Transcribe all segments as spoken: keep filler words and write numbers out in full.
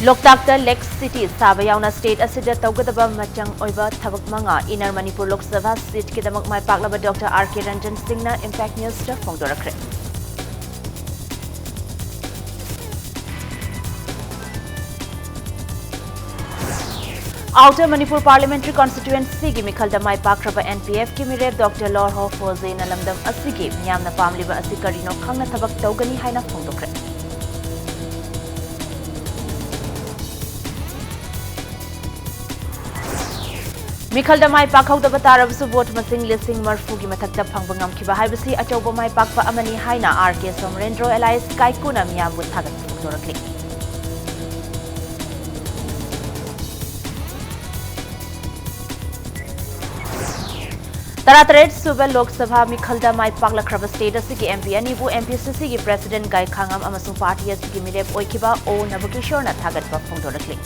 ꯂꯣꯛꯇꯥꯛꯇ ꯂꯦꯛ ꯁꯤꯇꯤ ꯁꯥꯕ ꯌꯥꯎꯅ ꯁ꯭ꯇꯦꯠ ꯑꯁꯤꯗ ꯇꯧꯒꯗꯕ ꯃꯆꯪ ꯑꯣꯏꯕ ꯊꯕꯛ ꯃꯉꯥ꯫ ꯏꯟꯅꯔ ꯃꯅꯤꯄꯨꯔ ꯂꯣꯛ ꯁꯚꯥ ꯁꯤꯠꯀꯤꯗꯃꯛ ꯃꯥꯏ ꯄꯥꯛꯂꯕ ꯗꯣꯛꯇꯔ ꯑꯥꯔ ꯀꯦ ꯔꯟꯖꯟ ꯁꯤꯡꯅ ꯏꯝꯄꯦꯛ ꯅ꯭ꯌꯨꯁꯇ ꯐꯣꯡꯗꯣꯔꯛꯈ꯭ꯔꯦ꯫ ꯑꯥꯎꯇꯔ ꯃꯅꯤꯄꯨꯔ ꯄꯥꯔꯂꯤꯌꯥꯃꯦꯟꯇꯔꯤ ꯀꯣꯟꯁꯇꯤꯇ꯭ꯌꯨꯑꯦꯟꯁꯤꯒꯤ ꯃꯤꯈꯜꯗ ꯃꯥꯏ ꯄꯥꯛꯈ꯭ꯔꯕ ꯑꯦꯟ ꯄꯤ ꯑꯦꯐꯀꯤ ꯃꯤꯔꯦꯞ ꯗꯣꯛꯇꯔ ꯂꯣꯔꯍꯣ ꯐꯣꯖꯦꯅ ꯂꯝꯗꯝ ꯑꯁꯤꯒꯤ ꯃꯤꯌꯥꯝꯅ ꯄꯥꯝꯂꯤꯕ ꯑꯁꯤ ꯀꯔꯤꯅꯣ ꯈꯪꯅ ꯊꯕꯛ ꯇꯧꯒꯅꯤ ꯍꯥꯏꯅ ꯐꯣꯡꯗꯣꯛꯈ꯭ꯔꯦ꯫ ꯃꯤꯈꯜꯗ ꯃꯥꯏ ꯄꯥꯛꯍꯧꯗꯕ ꯇꯥꯔꯕꯁꯨ ꯚꯣꯠ ꯃꯁꯤꯡ ꯂꯤꯁꯤꯡ ꯃꯔꯤꯐꯨꯒꯤ ꯃꯊꯛꯇ ꯐꯪꯕ ꯉꯝꯈꯤꯕ ꯍꯥꯏꯕꯁꯤ ꯑꯆꯧꯕ ꯃꯥꯏ ꯄꯥꯛꯄ ꯑꯃꯅꯤ ꯍꯥꯏꯅ ꯑꯥꯔ ꯀꯦ ꯁꯣꯃꯔꯦꯟꯗ꯭ꯔꯣ ꯑꯦꯂꯥꯏꯁ ꯀꯥꯏꯀꯨꯅ ꯃꯤꯌꯥꯝꯕꯨ ꯊꯥꯒꯠꯄ ꯐꯣꯡꯗꯣꯔꯛꯂꯤ꯫ ꯇꯔꯥꯇꯔꯦꯠ ꯁꯨꯕ ꯂꯣꯛ ꯁꯚꯥ ꯃꯤꯈꯜꯗ ꯃꯥꯏ ꯄꯥꯛꯂꯛꯈ꯭ꯔꯕ ꯁ꯭ꯇꯦꯠ ꯑꯁꯤꯒꯤ ꯑꯦꯝ ꯄꯤ ꯑꯅꯤꯕꯨ ꯑꯦꯝ ꯄꯤ ꯁꯤ ꯁꯤꯒꯤ ꯄ꯭ꯔꯦꯁꯤꯗꯦꯟꯠ ꯒꯥꯏꯈꯥꯉꯝ ꯑꯃꯁꯨꯡ ꯄꯥꯔꯇꯤ ꯑꯁꯤꯒꯤ ꯃꯤꯔꯦꯞ ꯑꯣꯏꯈꯤꯕ ꯑꯣ ꯅꯕꯀꯤꯁꯣꯔꯅ ꯊꯥꯒꯠꯄ ꯐꯣꯡꯗꯣꯔꯛꯂꯤ꯫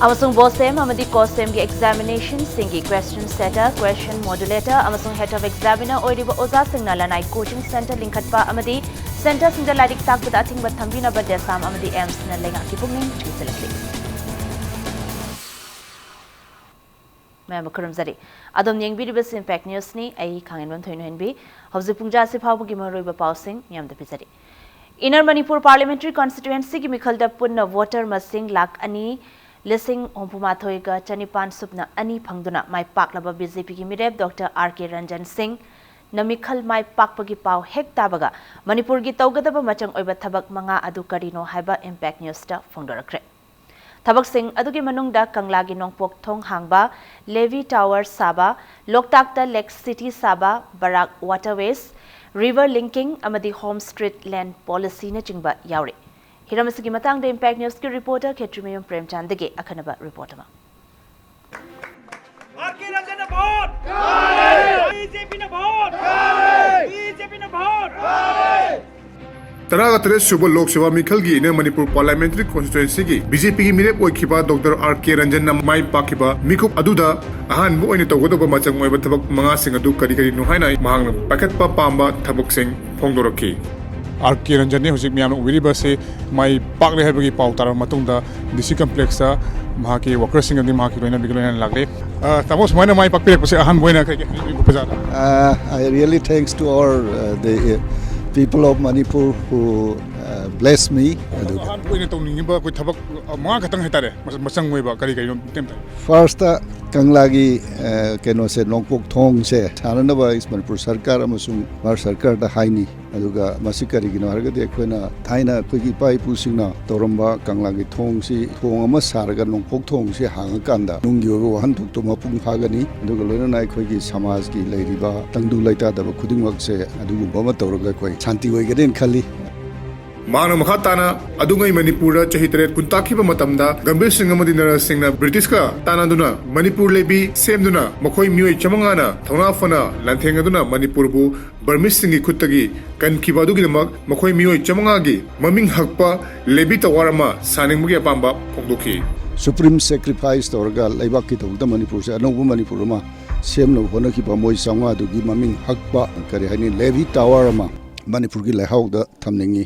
ꯑꯃꯁꯨꯡ ꯕꯣꯁꯦꯝ ꯑꯃꯗꯤ ꯀꯣꯁꯦꯝꯒꯤ ꯑꯦꯛꯖꯥꯃꯤꯅꯦꯁꯟꯁꯤꯡꯒꯤ ꯀ꯭ꯋꯦꯁꯟ ꯁꯦꯇꯔ, ꯀ꯭ꯋꯦꯁꯟ ꯃꯣꯗꯨꯂꯦꯇꯔ ꯑꯃꯁꯨꯡ ꯍꯦꯗ ꯑꯣꯐ ꯑꯦꯛꯖꯥꯃꯤꯅꯔ ꯑꯣꯏꯔꯤꯕ ꯑꯣꯖꯥꯁꯤꯡꯅ ꯂꯅꯥꯏ ꯀꯣꯆꯤꯡ ꯁꯦꯟꯇꯔ ꯂꯤꯡꯈꯠꯄ ꯑꯃꯗꯤ ꯁꯦꯟꯇꯔꯁꯤꯡꯗ ꯂꯥꯏꯔꯤꯛ ꯇꯥꯛꯄꯗ ꯑꯊꯤꯡꯕ ꯊꯝꯕꯤꯅꯕ ꯗꯦꯁꯥꯝ ꯑꯃꯗꯤ ꯑꯦꯝꯁꯅ ꯂꯩꯉꯥꯛꯀꯤ ꯄꯨꯛꯅꯤꯡ ꯊꯧꯒꯠꯂꯛꯂꯤ꯫ ꯃꯌꯥꯝꯕꯨ ꯈꯨꯔꯨꯝꯖꯔꯤ꯫ ꯑꯗꯣꯝ ꯌꯦꯡꯕꯤꯔꯤꯕꯁꯤ ꯏꯝꯄꯦꯛ ꯅ꯭ꯌꯨꯁꯅꯤ꯫ ꯑꯩ ꯈꯥꯡꯉꯦꯟꯕꯝ ꯊꯣꯏꯅꯣꯍꯦꯟꯕꯤ꯫ ꯍꯧꯖꯤꯛ ꯄꯨꯡ ꯖꯥ ꯑꯁꯤ ꯐꯥꯎꯕꯒꯤ ꯃꯔꯨꯑꯣꯏꯕ ꯄꯥꯎꯁꯤꯡ ꯃꯌꯥꯝꯗ ꯄꯤꯖꯔꯤ꯫ ꯏꯟꯅꯔ ꯃꯅꯤꯄꯨꯔ ꯄꯥꯔꯂꯤꯌꯥꯃꯦꯟꯇꯔꯤ ꯀꯣꯟꯁꯇꯤꯇ꯭ꯌꯨꯑꯦꯟꯁꯤꯒꯤ ꯃꯤꯈꯜꯗ ꯄꯨꯟꯅ ꯚꯣꯇꯔ ꯃꯁꯤꯡ ꯂꯥꯈ ꯑꯅꯤ, ꯂꯤꯁꯤꯡ ꯍꯨꯝꯐꯨꯃꯥꯊꯣꯏꯒ ꯆꯅꯤꯄꯥꯟ ꯁꯨꯞꯅ ꯑꯅꯤ ꯐꯪꯗꯨꯅ ꯃꯥꯏ ꯄꯥꯛꯂꯕ ꯕꯤ ꯖꯦ ꯄꯤꯒꯤ ꯃꯤꯔꯦꯞ ꯗꯣꯛꯇꯔ ꯑꯥꯔ ꯀꯦ ꯔꯟꯖꯟ ꯁꯤꯡꯅ ꯃꯤꯈꯜ ꯃꯥꯏ ꯄꯥꯛꯄꯒꯤ ꯄꯥꯎ ꯍꯦꯛ ꯇꯥꯕꯒ ꯃꯅꯤꯄꯨꯔꯒꯤ ꯇꯧꯒꯗꯕ ꯃꯆꯪ ꯑꯣꯏꯕ ꯊꯕꯛ ꯃꯉꯥ ꯑꯗꯨ ꯀꯔꯤꯅꯣ ꯍꯥꯏꯕ ꯏꯝꯄꯦꯛ ꯅ꯭ꯌꯨꯁꯇ ꯐꯣꯡꯗꯣꯔꯛꯈ꯭ꯔꯦ꯫ ꯊꯕꯛꯁꯤꯡ ꯑꯗꯨꯒꯤ ꯃꯅꯨꯡꯗ ꯀꯪꯂꯥꯒꯤ ꯅꯣꯡꯄꯣꯛ ꯊꯣꯡ ꯍꯥꯡꯕ, ꯂꯦꯚꯤ ꯇꯥꯋꯔ ꯁꯥꯕ, ꯂꯣꯛꯇꯥꯛꯇ ꯂꯦꯛ ꯁꯤꯇꯤ ꯁꯥꯕ, ꯕꯔꯥꯛ ꯋꯥꯇꯔꯋꯦꯁ, ꯔꯤꯚꯔ ꯂꯤꯡꯀꯤꯡ ꯑꯃꯗꯤ ꯍꯣꯝ ꯁ꯭ꯇ꯭ꯔꯤꯠ ꯂꯦꯟ ꯄꯣꯂꯤꯁꯤꯅꯆꯤꯡꯕ ꯌꯥꯎꯔꯤ꯫ ꯍꯤꯔꯝ ꯑꯁꯤꯒꯤ ꯃꯇꯥꯡꯗ ꯏꯝꯄꯦꯛ ꯅ꯭ꯌꯨꯁꯀꯤ ꯔꯤꯄꯣꯔꯇꯔ ꯈꯦꯇ꯭ꯔꯤꯃꯌꯨꯝ ꯄ꯭ꯔꯦꯝꯆꯥꯟꯗꯒꯤ ꯑꯈꯟꯅꯕ ꯔꯤꯄꯣꯔꯠ ꯑꯃ꯫ ꯑꯥꯔ ꯀꯦ ꯔꯟꯖꯟꯅ ꯚꯣꯠ! ꯕꯤ ꯖꯦ ꯄꯤꯅ ꯚꯣꯠ! ꯕꯤ ꯖꯦ ꯄꯤꯅ ꯚꯣꯠ! ꯇꯔꯥꯒ ꯇꯔꯦꯠ ꯁꯨꯕ ꯂꯣꯛ ꯁꯚꯥ ꯃꯤꯈꯜꯒꯤ Inner Manipur Parliamentary Constituencyꯒꯤ BJPꯒꯤ ꯃꯤꯔꯦꯞ ꯑꯣꯏꯈꯤꯕ ꯗꯣꯛꯇꯔ ꯑꯥꯔ ꯀꯦ ꯔꯟꯖꯟꯅ ꯃꯥꯏ ꯄꯥꯛꯈꯤꯕ ꯃꯤꯀꯨꯞ ꯑꯗꯨꯗ ꯑꯍꯥꯟꯕ ꯑꯣꯏꯅ ꯇꯧꯒꯗꯧꯕ ꯃꯆꯪ ꯑꯣꯏꯕ ꯊꯕꯛ ꯃꯉꯥꯁꯤꯡ ꯑꯗꯨ ꯀꯔꯤ ꯀꯔꯤꯅꯣ ꯍꯥꯏꯅ ꯃꯍꯥꯛꯅ ꯄꯥꯏꯈꯠꯄ ꯄꯥꯝꯕ ꯊꯕꯛꯁꯤꯡ ꯐꯣꯡꯗꯣꯔꯛꯈꯤ꯫ ꯑꯥꯔ ꯀꯦ ꯔꯟꯖꯟꯅꯤ ꯍꯧꯖꯤꯛ ꯃꯌꯥꯝꯅ ꯎꯕꯤꯔꯤꯕꯁꯤ ꯃꯥꯏ ꯄꯥꯛꯂꯦ ꯍꯥꯏꯕꯒꯤ ꯄꯥꯎ ꯇꯥꯔꯕ ꯃꯇꯨꯡꯗ DC complexꯇ ꯃꯍꯥꯛꯀꯤ workerꯁꯤꯡ ꯑꯃꯗꯤ ꯃꯍꯥꯛꯀꯤ ꯂꯣꯏꯅꯕꯤꯒ ꯂꯣꯏꯅꯅ ꯂꯥꯛꯂꯦ꯫ ꯑ, ꯇꯥꯃꯣ, ꯁꯨꯃꯥꯏꯅ ꯃꯥꯏ ꯄꯥꯛꯄꯤꯔꯛꯄꯁꯦ ꯑꯍꯥꯟꯕ ꯑꯣꯏꯅ ꯀꯩ ꯀꯩ ꯍꯥꯏꯅꯤꯡꯕꯤꯕ ꯄ꯭ꯔꯖꯥꯗ? Uh, I really thanks to all uh, the uh, people of Manipur who uh, bless me. ꯑꯗꯨꯒ ꯑꯍꯥꯟꯕ ꯑꯣꯏꯅ ꯇꯧꯅꯤꯡꯉꯤꯕ ꯑꯩꯈꯣꯏ ꯊꯕꯛ, ꯑ, ꯃꯉꯥ ꯈꯛꯇꯪ ꯍꯥꯏꯇꯥꯔꯦ, ꯃꯁ-, ꯃꯆꯪ ꯑꯣꯏꯕ ꯀꯔꯤ ꯀꯔꯤꯅꯣ ꯃꯇꯦꯡ ꯄꯥꯡ-? Firstꯇ ꯀꯪꯂꯥꯒꯤ ꯑ, ꯀꯩꯅꯣꯁꯦ, ꯅꯣꯡꯄꯣꯛ ꯊꯣꯡꯁꯦ ꯁꯥꯅꯅꯕ ꯑꯩ ꯃꯅꯤꯄꯨꯔ ꯁꯔꯀꯥꯔ ꯑꯃꯁꯨꯡ ꯚꯥꯔꯠ ꯁꯔꯀꯥꯔꯗ ꯍꯥꯏꯅꯤ꯫ ꯑꯗꯨꯒ ꯃꯁꯤ ꯀꯔꯤꯒꯤꯅꯣ ꯍꯥꯏꯔꯒꯗꯤ ꯑꯩꯈꯣꯏꯅ ꯊꯥꯏꯅ ꯑꯩꯈꯣꯏꯒꯤ ꯏꯄꯥ ꯏꯄꯨꯁꯤꯡꯅ ꯇꯧꯔꯝꯕ ꯀꯪꯂꯥꯒꯤ ꯊꯣꯡꯁꯤ, ꯊꯣꯡ ꯑꯃ ꯁꯥꯔꯒ ꯅꯣꯡꯄꯣꯛ ꯊꯣꯡꯁꯤ ꯍꯥꯡꯉꯀꯥꯟꯗ ꯅꯨꯡꯒꯤ ꯑꯣꯏꯕ ꯋꯥꯍꯟꯊꯣꯛꯇꯣ ꯃꯄꯨꯡ ꯐꯥꯒꯅꯤ꯫ ꯑꯗꯨꯒ ꯂꯣꯏꯅꯅ ꯑꯩꯈꯣꯏꯒꯤ ꯁꯃꯥꯖꯀꯤ ꯂꯩꯔꯤꯕ ꯇꯪꯗꯨ ꯂꯩꯇꯥꯗꯕ ꯈꯨꯗꯤꯡꯃꯛꯁꯦ ꯑꯗꯨꯒꯨꯝꯕ ꯑꯃ ꯇꯧꯔꯒ ꯑꯩꯈꯣꯏ ꯁꯥꯟꯇꯤ ꯑꯣꯏꯒꯅꯤꯅ ꯈꯜꯂꯤ꯫ ꯃꯍꯥꯛꯅ ꯃꯈꯥ ꯇꯥꯅ ꯑꯗꯨꯉꯩ ꯃꯅꯤꯄꯨꯔꯗ ꯆꯍꯤ ꯇꯔꯦꯠ ꯀꯨꯟ ꯇꯥꯛꯈꯤꯕ ꯃꯇꯝꯗ ꯒꯝꯚꯤꯔ ꯁꯤꯡ ꯑꯃꯗꯤ ꯅꯔꯁ ꯁꯤꯡꯅ ꯕ꯭ꯔꯤꯇꯤꯁꯀ ꯇꯥꯟꯅꯗꯨꯅ ꯃꯅꯤꯄꯨꯔ ꯂꯩꯕꯤ ꯁꯦꯝꯗꯨꯅ ꯃꯈꯣꯏ ꯃꯤꯑꯣꯏ ꯆꯥꯃꯉꯥꯅ ꯊꯧꯅꯥ ꯐꯅ ꯂꯥꯟꯊꯦꯡꯅꯗꯨꯅ ꯃꯅꯤꯄꯨꯔꯕꯨ ꯕꯔꯃꯤꯁꯁꯤꯡꯒꯤ ꯈꯨꯠꯇꯒꯤ ꯀꯟꯈꯤꯕ ꯑꯗꯨꯒꯤꯗꯃꯛ ꯃꯈꯣꯏ ꯃꯤꯑꯣꯏ ꯆꯥꯃꯉꯥꯒꯤ ꯃꯃꯤꯡ ꯍꯛꯄ ꯂꯦꯕꯤ ꯇꯋꯥꯔ ꯑꯃ ꯁꯥꯅꯤꯡꯕꯒꯤ ꯑꯄꯥꯝꯕ ꯐꯣꯡꯗꯣꯛꯈꯤ꯫ Supreme sacrifice ꯇꯧꯔꯒ ꯂꯩꯕꯥꯛꯀꯤꯗꯃꯛꯇ ꯃꯅꯤꯄꯨꯔꯁꯦ ꯑꯅꯧꯕ ꯃꯅꯤꯄꯨꯔ ꯑꯃ ꯁꯦꯝꯅꯕ ꯍꯣꯠꯅꯈꯤꯕ ꯃꯣꯏ ꯆꯥꯃꯉꯥꯗꯨꯒꯤ ꯃꯃꯤꯡ ꯍꯛꯄ, ꯀꯔꯤ ꯍꯥꯏꯅꯤ, ꯂꯦꯕꯤ ꯇꯋꯥꯔ ꯑꯃ ꯃꯅꯤꯄꯨꯔꯒꯤ ꯂꯩꯍꯥꯎꯗ ꯊꯝꯅꯤꯡꯏ꯫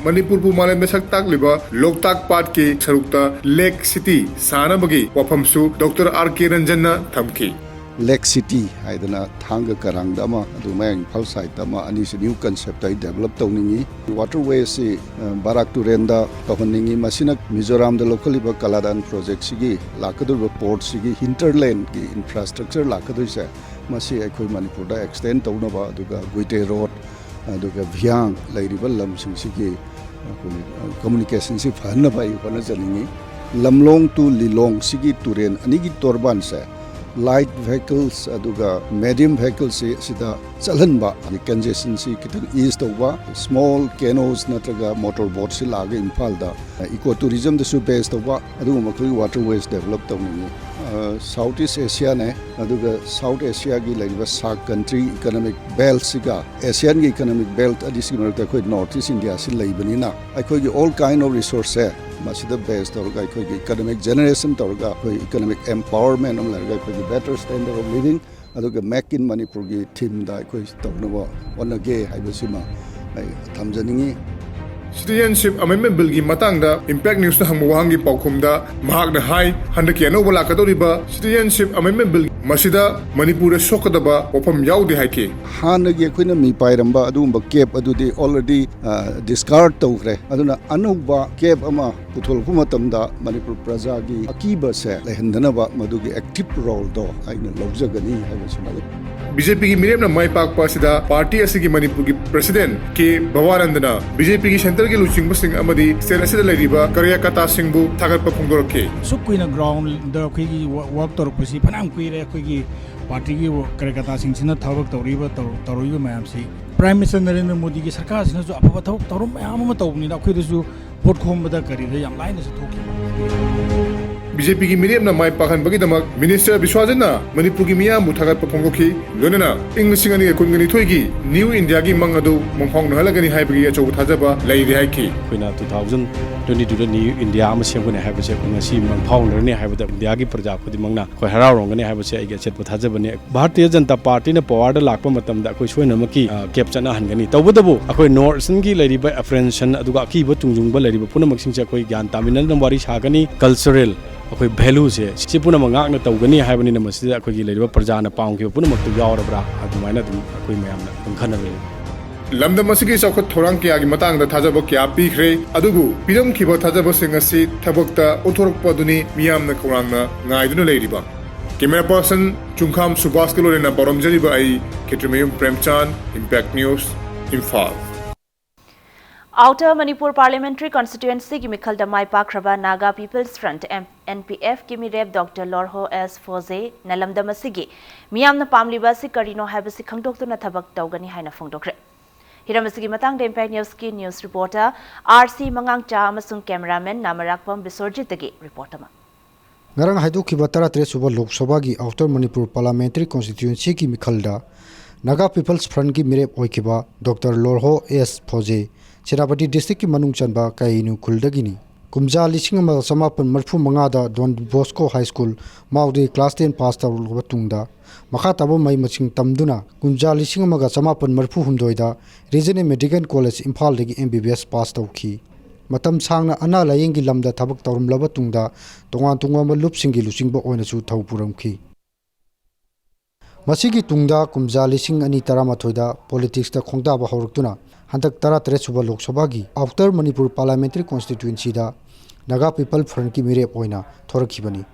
ꯃꯅꯤꯄꯨꯔꯕꯨ ꯃꯥꯂꯦꯝꯗ ꯁꯛ ꯇꯥꯛꯂꯤꯕ ꯂꯣꯛꯇꯥꯛ ꯄꯥꯠꯀꯤ ꯁꯔꯨꯛꯇ ꯂꯦꯛ ꯁꯤꯇꯤ ꯁꯥꯅꯕꯒꯤ ꯋꯥꯐꯝꯁꯨ ꯗꯣꯛꯇꯔ ꯑꯥꯔ ꯀꯦ ꯔꯟꯖꯟꯅ ꯊꯝꯈꯤ꯫ ꯂꯦꯛ ꯁꯤꯇꯤ ꯍꯥꯏꯗꯅ ꯊꯥꯡꯒ ꯀꯔꯥꯡꯗ ꯑꯃ, ꯑꯗꯨ ꯃꯌꯥꯡ ꯏꯝꯐꯥꯜ ꯁꯥꯏꯠꯇ ꯑꯃ, ꯑꯅꯤꯁꯤ new conceptꯇ ꯑꯩ develop ꯇꯧꯅꯤꯡꯏ꯫ Waterwayꯁꯤ, ꯑ, ꯕꯥꯔꯥꯛ ꯇꯨꯔꯦꯟꯗ ꯇꯧꯍꯟꯅꯤꯡꯏ꯫ ꯃꯁꯤꯅ ꯃꯤꯖꯣꯔꯥꯝꯗ ꯂꯧꯈꯠꯂꯤꯕ ꯀꯂꯥꯗꯥꯟ projectꯁꯤꯒꯤ ꯂꯥꯛꯀꯗꯧꯔꯤꯕ portꯁꯤꯒꯤ hinterlandꯀꯤ infrastructure ꯂꯥꯛꯀꯗꯣꯏꯁꯦ, ꯃꯁꯤ ꯑꯩꯈꯣꯏ ꯃꯅꯤꯄꯨꯔꯗ extend ꯇꯧꯅꯕ, ꯑꯗꯨꯒ ꯒꯨꯏꯇꯦ ꯔꯣꯗ, ꯑꯗꯨꯒ ꯚꯤꯌꯥꯡ ꯂꯩꯔꯤꯕ ꯂꯝꯁꯤꯡꯁꯤꯒꯤ ꯑꯩꯈꯣꯏꯒꯤ, ꯑ, communicationꯁꯤ ꯐꯍꯟꯅꯕ ꯑꯩ ꯍꯣꯠꯅꯖꯅꯤꯡꯏ꯫ ꯂꯝꯂꯣꯡ to ꯂꯤꯂꯣꯡ ꯁꯤꯒꯤ ꯇꯨꯔꯦꯟ ꯑꯅꯤꯒꯤ ꯇꯣꯔꯕꯥꯟꯁꯦ Light vehicles ꯑꯗꯨꯒ medium vehicles ꯁꯤ ꯁꯤꯗ ꯆꯠꯍꯟꯕ, congestion ꯁꯤ ꯈꯤꯇꯪ ease ꯇꯧꯕ, small canoes ꯅꯠꯇ꯭ꯔꯒ motor boat ꯁꯤ ꯂꯥꯛꯑꯒ ꯏꯝꯐꯥꯜꯗ eco tourism ꯗꯁꯨ base ꯇꯧꯕ, ꯑꯗꯨꯒꯨꯝꯕ ꯑꯩꯈꯣꯏꯒꯤ waterways develop ꯇꯧꯅꯤꯡꯉꯤ꯫ ꯑ, South East Asia ꯅꯦ, ꯑꯗꯨꯒ South Asia ꯒꯤ ꯂꯩꯔꯤꯕ SAARC country economic belt ꯁꯤꯒ ASEAN ꯒꯤ economic belt ꯑꯅꯤꯁꯤꯒꯤ ꯃꯔꯛꯇ ꯑꯩꯈꯣꯏ North East India ꯁꯤ ꯂꯩꯕꯅꯤꯅ, ꯑꯩꯈꯣꯏꯒꯤ all kind of resource ꯁꯦ ꯃꯁꯤꯗ base ꯇꯧꯔꯒ, ꯑꯩꯈꯣꯏꯒꯤ economic generation ꯇꯧꯔꯒ, ꯑꯩꯈꯣꯏ economic empowerment ꯑꯃ ꯂꯩꯔꯒ, ꯑꯩꯈꯣꯏꯒꯤ better standard of living, ꯑꯗꯨꯒ Make in Manipur ꯒꯤ theme ꯗ ꯑꯩꯈꯣꯏ ꯇꯧꯅꯕ ꯍꯣꯠꯅꯒꯦ ꯍꯥꯏꯕꯁꯤꯃ ꯑꯩ ꯊꯝꯖꯅꯤꯡꯉꯤ꯫ Citizenship Amendment Bill ꯒꯤ ꯃꯇꯥꯡꯗ Impact News ꯅ ꯍꯪꯕ ꯋꯥꯍꯪꯒꯤ ꯄꯥꯎꯈꯨꯝꯗ ꯃꯍꯥꯛꯅ ꯍꯥꯏ, ꯍꯟꯗꯛꯀꯤ ꯑꯅꯧꯕ ꯂꯥꯛꯀꯗꯧꯔꯤꯕ Citizenship Amendment Bill ꯃꯁꯤꯗ ꯃꯅꯤꯄꯨꯔꯗ ꯁꯣꯛꯀꯗꯕ ꯋꯥꯐꯝ ꯌꯥꯎꯗꯦ ꯍꯥꯏꯈꯤ꯫ ꯍꯥꯟꯅꯒꯤ ꯑꯩꯈꯣꯏꯅ ꯃꯤ ꯄꯥꯏꯔꯝꯕ ꯑꯗꯨꯒꯨꯝꯕ cap ꯑꯗꯨꯗꯤ already, ꯑ, discard ꯇꯧꯈ꯭ꯔꯦ꯫ ꯑꯗꯨꯅ ꯑꯅꯧꯕ cap ꯑꯃ ꯄꯨꯊꯣꯛꯂꯛꯄ ꯃꯇꯝꯗ ꯃꯅꯤꯄꯨꯔ ꯄ꯭ꯔꯖꯥꯒꯤ ꯑꯀꯤꯕꯁꯦ ꯂꯩꯍꯟꯗꯅꯕ ꯃꯗꯨꯒꯤ active role ꯗꯣ ꯑꯩꯅ ꯂꯧꯖꯒꯅꯤ ꯍꯥꯏꯕꯁꯤꯃ꯫ ꯕꯤ ꯖꯦ ꯄꯤꯒꯤ ꯃꯤꯔꯦꯞꯅ ꯃꯥꯏ ꯄꯥꯛꯄ ꯑꯁꯤꯗ ꯄꯥꯔꯇꯤ ꯑꯁꯤꯒꯤ ꯃꯅꯤꯄꯨꯔꯒꯤ president ꯀꯦ ꯚꯕꯥꯅꯟꯗꯅ ꯕꯤ ꯖꯦ ꯄꯤꯒꯤ centre ꯒꯤ ꯂꯨꯆꯤꯡꯕꯁꯤꯡ ꯑꯃꯗꯤ state ꯑꯁꯤꯗ ꯂꯩꯔꯤꯕ ꯀꯔꯌꯀꯔꯇꯥꯁꯤꯡꯕꯨ ꯊꯥꯒꯠꯄ ꯐꯣꯡꯗꯣꯔꯛꯈꯤ꯫ ꯑꯁꯨꯛ ꯀꯨꯏꯅ ground ꯗ ꯑꯩꯈꯣꯏꯒꯤ work ꯇꯧꯔꯛꯄꯁꯤ ꯐꯅꯌꯥꯝ ꯀꯨꯏꯔꯦ꯫ ꯑꯩꯈꯣꯏꯒꯤ ꯄꯥꯔꯇꯤꯒꯤ ꯀꯔꯌꯀꯔꯇꯥꯁꯤꯡꯁꯤꯅ ꯊꯕꯛ ꯇꯧꯔꯤꯕ, ꯇꯧ-, ꯇꯧꯔꯛꯏꯕ ꯃꯌꯥꯝꯁꯤ Prime Minister ꯅꯔꯦꯟꯗ꯭ꯔ ꯃꯣꯗꯤꯒꯤ ꯁꯔꯀꯥꯔꯁꯤꯅꯁꯨ ꯑꯐꯕ ꯊꯕꯛ ꯊꯧꯔꯝ ꯃꯌꯥꯝ ꯑꯃ ꯇꯧꯕꯅꯤꯅ ꯑꯩꯈꯣꯏꯗꯁꯨ ꯚꯣꯠ ꯈꯣꯝꯕꯗ ꯀꯔꯤꯗ ꯌꯥꯝ ꯂꯥꯏꯅꯁꯨ ꯊꯣꯛꯈꯤꯕ꯫ ꯕꯤ ꯖꯦ ꯄꯤꯒꯤ ꯃꯤꯔꯦꯞꯅ ꯃꯥꯏ ꯄꯥꯛꯍꯟꯕꯒꯤꯗꯃꯛ Minister ꯕꯤꯁ꯭ꯋꯥꯖꯤꯠꯅ ꯃꯅꯤꯄꯨꯔꯒꯤ ꯃꯤꯌꯥꯝꯕꯨ ꯊꯥꯒꯠꯄ ꯐꯣꯡꯗꯣꯛꯈꯤ꯫ ꯂꯣꯏꯅꯅ ꯏꯪ ꯂꯤꯁꯤꯡ ꯑꯅꯤꯒ ꯀꯨꯟꯒ ꯅꯤꯊꯣꯏꯒꯤ New India ꯒꯤ ꯃꯪ ꯑꯗꯨ ꯃꯪꯐꯥꯎꯅꯍꯜꯂꯒꯅꯤ ꯍꯥꯏꯕꯒꯤ ꯑꯆꯧꯕ ꯊꯥꯖꯕ ꯂꯩꯔꯤ ꯍꯥꯏꯈꯤ꯫ ꯑꯩꯈꯣꯏꯅ two thousand twenty two ꯗ new India ꯑꯃ ꯁꯦꯝꯒꯅꯤ ꯍꯥꯏꯕꯁꯦ ꯑꯩꯈꯣꯏ ꯉꯁꯤ ꯃꯪꯐꯥꯎꯅꯔꯅꯤ ꯍꯥꯏꯕꯗ ꯏꯟꯗꯤꯌꯥꯒꯤ ꯄ꯭ꯔꯖꯥ ꯈꯨꯗꯤꯡꯃꯛꯅ ꯑꯩꯈꯣꯏ ꯍꯔꯥꯎꯔꯝꯒꯅꯤ ꯍꯥꯏꯕꯁꯦ ꯑꯩꯒꯤ ꯑꯆꯦꯠꯄ ꯊꯥꯖꯕꯅꯤ꯫ ꯚꯥꯔꯇꯤꯌ ꯖꯅꯇꯥ ꯄꯥꯔꯇꯤꯅ power ꯗ ꯂꯥꯛꯄ ꯃꯇꯝꯗ ꯑꯩꯈꯣꯏ ꯁꯣꯏꯗꯅꯃꯛꯀꯤ, ꯑ, cap ꯆꯠꯅꯍꯟꯒꯅꯤ꯫ ꯇꯧꯕꯇꯕꯨ ꯑꯩꯈꯣꯏ North Eastern ꯒꯤ ꯂꯩꯔꯤꯕ apprehension ꯑꯗꯨꯒ ꯑꯀꯤꯕ ꯇꯨꯡꯖꯨꯡꯕ ꯂꯩꯔꯤꯕ ꯄꯨꯝꯅꯃꯛꯁꯤꯡꯁꯦ ꯑꯩꯈꯣꯏ ꯒ꯭ꯌꯥꯟ ꯇꯥꯃꯤꯟꯅꯗꯨꯅ ꯋꯥꯔꯤ ꯁꯥꯒꯅꯤ꯫ Cultural ꯑꯩꯈꯣꯏ value ꯁꯦ ꯁꯤ ꯄꯨꯝꯅꯃꯛ ꯉꯥꯛꯅ ꯇꯧꯒꯅꯤ ꯍꯥꯏꯕꯅꯤꯅ ꯃꯁꯤꯗ ꯑꯩꯈꯣꯏꯒꯤ ꯂꯩꯔꯤꯕ ꯄ꯭ꯔꯖꯥꯅ ꯄꯥꯝꯈꯤꯕ ꯄꯨꯝꯅꯃꯛꯇꯨ ꯌꯥꯎꯔꯕ꯭ꯔꯥ? ꯑꯗꯨꯃꯥꯏꯅ ꯑꯗꯨꯝ ꯑꯩꯈꯣꯏ ꯃꯌꯥꯝꯅ ꯑꯗꯨꯝ ꯈꯟꯅꯔꯤ꯫ ꯂꯝꯗꯝ ꯑꯁꯤꯒꯤ ꯆꯥꯎꯈꯠ ꯊꯧꯔꯥꯡ ꯀꯌꯥꯒꯤ ꯃꯇꯥꯡꯗ ꯊꯥꯖꯕ ꯀꯌꯥ ꯄꯤꯈ꯭ꯔꯦ, ꯑꯗꯨꯕꯨ ꯄꯤꯔꯝꯈꯤꯕ ꯊꯥꯖꯕꯁꯤꯡ ꯑꯁꯤ ꯊꯕꯛꯇ ꯑꯣꯟꯊꯣꯔꯛꯄ ꯑꯗꯨꯅꯤ ꯃꯤꯌꯥꯝꯅ ꯈꯧꯔꯥꯡꯅ ꯉꯥꯏꯗꯨꯅ ꯂꯩꯔꯤꯕ꯫ Camera person ꯆꯨꯡꯈꯥꯝ ꯁꯨꯕꯥꯁꯀ ꯂꯣꯏꯅꯅ ꯄꯥꯎꯔꯝꯖꯔꯤꯕ ꯑꯩ ꯈꯦꯇ꯭ꯔꯤꯃꯌꯨꯝ ꯄ꯭ꯔꯦꯝꯆꯥꯟ, Impact News, Imphal. Outer Manipur Parliamentary Constituency ꯒꯤ ꯃꯤꯈꯜꯗ ꯃꯥꯏ ꯄꯥꯛꯈ꯭ꯔꯕ Naga People's Front, M-, N P F ꯀꯤ ꯃꯤꯔꯦꯞ Doctor Lorho S Phoze ꯅ ꯂꯝꯗꯝ ꯑꯁꯤꯒꯤ ꯃꯤꯌꯥꯝꯅ ꯄꯥꯝꯂꯤꯕ ꯑꯁꯤ ꯀꯔꯤꯅꯣ ꯍꯥꯏꯕꯁꯤ ꯈꯪꯗꯣꯛꯇꯨꯅ ꯊꯕꯛ ꯇꯧꯒꯅꯤ ꯍꯥꯏꯅ ꯐꯣꯡꯗꯣꯛꯈ꯭ꯔꯦ꯫ ꯍꯤꯔꯝ ꯑꯁꯤꯒꯤ ꯃꯇꯥꯡꯗ Impact News ꯀꯤ news reporter R C ꯃꯉꯥꯡꯆꯥ ꯑꯃꯁꯨꯡ cameraman ꯅꯥꯃꯔꯥꯛꯄꯝ ꯕꯤꯁ꯭ꯋꯔꯖꯤꯠꯇꯒꯤ report ꯑꯃ꯫ ꯉꯔꯥꯡ ꯍꯥꯏꯗꯣꯛꯈꯤꯕ ꯇꯔꯥꯇꯔꯦꯠ ꯁꯨꯕ ꯂꯣꯛ ꯁꯚꯥꯒꯤ Outer Manipur Parliamentary Constituency ꯒꯤ ꯃꯤꯈꯜꯗ Naga People's Front ꯀꯤ ꯃꯤꯔꯦꯞ ꯑꯣꯏꯈꯤꯕ Doctor Lorho S Phoze, Senapati district ꯀꯤ ꯃꯅꯨꯡ ꯆꯟꯕ ꯀꯩꯅꯨ ꯈꯨꯜꯗꯒꯤꯅꯤ꯫ ꯀꯨꯝꯖꯥ ꯂꯤꯁꯤꯡ ꯑꯃꯒ ꯆꯃꯥꯄꯟ ꯃꯔꯤꯐꯨ ꯃꯉꯥꯗ Don Bosco High School, ꯃꯥꯎꯗꯒꯤ class ten pass ꯇꯧꯔꯕ ꯇꯨꯡꯗ, ꯃꯈꯥ ꯇꯥꯕ ꯃꯍꯩ ꯃꯁꯤꯡ ꯇꯝꯗꯨꯅ, ꯀꯨꯝꯖꯥ ꯂꯤꯁꯤꯡ ꯑꯃꯒ ꯆꯃꯥꯄꯟ ꯃꯔꯤꯐꯨ ꯍꯨꯝꯗꯣꯏꯗ Regional Medical College ꯏꯝꯐꯥꯜꯗꯒꯤ M B B S pass ꯇꯧꯈꯤ꯫ ꯃꯇꯝ ꯁꯥꯡꯅ ꯑꯅꯥ ꯂꯥꯌꯦꯡꯒꯤ ꯂꯝꯗ ꯊꯕꯛ ꯇꯧꯔꯝꯂꯕ ꯇꯨꯡꯗ, ꯇꯣꯉꯥꯟ ꯇꯣꯉꯥꯟꯕ ꯂꯨꯞꯁꯤꯡꯒꯤ ꯂꯨꯆꯤꯡꯕ ꯑꯣꯏꯅꯁꯨ ꯊꯧ ꯄꯨꯔꯝꯈꯤ꯫ ꯃꯁꯤꯒꯤ ꯇꯨꯡꯗ ꯀꯨꯝꯖꯥ ꯂꯤꯁꯤꯡ ꯑꯅꯤ ꯇꯔꯥꯃꯥꯊꯣꯏꯗ politics ꯇ ꯈꯣꯡꯗꯥꯕ ꯍꯧꯔꯛꯇꯨꯅ, ꯍꯟꯗꯛ ꯇꯔꯥꯇꯔꯦꯠ ꯁꯨꯕ ꯂꯣꯛ ꯁꯚꯥꯒꯤ Outer Manipur Parliamentary Constituency ꯗ Naga People Front ꯀꯤ ꯃꯤꯔꯦꯞ ꯑꯣꯏꯅ ꯊꯣꯔꯛꯈꯤꯕꯅꯤ꯫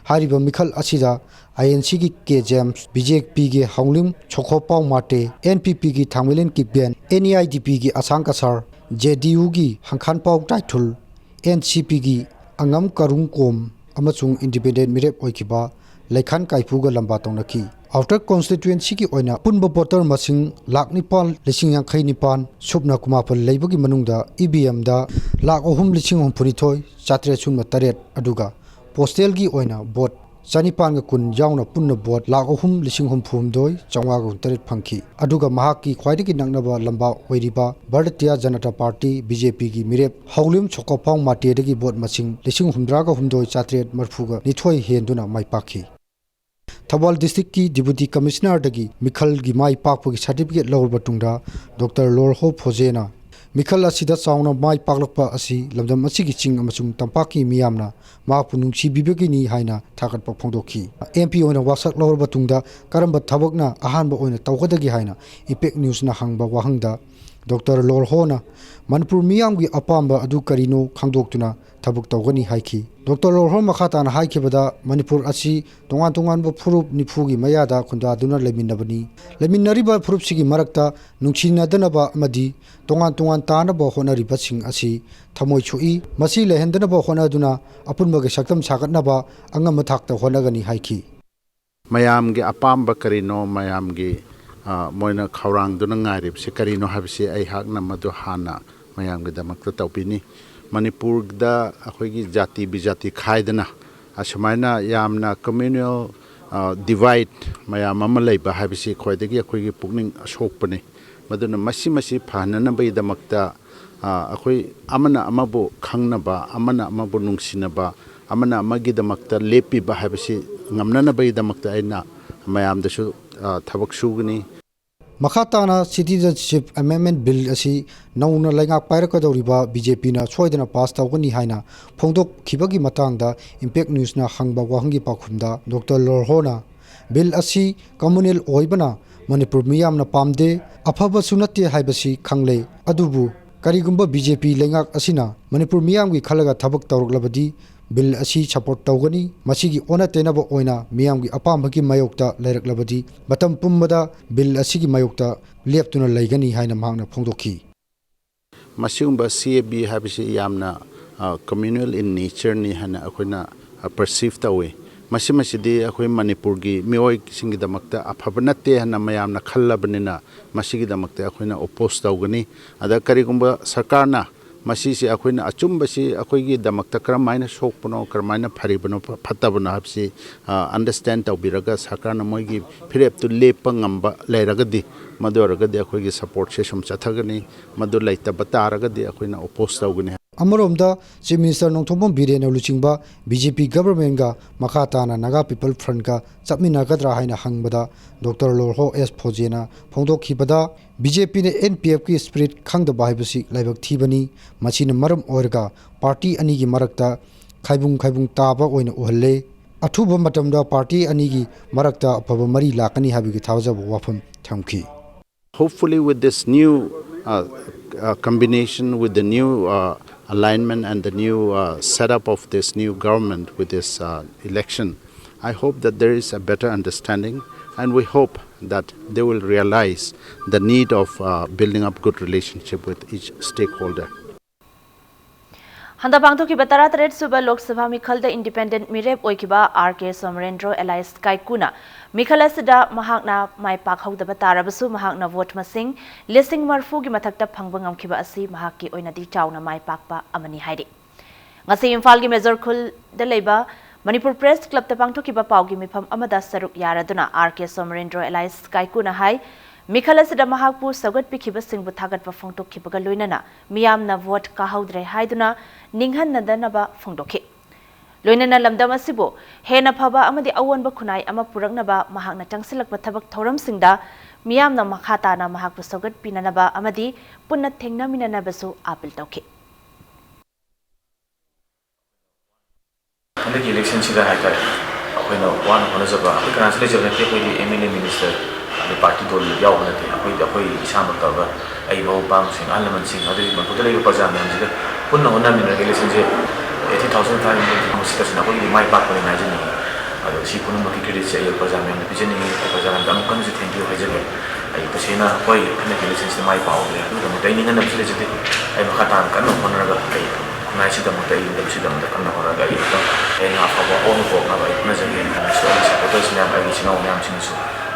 ꯍꯥꯏꯔꯤꯕ ꯃꯤꯈꯜ ꯑꯁꯤꯗ I N C ꯒꯤ K James, B J P ꯒꯤ ꯍꯥꯎꯂꯤꯝ ꯁꯣꯈꯣꯄꯥꯎ ꯃꯥꯇꯦ, N P P ꯒꯤ ꯊꯥꯡꯃꯩꯂꯦꯟ Kipgen, N E I D P ꯒꯤ ꯑꯁꯥꯡ ꯀꯁꯥꯔ, J D U ꯒꯤ ꯍꯪꯈꯥꯟꯄꯥꯎ ꯇꯥꯏꯊꯨꯜ, N C P ꯒꯤ ꯑꯉꯝ ꯀꯔꯨꯡ ꯀꯣꯝ ꯑꯃꯁꯨꯡ independent ꯃꯤꯔꯦꯞ ꯑꯣꯏꯈꯤꯕ ꯂꯩꯈꯥꯟ ꯀꯥꯏꯐꯨꯒ ꯂꯝꯕꯥ ꯇꯧꯅꯈꯤ꯫ Outer constituency ꯒꯤ ꯑꯣꯏꯅ ꯑꯄꯨꯟꯕ voter ꯃꯁꯤꯡ ꯂꯥꯈ ꯅꯤꯄꯥꯟ ꯂꯤꯁꯤꯡ ꯌꯥꯡꯈꯩ ꯅꯤꯄꯥꯟ ꯁꯨꯞꯅ ꯀꯨꯟꯃꯥꯄꯟ ꯂꯩꯕꯒꯤ ꯃꯅꯨꯡꯗ E V M ꯗ ꯂꯥꯈ ꯑꯍꯨꯝ ꯂꯤꯁꯤꯡ ꯍꯨꯝꯐꯨꯅꯤꯊꯣꯏ ꯆꯥꯇ꯭ꯔꯦꯠ ꯁꯨꯞꯅ ꯇꯔꯦꯠ, ꯑꯗꯨꯒ postal ꯒꯤ ꯑꯣꯏꯅ vote ꯆꯅꯤꯄꯥꯟꯒ ꯀꯨꯟ ꯌꯥꯎꯅ ꯄꯨꯟꯅ vote ꯂꯥꯈ ꯑꯍꯨꯝ ꯂꯤꯁꯤꯡ ꯍꯨꯝꯐꯨ ꯍꯨꯝꯗꯣꯏ ꯆꯥꯝꯃꯉꯥꯒ ꯀꯨꯟꯇꯔꯦꯠ ꯐꯪꯈꯤ꯫ ꯑꯗꯨꯒ ꯃꯍꯥꯛꯀꯤ ꯈ꯭ꯋꯥꯏꯗꯒꯤ ꯅꯛꯅꯕ ꯂꯝꯕꯥ ꯑꯣꯏꯔꯤꯕ Bharatiya Janata Party, B J P ꯒꯤ ꯃꯤꯔꯦꯞ ꯍꯥꯎꯂꯤꯝ ꯁꯣꯀꯣꯐꯥꯎ ꯃꯥꯇꯦꯗꯒꯤ vote ꯃꯁꯤꯡ ꯂꯤꯁꯤꯡ ꯍꯨꯝꯗ꯭ꯔꯥꯒ ꯍꯨꯝꯗꯣꯏ ꯆꯥꯇ꯭ꯔꯦꯠ ꯃꯔꯤꯐꯨꯒ ꯅꯤꯊꯣꯏ ꯍꯦꯟꯗꯨꯅ ꯃꯥꯏ ꯄꯥꯛꯈꯤ꯫ ꯊꯧꯕꯥꯜ district ꯀꯤ Deputy Commissioner ꯗꯒꯤ ꯃꯤꯈꯜꯒꯤ ꯃꯥꯏ ꯄꯥꯛꯄꯒꯤ certificate ꯂꯧꯔꯕ ꯇꯨꯡꯗ, Doctor ꯂꯣꯔꯍꯣ ꯐꯣꯖꯦꯅ ꯃꯤꯈꯜ ꯑꯁꯤꯗ ꯆꯥꯎꯅ ꯃꯥꯏ ꯄꯥꯛꯂꯛꯄ ꯑꯁꯤ ꯂꯝꯗꯝ ꯑꯁꯤꯒꯤ ꯆꯤꯡ ꯑꯃꯁꯨꯡ ꯇꯝꯄꯥꯛꯀꯤ ꯃꯤꯌꯥꯝꯅ ꯃꯍꯥꯛꯄꯨ ꯅꯨꯡꯁꯤꯕꯤꯕꯒꯤꯅꯤ ꯍꯥꯏꯅ ꯊꯥꯒꯠꯄ ꯐꯣꯡꯗꯣꯛꯈꯤ꯫ M P ꯑꯣꯏꯅ ꯋꯥꯁꯛ ꯂꯧꯔꯕ ꯇꯨꯡꯗ ꯀꯔꯝꯕ ꯊꯕꯛꯅ ꯑꯍꯥꯟꯕ ꯑꯣꯏꯅ ꯇꯧꯒꯗꯒꯦ ꯍꯥꯏꯅ Impact News ꯅ ꯍꯪꯕ ꯋꯥꯍꯪꯗ, ꯗꯣꯛꯇꯔ ꯂꯣꯔꯍꯣꯅ ꯃꯅꯤꯄꯨꯔ ꯃꯤꯌꯥꯝꯒꯤ ꯑꯄꯥꯝꯕ ꯑꯗꯨ ꯀꯔꯤꯅꯣ ꯈꯪꯗꯣꯛꯇꯨꯅ ꯊꯕꯛ ꯇꯧꯒꯅꯤ ꯍꯥꯏꯈꯤ꯫ ꯗꯣꯛꯇꯔ ꯂꯣꯔꯍꯣ ꯃꯈꯥ ꯇꯥꯅ ꯍꯥꯏꯈꯤꯕꯗ, ꯃꯅꯤꯄꯨꯔ ꯑꯁꯤ ꯇꯣꯉꯥꯟ ꯇꯣꯉꯥꯟꯕ ꯐꯨꯔꯨꯞ ꯅꯤꯐꯨꯒꯤ ꯃꯌꯥꯗ ꯈꯨꯟꯗꯥꯗꯨꯅ ꯂꯩꯃꯤꯟꯅꯕꯅꯤ꯫ ꯂꯩꯃꯤꯟꯅꯔꯤꯕ ꯐꯨꯔꯨꯞꯁꯤꯒꯤ ꯃꯔꯛꯇ ꯅꯨꯡꯁꯤꯅꯗꯅꯕ ꯑꯃꯗꯤ ꯇꯣꯉꯥꯟ ꯇꯣꯉꯥꯟ ꯇꯥꯅꯕ ꯍꯣꯠꯅꯔꯤꯕꯁꯤꯡ ꯑꯁꯤ ꯊꯃꯣꯏ ꯁꯣꯛꯏ꯫ ꯃꯁꯤ ꯂꯩꯍꯟꯗꯅꯕ ꯍꯣꯠꯅꯗꯨꯅ ꯑꯄꯨꯟꯕꯒꯤ ꯁꯛꯇꯝ ꯁꯥꯒꯠꯅꯕ ꯑꯉꯝꯕ ꯊꯥꯛꯇ ꯍꯣꯠꯅꯒꯅꯤ ꯍꯥꯏꯈꯤ꯫ ꯃꯌꯥꯝꯒꯤ ꯑꯄꯥꯝꯕ ꯀꯔꯤꯅꯣ, ꯃꯌꯥꯝꯒꯤ, ꯑ, ꯃꯣꯏꯅ ꯈꯧꯔꯥꯡꯗꯨꯅ ꯉꯥꯏꯔꯤꯕꯁꯤ ꯀꯔꯤꯅꯣ ꯍꯥꯏꯕꯁꯤ ꯑꯩꯍꯥꯛꯅ ꯃꯗꯨ ꯍꯥꯟꯅ ꯃꯌꯥꯝꯒꯤꯗꯃꯛꯇ ꯇꯧꯕꯤꯅꯤ꯫ ꯃꯅꯤꯄꯨꯔꯗ ꯑꯩꯈꯣꯏꯒꯤ ꯖꯥꯇꯤ ꯕꯤꯖꯥꯇꯤ ꯈꯥꯏꯗꯅ ꯑꯁꯨꯃꯥꯏꯅ ꯌꯥꯝꯅ communal, ꯑ, divide ꯃꯌꯥꯝ ꯑꯃ ꯂꯩꯕ ꯍꯥꯏꯕꯁꯤ ꯈ꯭ꯋꯥꯏꯗꯒꯤ ꯑꯩꯈꯣꯏꯒꯤ ꯄꯨꯛꯅꯤꯡ ꯁꯣꯛꯄꯅꯤ꯫ ꯃꯗꯨꯅ ꯃꯁꯤ, ꯃꯁꯤ ꯐꯍꯟꯅꯅꯕꯒꯤꯗꯃꯛꯇ, ꯑ, ꯑꯩꯈꯣꯏ ꯑꯃꯅ ꯑꯃꯕꯨ ꯈꯪꯅꯕ, ꯑꯃꯅ ꯑꯃꯕꯨ ꯅꯨꯡꯁꯤꯅꯕ, ꯑꯃꯅ ꯑꯃꯒꯤꯗꯃꯛꯇ ꯂꯦꯞꯄꯤꯕ ꯍꯥꯏꯕꯁꯤ ꯉꯝꯅꯅꯕꯒꯤꯗꯃꯛꯇ ꯑꯩꯅ ꯃꯌꯥꯝꯗꯁꯨ, ꯑ, ꯊꯕꯛ ꯁꯨꯒꯅꯤ꯫ ꯃꯈꯥ ꯇꯥꯅ Citizenship Amendment Bill ꯑꯁꯤ ꯅꯧꯅ ꯂꯩꯉꯥꯛ ꯄꯥꯏꯔꯛꯀꯗꯧꯔꯤꯕ BJPꯅ ꯁꯣꯏꯗꯅ ꯄꯥꯁ ꯇꯧꯒꯅꯤ ꯍꯥꯏꯅ ꯐꯣꯡꯗꯣꯛꯈꯤꯕꯒꯤ ꯃꯇꯥꯡꯗ Impact Newsꯅ ꯍꯪꯕ ꯋꯥꯍꯪꯒꯤ ꯄꯥꯎꯈꯨꯝꯗ ꯗꯣꯛꯇꯔ ꯂꯣꯔꯍꯣꯅ ꯕꯤꯜ ꯑꯁꯤ communal ꯑꯣꯏꯕꯅ ꯃꯅꯤꯄꯨꯔ ꯃꯤꯌꯥꯝꯅ ꯄꯥꯝꯗꯦ, ꯑꯐꯕꯁꯨ ꯅꯠꯇꯦ ꯍꯥꯏꯕꯁꯤ ꯈꯪꯂꯦ꯫ ꯑꯗꯨꯕꯨ ꯀꯔꯤꯒꯨꯝꯕ BJP ꯂꯩꯉꯥꯛ ꯑꯁꯤꯅ ꯃꯅꯤꯄꯨꯔ ꯃꯤꯌꯥꯝꯒꯤ ꯈꯜꯂꯒ ꯊꯕꯛ ꯇꯧꯔꯛꯂꯕꯗꯤ ꯕꯤꯜ ꯑꯁꯤ support ꯇꯧꯒꯅꯤ꯫ ꯃꯁꯤꯒꯤ ꯑꯣꯟꯅ ꯇꯩꯅꯕ ꯑꯣꯏꯅ ꯃꯤꯌꯥꯝꯒꯤ ꯑꯄꯥꯝꯕꯒꯤ ꯃꯥꯌꯣꯛꯇ ꯂꯩꯔꯛꯂꯕꯗꯤ ꯃꯇꯝ ꯄꯨꯝꯕꯗ ꯕꯤꯜ ꯑꯁꯤꯒꯤ ꯃꯥꯌꯣꯛꯇ ꯂꯦꯞꯇꯨꯅ ꯂꯩꯒꯅꯤ ꯍꯥꯏꯅ ꯃꯍꯥꯛꯅ ꯐꯣꯡꯗꯣꯛꯈꯤ꯫ ꯃꯁꯤꯒꯨꯝꯕ CAB ꯍꯥꯏꯕꯁꯤ ꯌꯥꯝꯅ, ꯑ, communal in natureꯅꯤ ꯍꯥꯏꯅ ꯑꯩꯈꯣꯏꯅ, ꯑ, perceive ꯇꯧꯏ꯫ ꯃꯁꯤꯃꯁꯤꯗꯤ ꯑꯩꯈꯣꯏ ꯃꯅꯤꯄꯨꯔꯒꯤ ꯃꯤꯑꯣꯏꯁꯤꯡꯒꯤꯗꯃꯛꯇ ꯑꯐꯕ ꯅꯠꯇꯦ ꯍꯥꯏꯅ ꯃꯌꯥꯝꯅ ꯈꯜꯂꯕꯅꯤꯅ ꯃꯁꯤꯒꯤꯗꯃꯛꯇ ꯑꯩꯈꯣꯏꯅ oppose ꯇꯧꯒꯅꯤ꯫ ꯑꯗ ꯀꯔꯤꯒꯨꯝꯕ ꯁꯔꯀꯥꯔꯅ ꯃꯁꯤꯁꯦ ꯑꯩꯈꯣꯏꯅ ꯑꯆꯨꯝꯕꯁꯤ ꯑꯩꯈꯣꯏꯒꯤꯗꯃꯛꯇ ꯀꯔꯝꯍꯥꯏꯅ ꯁꯣꯛꯄꯅꯣ, ꯀꯔꯝꯍꯥꯏꯅ ꯐꯔꯤꯕꯅꯣ, ꯐ-, ꯐꯠꯇꯕꯅꯣ ꯍꯥꯏꯕꯁꯤ, ꯑ, understand ꯇꯧꯕꯤꯔꯒ ꯁꯔꯀꯥꯔꯅ ꯃꯣꯏꯒꯤ ꯐꯤꯔꯦꯞꯇꯨ ꯂꯦꯞꯄ ꯉꯝꯕ ꯂꯩꯔꯒꯗꯤ, ꯃꯗꯨ ꯑꯣꯏꯔꯒꯗꯤ ꯑꯩꯈꯣꯏꯒꯤ supportꯁꯦ ꯁꯨꯝ ꯆꯠꯊꯒꯅꯤ꯫ ꯃꯗꯨ ꯂꯩꯇꯕ ꯇꯥꯔꯒꯗꯤ ꯑꯩꯈꯣꯏꯅ oppose ꯇꯧꯒꯅꯤ꯫ ꯑꯃꯔꯣꯝꯗ Chief Minister ꯅꯣꯡꯊꯣꯝꯕꯝ ꯕꯤꯔꯦꯟꯅ ꯂꯨꯆꯤꯡꯕ BJP governmentꯒ ꯃꯈꯥ ꯇꯥꯅ Naga People Frontꯒ ꯆꯠꯃꯤꯟꯅꯒꯗ꯭ꯔꯥ ꯍꯥꯏꯅ ꯍꯪꯕꯗ ꯗꯣꯛꯇꯔ ꯂꯣꯔꯍꯣ ꯑꯦꯁ ꯐꯣꯖꯦꯅ ꯐꯣꯡꯗꯣꯛꯈꯤꯕꯗ, BJPꯅ NPFꯀꯤ spirit ꯈꯪꯗꯕ ꯍꯥꯏꯕꯁꯤ ꯂꯥꯏꯕꯛ ꯊꯤꯕꯅꯤ꯫ ꯃꯁꯤꯅ ꯃꯔꯝ ꯑꯣꯏꯔꯒ party ꯑꯅꯤꯒꯤ ꯃꯔꯛꯇ ꯈꯥꯏꯕꯨꯡ ꯈꯥꯏꯕꯨꯡ ꯇꯥꯕ ꯑꯣꯏꯅ ꯎꯍꯜꯂꯦ꯫ ꯑꯊꯨꯕ ꯃꯇꯝꯗ party ꯑꯅꯤꯒꯤ ꯃꯔꯛꯇ ꯑꯐꯕ ꯃꯔꯤ ꯂꯥꯛꯀꯅꯤ ꯍꯥꯏꯕꯒꯤ ꯊꯥꯖꯕ ꯋꯥꯐꯝ ꯊꯝꯈꯤ꯫ Hopefully with this new, uh, uh, combination with the new uh, alignment and the new uh, setup of this new government with this uh, election, I hope that there is a better understanding, and we hope that they will realize the need of uh, building up good relationship with each stakeholder. ꯍꯟꯗꯛ ꯄꯥꯡꯊꯣꯛꯈꯤꯕ ꯇꯔꯥꯇꯔꯦꯠ ꯁꯨꯕ Lok Sabha ꯃꯤꯈꯜꯗ independent ꯃꯤꯔꯦꯞ ꯑꯣꯏꯈꯤꯕ R ꯀꯦ ꯁꯣꯃꯔꯦꯟꯗ꯭ꯔꯣ alias ꯀꯥꯏꯀꯨꯅ ꯃꯤꯈꯜ ꯑꯁꯤꯗ ꯃꯍꯥꯛꯅ ꯃꯥꯏ ꯄꯥꯛꯍꯧꯗꯕ ꯇꯥꯔꯕꯁꯨ, ꯃꯍꯥꯛꯅ ꯚꯣꯠ ꯃꯁꯤꯡ ꯂꯤꯁꯤꯡ ꯃꯔꯤꯐꯨꯒꯤ ꯃꯊꯛꯇ ꯐꯪꯕ ꯉꯝꯈꯤꯕ ꯑꯁꯤ ꯃꯍꯥꯛꯀꯤ ꯑꯣꯏꯅꯗꯤ ꯆꯥꯎꯅ ꯃꯥꯏ ꯄꯥꯛꯄ ꯑꯃꯅꯤ ꯍꯥꯏꯔꯤ꯫ ꯉꯁꯤ ꯏꯝꯐꯥꯜꯒꯤ ꯃꯦꯖꯣꯔ ꯈꯨꯜꯗ ꯂꯩꯕ ꯃꯅꯤꯄꯨꯔ ꯄ꯭ꯔꯦꯁ ꯀ꯭ꯂꯕꯇ ꯄꯥꯡꯊꯣꯛꯈꯤꯕ ꯄꯥꯎꯒꯤ ꯃꯤꯐꯝ ꯑꯃꯗ ꯁꯔꯨꯛ ꯌꯥꯔꯗꯨꯅ ꯑꯥꯔ ꯀꯦ ꯁꯣꯃꯔꯦꯟꯗ꯭ꯔꯣ ꯑꯦꯂꯥꯏꯁ ꯀꯥꯏꯀꯨꯅ ꯍꯥꯏ, ꯃꯤꯈꯜ ꯑꯁꯤꯗ ꯃꯍꯥꯛꯄꯨ ꯁꯧꯒꯠꯄꯤꯈꯤꯕꯁꯤꯡꯕꯨ ꯊꯥꯒꯠꯄ ꯐꯣꯡꯗꯣꯛꯈꯤꯕꯒ ꯂꯣꯏꯅꯅ ꯃꯤꯌꯥꯝꯅ ꯚꯣꯠ ꯀꯥꯍꯧꯗ꯭ꯔꯦ ꯍꯥꯏꯗꯨꯅ ꯅꯤꯡꯍꯟꯅꯗꯅꯕ ꯐꯣꯡꯗꯣꯛꯈꯤ꯫ ꯂꯣꯏꯅꯅ ꯂꯝꯗꯝ ꯑꯁꯤꯕꯨ ꯍꯦꯟꯅ ꯐꯕ ꯑꯃꯗꯤ ꯑꯑꯣꯟꯕ ꯈꯨꯟꯅꯥꯏ ꯑꯃ ꯄꯨꯔꯛꯅꯕ ꯃꯍꯥꯛꯅ ꯆꯪꯁꯤꯜꯂꯛꯄ ꯊꯕꯛ ꯊꯧꯔꯝꯁꯤꯡꯗ ꯃꯤꯌꯥꯝꯅ ꯃꯈꯥ ꯇꯥꯅ ꯃꯍꯥꯛꯄꯨ ꯁꯧꯒꯠꯄꯤꯅꯅꯕ ꯑꯃꯗꯤ ꯄꯨꯟꯅ ꯊꯦꯡꯅꯃꯤꯟꯅꯅꯕꯁꯨ ꯑꯥꯄꯤꯜ ꯇꯧꯈꯤ꯫ ꯍꯟꯗꯛꯀꯤ ꯏꯂꯦꯛꯁꯟꯁꯤꯗ ꯍꯥꯏꯇꯥꯔꯦ, ꯑꯩꯈꯣꯏꯅ ꯋꯥꯅ ꯍꯣꯠꯅꯖꯕ, ꯑꯩꯈꯣꯏ ꯀꯅꯥꯁꯨ ꯂꯩꯖꯕ ꯅꯠꯇꯦ, ꯑꯩꯈꯣꯏꯗꯤ ꯑꯦꯝ ꯑꯦꯜ ꯑꯦ, ꯃꯤꯅꯤꯁꯇꯔ, ꯑꯗꯩ ꯄꯥꯔꯇꯤ ꯗꯣꯜ ꯌꯥꯎꯕ ꯅꯠꯇꯦ꯫ ꯑꯩꯈꯣꯏꯗꯤ ꯑꯩꯈꯣꯏ ꯏꯁꯥꯃꯛ ꯇꯧꯔꯒ ꯑꯩꯒꯤ ꯃꯔꯨꯞ ꯃꯄꯥꯡꯁꯤꯡ, ꯑꯍꯜ ꯂꯃꯟꯁꯤꯡ, ꯑꯗꯒꯤ ꯃꯅꯤꯄꯨꯔꯗ ꯂꯩꯔꯤꯕ ꯄ꯭ꯔꯖꯥ ꯃꯌꯥꯝꯁꯤꯒ ꯄꯨꯟꯅ ꯍꯣꯠꯅꯃꯤꯟꯅꯔꯒ ꯏꯂꯦꯛꯁꯟꯁꯦ eighty thousand five hundred ꯃꯁꯤ ꯇꯁꯦꯡꯅ ꯑꯩꯈꯣꯏꯒꯤꯗꯤ ꯃꯥꯏ ꯄꯥꯛꯄꯅꯦꯅ ꯍꯥꯏꯖꯅꯤꯡꯉꯤ꯫ ꯑꯗꯣ ꯁꯤ ꯄꯨꯝꯅꯃꯛꯀꯤ creditꯁꯦ ꯑꯩ ꯄ꯭ꯔꯖꯥ ꯃꯌꯥꯝꯗ ꯄꯤꯖꯅꯤꯡꯉꯤ꯫ ꯑꯩ ꯄ꯭ꯔꯖꯥ ꯃꯌꯥꯝꯗ ꯑꯃꯨꯛ ꯍꯟꯅꯁꯨ thank you ꯍꯥꯏꯖꯒꯦ꯫ ꯑꯩ ꯇꯁꯦꯡꯅ ꯍꯣꯏ, ꯍꯟꯗꯛꯀꯤ ꯏꯂꯦꯛꯁꯟꯁꯤꯗ ꯃꯥꯏ ꯄꯥꯛꯍꯧꯗ꯭ꯔꯦ꯫ ꯑꯗꯨꯒꯤꯗꯃꯛꯇ ꯑꯩ ꯅꯤꯡꯍꯟꯅꯕꯁꯨ ꯂꯩꯖꯗꯦ꯫ ꯑꯩ ꯃꯈꯥ ꯇꯥꯅ ꯀꯟꯅ ꯍꯣꯠꯅꯔꯒ ꯑꯩ ꯈꯨꯟꯅꯥꯏꯁꯤꯗꯃꯛꯇ, ꯑꯩ ꯂꯝꯁꯤꯗꯃꯛꯇ ꯀꯟꯅ ꯍꯣꯠꯅꯔꯒ ꯑꯩ ꯑꯃꯨꯛꯇꯪ ꯍꯦꯟꯅ ꯑꯐꯕ ꯑꯑꯣꯟꯕ ꯄꯨꯔꯛꯅꯕ ꯑꯩ ꯍꯣꯠꯅꯖꯒꯦ꯫ ꯑꯩꯒꯤ supporters ꯃꯌꯥꯝ, ꯑꯩꯒꯤ ꯏꯆꯤꯟ ꯏꯅꯥꯎ ꯃꯌꯥꯝꯁꯤꯡꯅꯁꯨ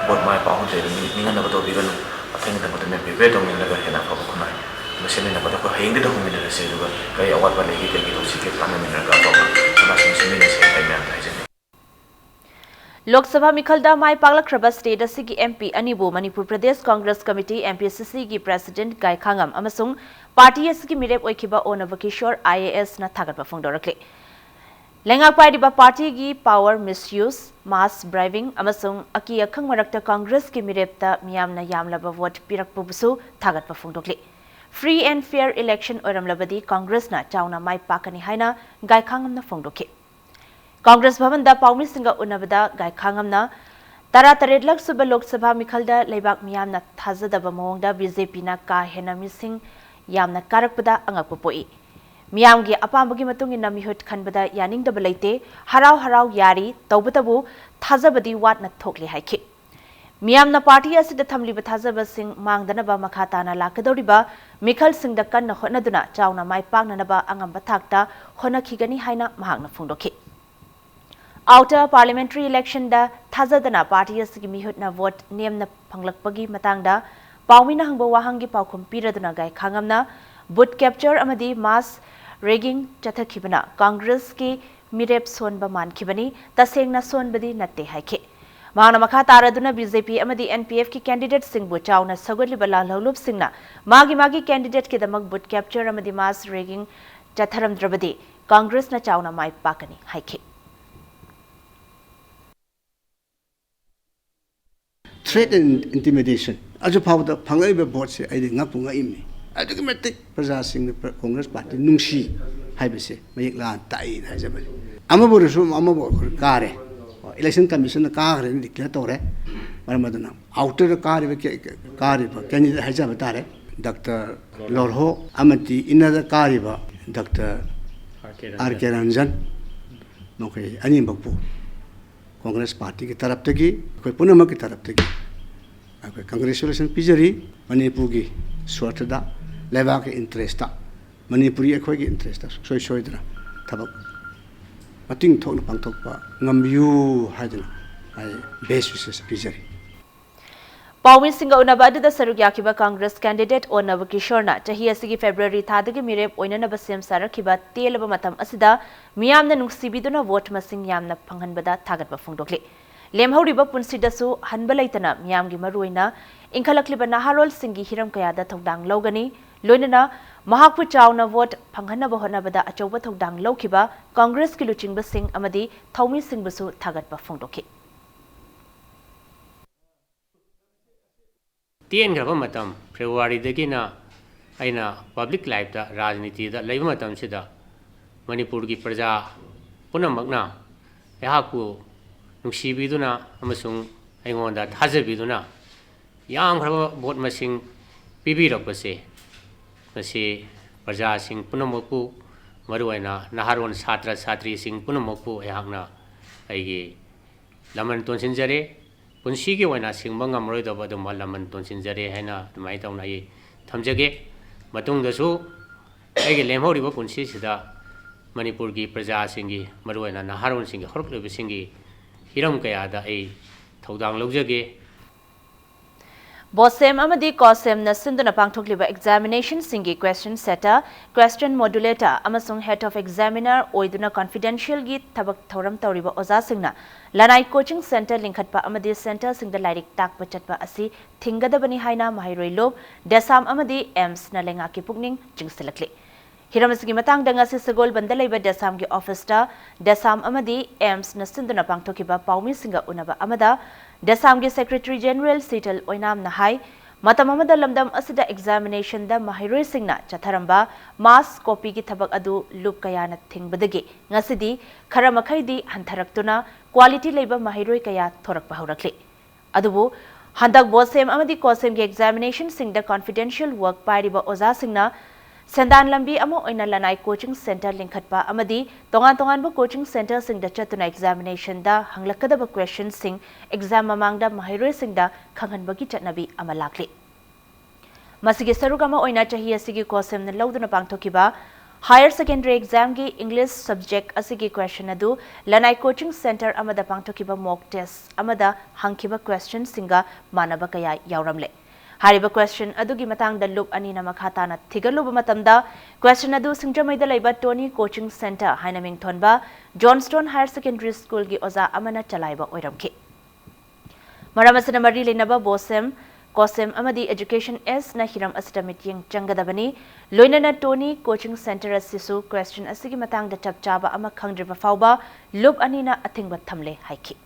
ꯚꯣꯠ ꯃꯥꯏ ꯄꯥꯛꯍꯧꯗ꯭ꯔꯦ, ꯅꯤꯡꯍꯟꯅꯕ ꯇꯧꯕꯤꯒꯅꯨ꯫ ꯃꯊꯪꯒꯤꯗꯃꯛꯇ ꯃꯌꯥꯝ prepare ꯇꯧꯃꯤꯟꯅꯔꯒ ꯍꯦꯟꯅ ꯑꯐꯕ ꯈꯨꯟꯅꯥꯏ ꯑꯃ ꯁꯦꯝꯃꯤꯟꯅꯕꯗ ꯑꯩꯈꯣꯏ ꯍꯌꯦꯡꯗꯤ ꯇꯧꯍꯧꯃꯤꯟꯅꯔꯁꯦ꯫ ꯑꯗꯨꯒ ꯀꯔꯤ ꯑꯋꯥꯠꯄ ꯂꯩꯒꯦ, ꯀꯔꯤ ꯀꯔꯤ ꯇꯧꯁꯤꯒꯦ ꯇꯥꯟꯅꯃꯤꯟꯅꯔꯒ ꯑꯐꯕ ꯁꯃꯥꯖ ꯑꯃ ꯁꯦꯝꯃꯤꯟꯅꯁꯦ ꯍꯥꯏꯅ ꯑꯩ ꯃꯌꯥꯝꯗ ꯍꯥꯏꯖꯅꯤꯡꯏ꯫ ꯂꯣꯛ ꯁꯚꯥ ꯃꯤꯈꯜꯗ ꯃꯥꯏ ꯄꯥꯛꯂꯛꯈ꯭ꯔꯕ state ꯑꯁꯤꯒꯤ MP ꯑꯅꯤꯕꯨ ꯃꯅꯤꯄꯨꯔ ꯄ꯭ꯔꯗꯦꯁ ꯀꯪꯒ꯭ꯔꯦꯁ ꯀꯃꯤꯇꯤ, MPCCꯒꯤ president ꯒꯥꯏꯈꯥꯉꯝ ꯑꯃꯁꯨꯡ party ꯑꯁꯤꯒꯤ ꯃꯤꯔꯦꯞ ꯑꯣꯏꯈꯤꯕ ꯑꯣꯅꯕ ꯀꯤꯁꯣꯔ IASꯅ ꯊꯥꯒꯠꯄ ꯐꯣꯡꯗꯣꯔꯛꯂꯤ꯫ ꯂꯩꯉꯥꯛ ꯄꯥꯏꯔꯤꯕ partyꯒꯤ power misuse, mass bribing ꯑꯃꯁꯨꯡ ꯑꯀꯤ ꯑꯈꯪ ꯃꯔꯛꯇ ꯀꯪꯒ꯭ꯔꯦꯁꯀꯤ ꯃꯤꯔꯦꯞꯇ ꯃꯤꯌꯥꯝꯅ ꯌꯥꯝꯂꯕ vote ꯄꯤꯔꯛꯄꯕꯨꯁꯨ ꯊꯥꯒꯠꯄ ꯐꯣꯡꯗꯣꯛꯂꯤ꯫ Free and fair election ꯑꯣꯏꯔꯝꯂꯕꯗꯤ ꯀꯪꯒ꯭ꯔꯦꯁꯅ ꯆꯥꯎꯅ ꯃꯥꯏ ꯄꯥꯛꯀꯅꯤ ꯍꯥꯏꯅ ꯒꯥꯏꯈꯥꯉꯝꯅ ꯐꯣꯡꯗꯣꯛꯈꯤ꯫ ꯀꯪꯒ꯭ꯔꯦꯁ ꯚꯕꯟꯗ ꯄꯥꯎꯃꯤꯁꯤꯡꯒ ꯎꯅꯕꯗ ꯒꯥꯏꯈꯥꯉꯝꯅ ꯇꯔꯥꯇꯔꯦꯠꯂꯛ ꯁꯨꯕ ꯂꯣꯛ ꯁꯚꯥ ꯃꯤꯈꯜꯗ ꯂꯩꯕꯥꯛ ꯃꯤꯌꯥꯝꯅ ꯊꯥꯖꯗꯕ ꯃꯑꯣꯡꯗ ꯕꯤ ꯖꯦ ꯄꯤꯅ ꯀꯥ ꯍꯦꯟꯅ ꯃꯤꯁꯤꯡ ꯌꯥꯝꯅ ꯀꯥꯔꯛꯄꯗ ꯑꯉꯛꯄ ꯄꯣꯛꯏ꯫ ꯃꯤꯌꯥꯝꯒꯤ ꯑꯄꯥꯝꯕꯒꯤ ꯃꯇꯨꯡ ꯏꯟꯅ ꯃꯤꯍꯨꯠ ꯈꯟꯕꯗ ꯌꯥꯅꯤꯡꯗꯕ ꯂꯩꯇꯦ꯫ ꯍꯔꯥꯎ ꯍꯔꯥꯎ ꯌꯥꯔꯤ, ꯇꯧꯕꯇꯕꯨ ꯊꯥꯖꯕꯗꯤ ꯋꯥꯠꯅ ꯊꯣꯛꯂꯤ ꯍꯥꯏꯈꯤ꯫ ꯃꯤꯌꯥꯝꯅ ꯄꯥꯔꯇꯤ ꯑꯁꯤꯗ ꯊꯝꯂꯤꯕ ꯊꯥꯖꯕꯁꯤꯡ ꯃꯥꯡꯗꯅꯕ ꯃꯈꯥ ꯇꯥꯅ ꯂꯥꯛꯀꯗꯧꯔꯤꯕ ꯃꯤꯈꯜꯁꯤꯡꯗ ꯀꯟꯅ ꯍꯣꯠꯅꯗꯨꯅ ꯆꯥꯎꯅ ꯃꯥꯏ ꯄꯥꯛꯅꯅꯕ ꯑꯉꯝꯕ ꯊꯥꯛꯇ ꯍꯣꯠꯅꯈꯤꯒꯅꯤ ꯍꯥꯏꯅ ꯃꯍꯥꯛꯅ ꯐꯣꯡꯗꯣꯛꯈꯤ꯫ Outer parliamentary election ꯗ ꯊꯥꯖꯗꯅ ꯄꯥꯔꯇꯤ ꯑꯁꯤꯒꯤ ꯃꯤꯍꯨꯠꯅ ꯚꯣꯠ ꯅꯦꯝꯅ ꯐꯪꯂꯛꯄꯒꯤ ꯃꯇꯥꯡꯗ ꯄꯥꯎꯃꯤꯅ ꯍꯪꯕ ꯋꯥꯍꯪꯒꯤ ꯄꯥꯎꯈꯨꯝ ꯄꯤꯔꯗꯨꯅ ꯒꯥꯏꯈꯥꯉꯝꯅ ꯚꯣꯠ ꯀꯦꯞꯆꯔ ꯑꯃꯗꯤ ꯃꯥꯁ ꯔꯦꯒꯤꯡ ꯆꯠꯊꯈꯤꯕꯅ ꯀꯪꯒ꯭ꯔꯦꯁꯀꯤ ꯃꯤꯔꯦꯞ ꯁꯣꯟꯕ ꯃꯥꯟꯈꯤꯕꯅꯤ, ꯇꯁꯦꯡꯅ ꯁꯣꯟꯕꯗꯤ ꯅꯠꯇꯦ ꯍꯥꯏꯈꯤ꯫ ꯃꯍꯥꯛꯅ ꯃꯈꯥ ꯇꯥꯔꯗꯨꯅ ꯕꯤ ꯖꯦ ꯄꯤ ꯑꯃꯗꯤ ꯑꯦꯟ ꯄꯤ ꯑꯦꯐꯀꯤ ꯀꯦꯟꯗꯤꯗꯦꯠꯁꯤꯡꯕꯨ ꯆꯥꯎꯅ ꯁꯧꯒꯠꯂꯤꯕ ꯂꯥꯜꯍꯧꯂꯨꯞꯁꯤꯡꯅ ꯃꯥꯒꯤ ꯃꯥꯒꯤ ꯀꯦꯟꯗꯤꯗꯦꯠꯀꯤꯗꯃꯛ ꯚꯣꯠ ꯀꯦꯞꯆꯔ ꯑꯃꯗꯤ ꯃꯥꯁ ꯔꯦꯒꯤꯡ ꯆꯠꯊꯔꯝꯗ꯭ꯔꯕꯗꯤ ꯀꯪꯒ꯭ꯔꯦꯁꯅ ꯆꯥꯎꯅ ꯃꯥꯏ ꯄꯥꯛꯀꯅꯤ ꯍꯥꯏꯈꯤ꯫ Threat and intimidation ꯑꯗꯨ ꯐꯥꯎꯕꯗ ꯐꯪꯂꯛꯏꯕ ꯚꯣꯠꯁꯦ ꯑꯩꯗꯤ ꯉꯛꯄꯨ ꯉꯛꯏꯕꯅꯤ꯫ ꯑꯗꯨꯛꯀꯤ ꯃꯇꯤꯛ ꯄ꯭ꯔꯖꯥꯁꯤꯡꯅ ꯀꯣꯡꯒ꯭ꯔꯦꯁ ꯄꯥꯔꯇꯤ ꯅꯨꯡꯁꯤ ꯍꯥꯏꯕꯁꯦ ꯃꯌꯦꯛ ꯂꯥꯅ ꯇꯥꯛꯏꯅ ꯍꯥꯏꯖꯕꯅꯤ꯫ ꯑꯃꯕꯨ ꯑꯣꯏꯔꯁꯨ ꯑꯃꯕꯨ ꯑꯩꯈꯣꯏ ꯀꯥꯔꯦ, ꯏꯂꯦꯛꯁꯟ ꯀꯃꯤꯁꯟꯅ ꯀꯥꯈ꯭ꯔꯦꯅ ꯗꯤꯀ꯭ꯂꯦꯌꯔ ꯇꯧꯔꯦ꯫ ꯃꯔꯝ ꯑꯗꯨꯅ ꯑꯥꯎꯇꯔꯗ ꯀꯥꯔꯤꯕ ꯀꯦ- ꯀꯥꯔꯤꯕ ꯀꯦꯟꯗꯤꯗꯦꯠ ꯍꯥꯏꯖꯕ ꯇꯥꯔꯦ, ꯗꯥꯛꯇꯔ ꯂꯣꯔꯍꯣ ꯑꯃꯗꯤ ꯏꯟꯅꯔꯗ ꯀꯥꯔꯤꯕ ꯗꯥꯛꯇꯔ ꯑꯥꯔ ꯀꯦ ꯔꯟꯖꯟ, ꯃꯈꯣꯏ ꯑꯅꯤꯃꯛꯄꯨ ꯀꯣꯡꯒ꯭ꯔꯦꯁ ꯄꯥꯔꯇꯤꯒꯤ ꯇꯔꯞꯇꯒꯤ, ꯑꯩꯈꯣꯏ ꯄꯨꯝꯅꯃꯛꯀꯤ ꯇꯔꯞꯇꯒꯤ ꯑꯩꯈꯣꯏ ꯀꯪꯒ꯭ꯔꯦꯆꯨꯂꯦꯁꯟ ꯄꯤꯖꯔꯤ꯫ ꯃꯅꯤꯄꯨꯔꯒꯤ ꯁ꯭ꯋꯥꯔꯊꯗ, ꯂꯩꯕꯥꯛꯀꯤ ꯏꯟꯇꯔꯦꯁꯇ, ꯃꯅꯤꯄꯨꯔꯤ ꯑꯩꯈꯣꯏꯒꯤ ꯏꯟꯇꯔꯦꯁꯇ ꯁꯨꯡꯁꯣꯏ ꯁꯣꯏꯗꯅ ꯊꯕꯛ ꯃꯇꯤꯡ ꯊꯣꯛꯅ ꯄꯥꯡꯊꯣꯛꯄ ꯉꯝꯕꯤꯌꯨ ꯍꯥꯏꯗꯨꯅ ꯑꯩ ꯕꯦꯁ ꯋꯤꯁꯦꯁ ꯄꯤꯖꯔꯤ꯫ ꯄꯥꯎꯃꯤꯁꯤꯡꯒ ꯎꯅꯕ ꯑꯗꯨꯗ ꯁꯔꯨꯛ ꯌꯥꯈꯤꯕ ꯀꯪꯒ꯭ꯔꯦꯁ ꯀꯦꯟꯗꯤꯗꯦꯠ ꯑꯣꯟꯅꯕ ꯀꯤꯁꯣꯔꯅ ꯆꯍꯤ ꯑꯁꯤꯒꯤ ꯐꯦꯕ꯭ꯔꯨꯋꯥꯔꯤ ꯊꯥꯗꯒꯤ ꯃꯤꯔꯦꯞ ꯑꯣꯏꯅꯅꯕ ꯁꯦꯝ ꯁꯥꯔꯛꯈꯤꯕ ꯇꯦꯜꯂꯕ ꯃꯇꯝ ꯑꯁꯤꯗ ꯃꯤꯌꯥꯝꯅ ꯅꯨꯡꯁꯤꯕꯤꯗꯨꯅ ꯚꯣꯠ ꯃꯁꯤꯡ ꯌꯥꯝꯅ ꯐꯪꯍꯟꯕꯗ ꯊꯥꯒꯠꯄ ꯐꯣꯡꯗꯣꯛꯂꯤ꯫ ꯂꯦꯝꯍꯧꯔꯤꯕ ꯄꯨꯟꯁꯤꯗꯁꯨ ꯍꯟꯕ ꯂꯩꯇꯅ ꯃꯤꯌꯥꯝꯒꯤ ꯃꯔꯨꯑꯣꯏꯅ ꯏꯟꯈꯠꯂꯛꯂꯤꯕ ꯅꯍꯥꯔꯣꯜꯁꯤꯡꯒꯤ ꯍꯤꯔꯝ ꯀꯌꯥꯗ ꯊꯧꯗꯥꯡ ꯂꯧꯒꯅꯤ꯫ ꯂꯣꯏꯅꯅ ꯃꯍꯥꯛꯄꯨ ꯆꯥꯎꯅ ꯚꯣꯠ ꯐꯪꯍꯟꯅꯕ ꯍꯣꯠꯅꯕꯗ ꯑꯆꯧꯕ ꯊꯧꯗꯥꯡ ꯂꯧꯈꯤꯕ ꯀꯪꯒ꯭ꯔꯦꯁꯀꯤ ꯂꯨꯆꯤꯡꯕꯁꯤꯡ ꯑꯃꯗꯤ ꯊꯧꯃꯤꯁꯤꯡꯕꯨꯁꯨ ꯊꯥꯒꯠꯄ ꯐꯣꯡꯗꯣꯛꯈꯤ꯫ ꯇꯦꯟꯈ꯭ꯔꯕ ꯃꯇꯝ ꯐꯦꯕ꯭ꯔꯨꯋꯥꯔꯤꯗꯒꯤꯅ ꯑꯩꯅ ꯄꯕ꯭ꯂꯤꯛ ꯂꯥꯏꯐꯇ, ꯔꯥꯖꯅꯤꯇꯤꯗ ꯂꯩꯕ ꯃꯇꯝꯁꯤꯗ ꯃꯅꯤꯄꯨꯔꯒꯤ ꯄ꯭ꯔꯖꯥ ꯄꯨꯝꯅꯃꯛꯅ ꯑꯩꯍꯥꯛꯄꯨ ꯅꯨꯡꯁꯤꯕꯤꯗꯨꯅ ꯑꯃꯁꯨꯡ ꯑꯩꯉꯣꯟꯗ ꯊꯥꯖꯕꯤꯗꯨꯅ ꯌꯥꯝꯈ꯭ꯔꯕ ꯚꯣꯠ ꯃꯁꯤꯡ ꯄꯤꯕꯤꯔꯛꯄꯁꯦ, ꯃꯁꯤ ꯄ꯭ꯔꯖꯥꯁꯤꯡ ꯄꯨꯝꯅꯃꯛꯄꯨ, ꯃꯔꯨꯑꯣꯏꯅ ꯅꯍꯥꯔꯣꯜ ꯁꯥꯇ꯭ꯔ ꯁꯥꯇ꯭ꯔꯤꯁꯤꯡ ꯄꯨꯝꯅꯃꯛꯄꯨ ꯑꯩꯍꯥꯛꯅ ꯑꯩꯒꯤ ꯂꯃꯟ ꯇꯣꯟꯁꯤꯟꯖꯔꯤ꯫ ꯄꯨꯟꯁꯤꯒꯤ ꯑꯣꯏꯅ ꯁꯤꯡꯕ ꯉꯝꯃꯔꯣꯏꯗꯕ ꯑꯗꯨꯝꯕ ꯂꯃꯟ ꯇꯣꯟꯁꯤꯟꯖꯔꯤ ꯍꯥꯏꯅ ꯑꯗꯨꯃꯥꯏꯅ ꯇꯧꯅ ꯑꯩ ꯊꯝꯖꯒꯦ꯫ ꯃꯇꯨꯡꯗꯁꯨ ꯑꯩꯒꯤ ꯂꯦꯝꯍꯧꯔꯤꯕ ꯄꯨꯟꯁꯤꯁꯤꯗ ꯃꯅꯤꯄꯨꯔꯒꯤ ꯄ꯭ꯔꯖꯥꯁꯤꯡꯒꯤ, ꯃꯔꯨꯑꯣꯏꯅ ꯅꯍꯥꯔꯣꯜꯁꯤꯡꯒꯤ, ꯍꯧꯔꯛꯂꯤꯕꯁꯤꯡꯒꯤ ꯍꯤꯔꯝ ꯀꯌꯥꯗ ꯑꯩ ꯊꯧꯗꯥꯡ ꯂꯧꯖꯒꯦ꯫ ꯕꯣꯁꯦꯝ ꯑꯃꯗꯤ ꯀꯣꯁꯦꯝꯅ ꯁꯤꯟꯗꯨꯅ ꯄꯥꯡꯊꯣꯛꯂꯤꯕ examinationꯁꯤꯡꯒꯤ question setter, question modulator ꯑꯃꯁꯨꯡ head of examiner ꯑꯣꯏꯗꯨꯅ confidentialꯒꯤ ꯊꯕꯛ ꯊꯧꯔꯝ ꯇꯧꯔꯤꯕ ꯑꯣꯖꯥꯁꯤꯡꯅ ꯂꯅꯥꯏ coaching centre ꯂꯤꯡꯈꯠꯄ ꯑꯃꯗꯤ centreꯁꯤꯡꯗ ꯂꯥꯏꯔꯤꯛ ꯇꯥꯛꯄ ꯆꯠꯄ ꯑꯁꯤ ꯊꯤꯡꯒꯗꯕꯅꯤ ꯍꯥꯏꯅ ꯃꯍꯩꯔꯣꯏ ꯂꯨꯞ, ꯗꯦꯁꯥꯝ ꯑꯃꯗꯤ ꯑꯦꯝꯁꯅ ꯂꯩꯉꯥꯛꯀꯤ ꯄꯨꯛꯅꯤꯡ ꯆꯤꯡꯁꯤꯜꯂꯛꯂꯤ꯫ ꯍꯤꯔꯝ ꯑꯁꯤꯒꯤ ꯃꯇꯥꯡꯗ ꯉꯁꯤ ꯁꯒꯣꯜꯕꯟꯗ ꯂꯩꯕ ꯗꯦꯁꯥꯝꯒꯤ officeꯇ ꯗꯦꯁꯥꯝ ꯑꯃꯗꯤ ꯑꯦꯝꯁꯅ ꯁꯤꯟꯗꯨꯅ ꯄꯥꯡꯊꯣꯛꯈꯤꯕ ꯄꯥꯎꯃꯤꯁꯤꯡꯒ ꯎꯅꯕ ꯑꯃꯗ ꯗꯦꯁꯥꯝꯒꯤ Secretary General ꯁꯤꯇꯜ ꯑꯣꯏꯅꯥꯝꯅ ꯍꯥꯏ, ꯃꯇꯝ ꯑꯃꯗ ꯂꯝꯗꯝ ꯑꯁꯤꯗ examinationꯗ ꯃꯍꯩꯔꯣꯏꯁꯤꯡꯅ ꯆꯠꯊꯔꯝꯕ mass copyꯒꯤ ꯊꯕꯛ ꯑꯗꯨ ꯂꯨꯞ ꯀꯌꯥꯅ ꯊꯤꯡꯕꯗꯒꯤ ꯉꯁꯤꯗꯤ ꯈꯔ ꯃꯈꯩꯗꯤ ꯍꯟꯊꯔꯛꯇꯨꯅ quality ꯂꯩꯕ ꯃꯍꯩꯔꯣꯏ ꯀꯌꯥ ꯊꯣꯔꯛꯄ ꯍꯧꯔꯛꯂꯤ꯫ ꯑꯗꯨꯕꯨ ꯍꯟꯗꯛ ꯕꯣꯁꯦꯝ ꯑꯃꯗꯤ ꯀꯣꯁꯦꯝꯒꯤ examinationꯁꯤꯡꯗ confidential work ꯄꯥꯏꯔꯤꯕ ꯑꯣꯖꯥꯁꯤꯡꯅ ꯁꯦꯟꯗꯥꯟ ꯂꯝꯕꯤ ꯑꯃ ꯑꯣꯏꯅ ꯂꯅꯥꯏ coaching centre ꯂꯤꯡꯈꯠꯄ ꯑꯃꯗꯤ ꯇꯣꯉꯥꯟ ꯇꯣꯉꯥꯟꯕ coaching centreꯁꯤꯡꯗ ꯆꯠꯇꯨꯅ examinationꯗ ꯍꯪꯂꯛꯀꯗꯕ questionꯁꯤꯡ exam ꯃꯃꯥꯡꯗ ꯃꯍꯩꯔꯣꯏꯁꯤꯡꯗ ꯈꯪꯍꯟꯕꯒꯤ ꯆꯠꯅꯕꯤ ꯑꯃ ꯂꯥꯛꯂꯤ꯫ ꯃꯁꯤꯒꯤ ꯁꯔꯨꯛ ꯑꯃ ꯑꯣꯏꯅ ꯆꯍꯤ ꯑꯁꯤꯒꯤ ꯀꯣꯁꯦꯝꯅ ꯂꯧꯗꯨꯅ ꯄꯥꯡꯊꯣꯛꯈꯤꯕ higher secondary examꯒꯤ English subject ꯑꯁꯤꯒꯤ question ꯑꯗꯨ ꯂꯅꯥꯏ coaching centre ꯑꯃꯗ ꯄꯥꯡꯊꯣꯛꯈꯤꯕ mock test ꯑꯃꯗ ꯍꯪꯈꯤꯕ questionꯁꯤꯡꯒ ꯃꯥꯟꯅꯕ ꯀꯌꯥ ꯌꯥꯎꯔꯝꯂꯦ꯫ ꯍꯥꯏꯔꯤꯕ question ꯑꯗꯨꯒꯤ ꯃꯇꯥꯡꯗ ꯂꯨꯞ ꯑꯅꯤꯅ ꯃꯈꯥ ꯇꯥꯅ ꯊꯤꯒꯠꯂꯨꯕ ꯃꯇꯝꯗ, question ꯑꯗꯨ ꯁꯤꯡꯖꯃꯩꯗ ꯂꯩꯕ ꯇꯣꯅꯤ coaching centre ꯍꯥꯏꯅ ꯃꯤꯡꯊꯣꯟꯕ Johnstone Higher Secondary Schoolꯒꯤ ꯑꯣꯖꯥ ꯑꯃꯅ ꯆꯂꯥꯏꯕ ꯑꯣꯏꯔꯝꯈꯤ꯫ ꯃꯔꯝ ꯑꯁꯤꯅ ꯃꯔꯤ ꯂꯩꯅꯕ ꯕꯣꯁꯦꯝ, ꯀꯣꯁꯦꯝ ꯑꯃꯗꯤ Education Sꯅ ꯍꯤꯔꯝ ꯑꯁꯤꯗ ꯃꯤꯠꯌꯦꯡ ꯆꯪꯒꯗꯕꯅꯤ꯫ ꯂꯣꯏꯅꯅ ꯇꯣꯅꯤ coaching centre ꯑꯁꯤꯁꯨ question ꯑꯁꯤꯒꯤ ꯃꯇꯥꯡꯗ ꯆꯞ ꯆꯥꯕ ꯑꯃ ꯈꯪꯗ꯭ꯔꯤꯕ ꯐꯥꯎꯕ ꯂꯨꯞ ꯑꯅꯤꯅ ꯑꯊꯤꯡꯕ ꯊꯝꯂꯦ ꯍꯥꯏꯈꯤ꯫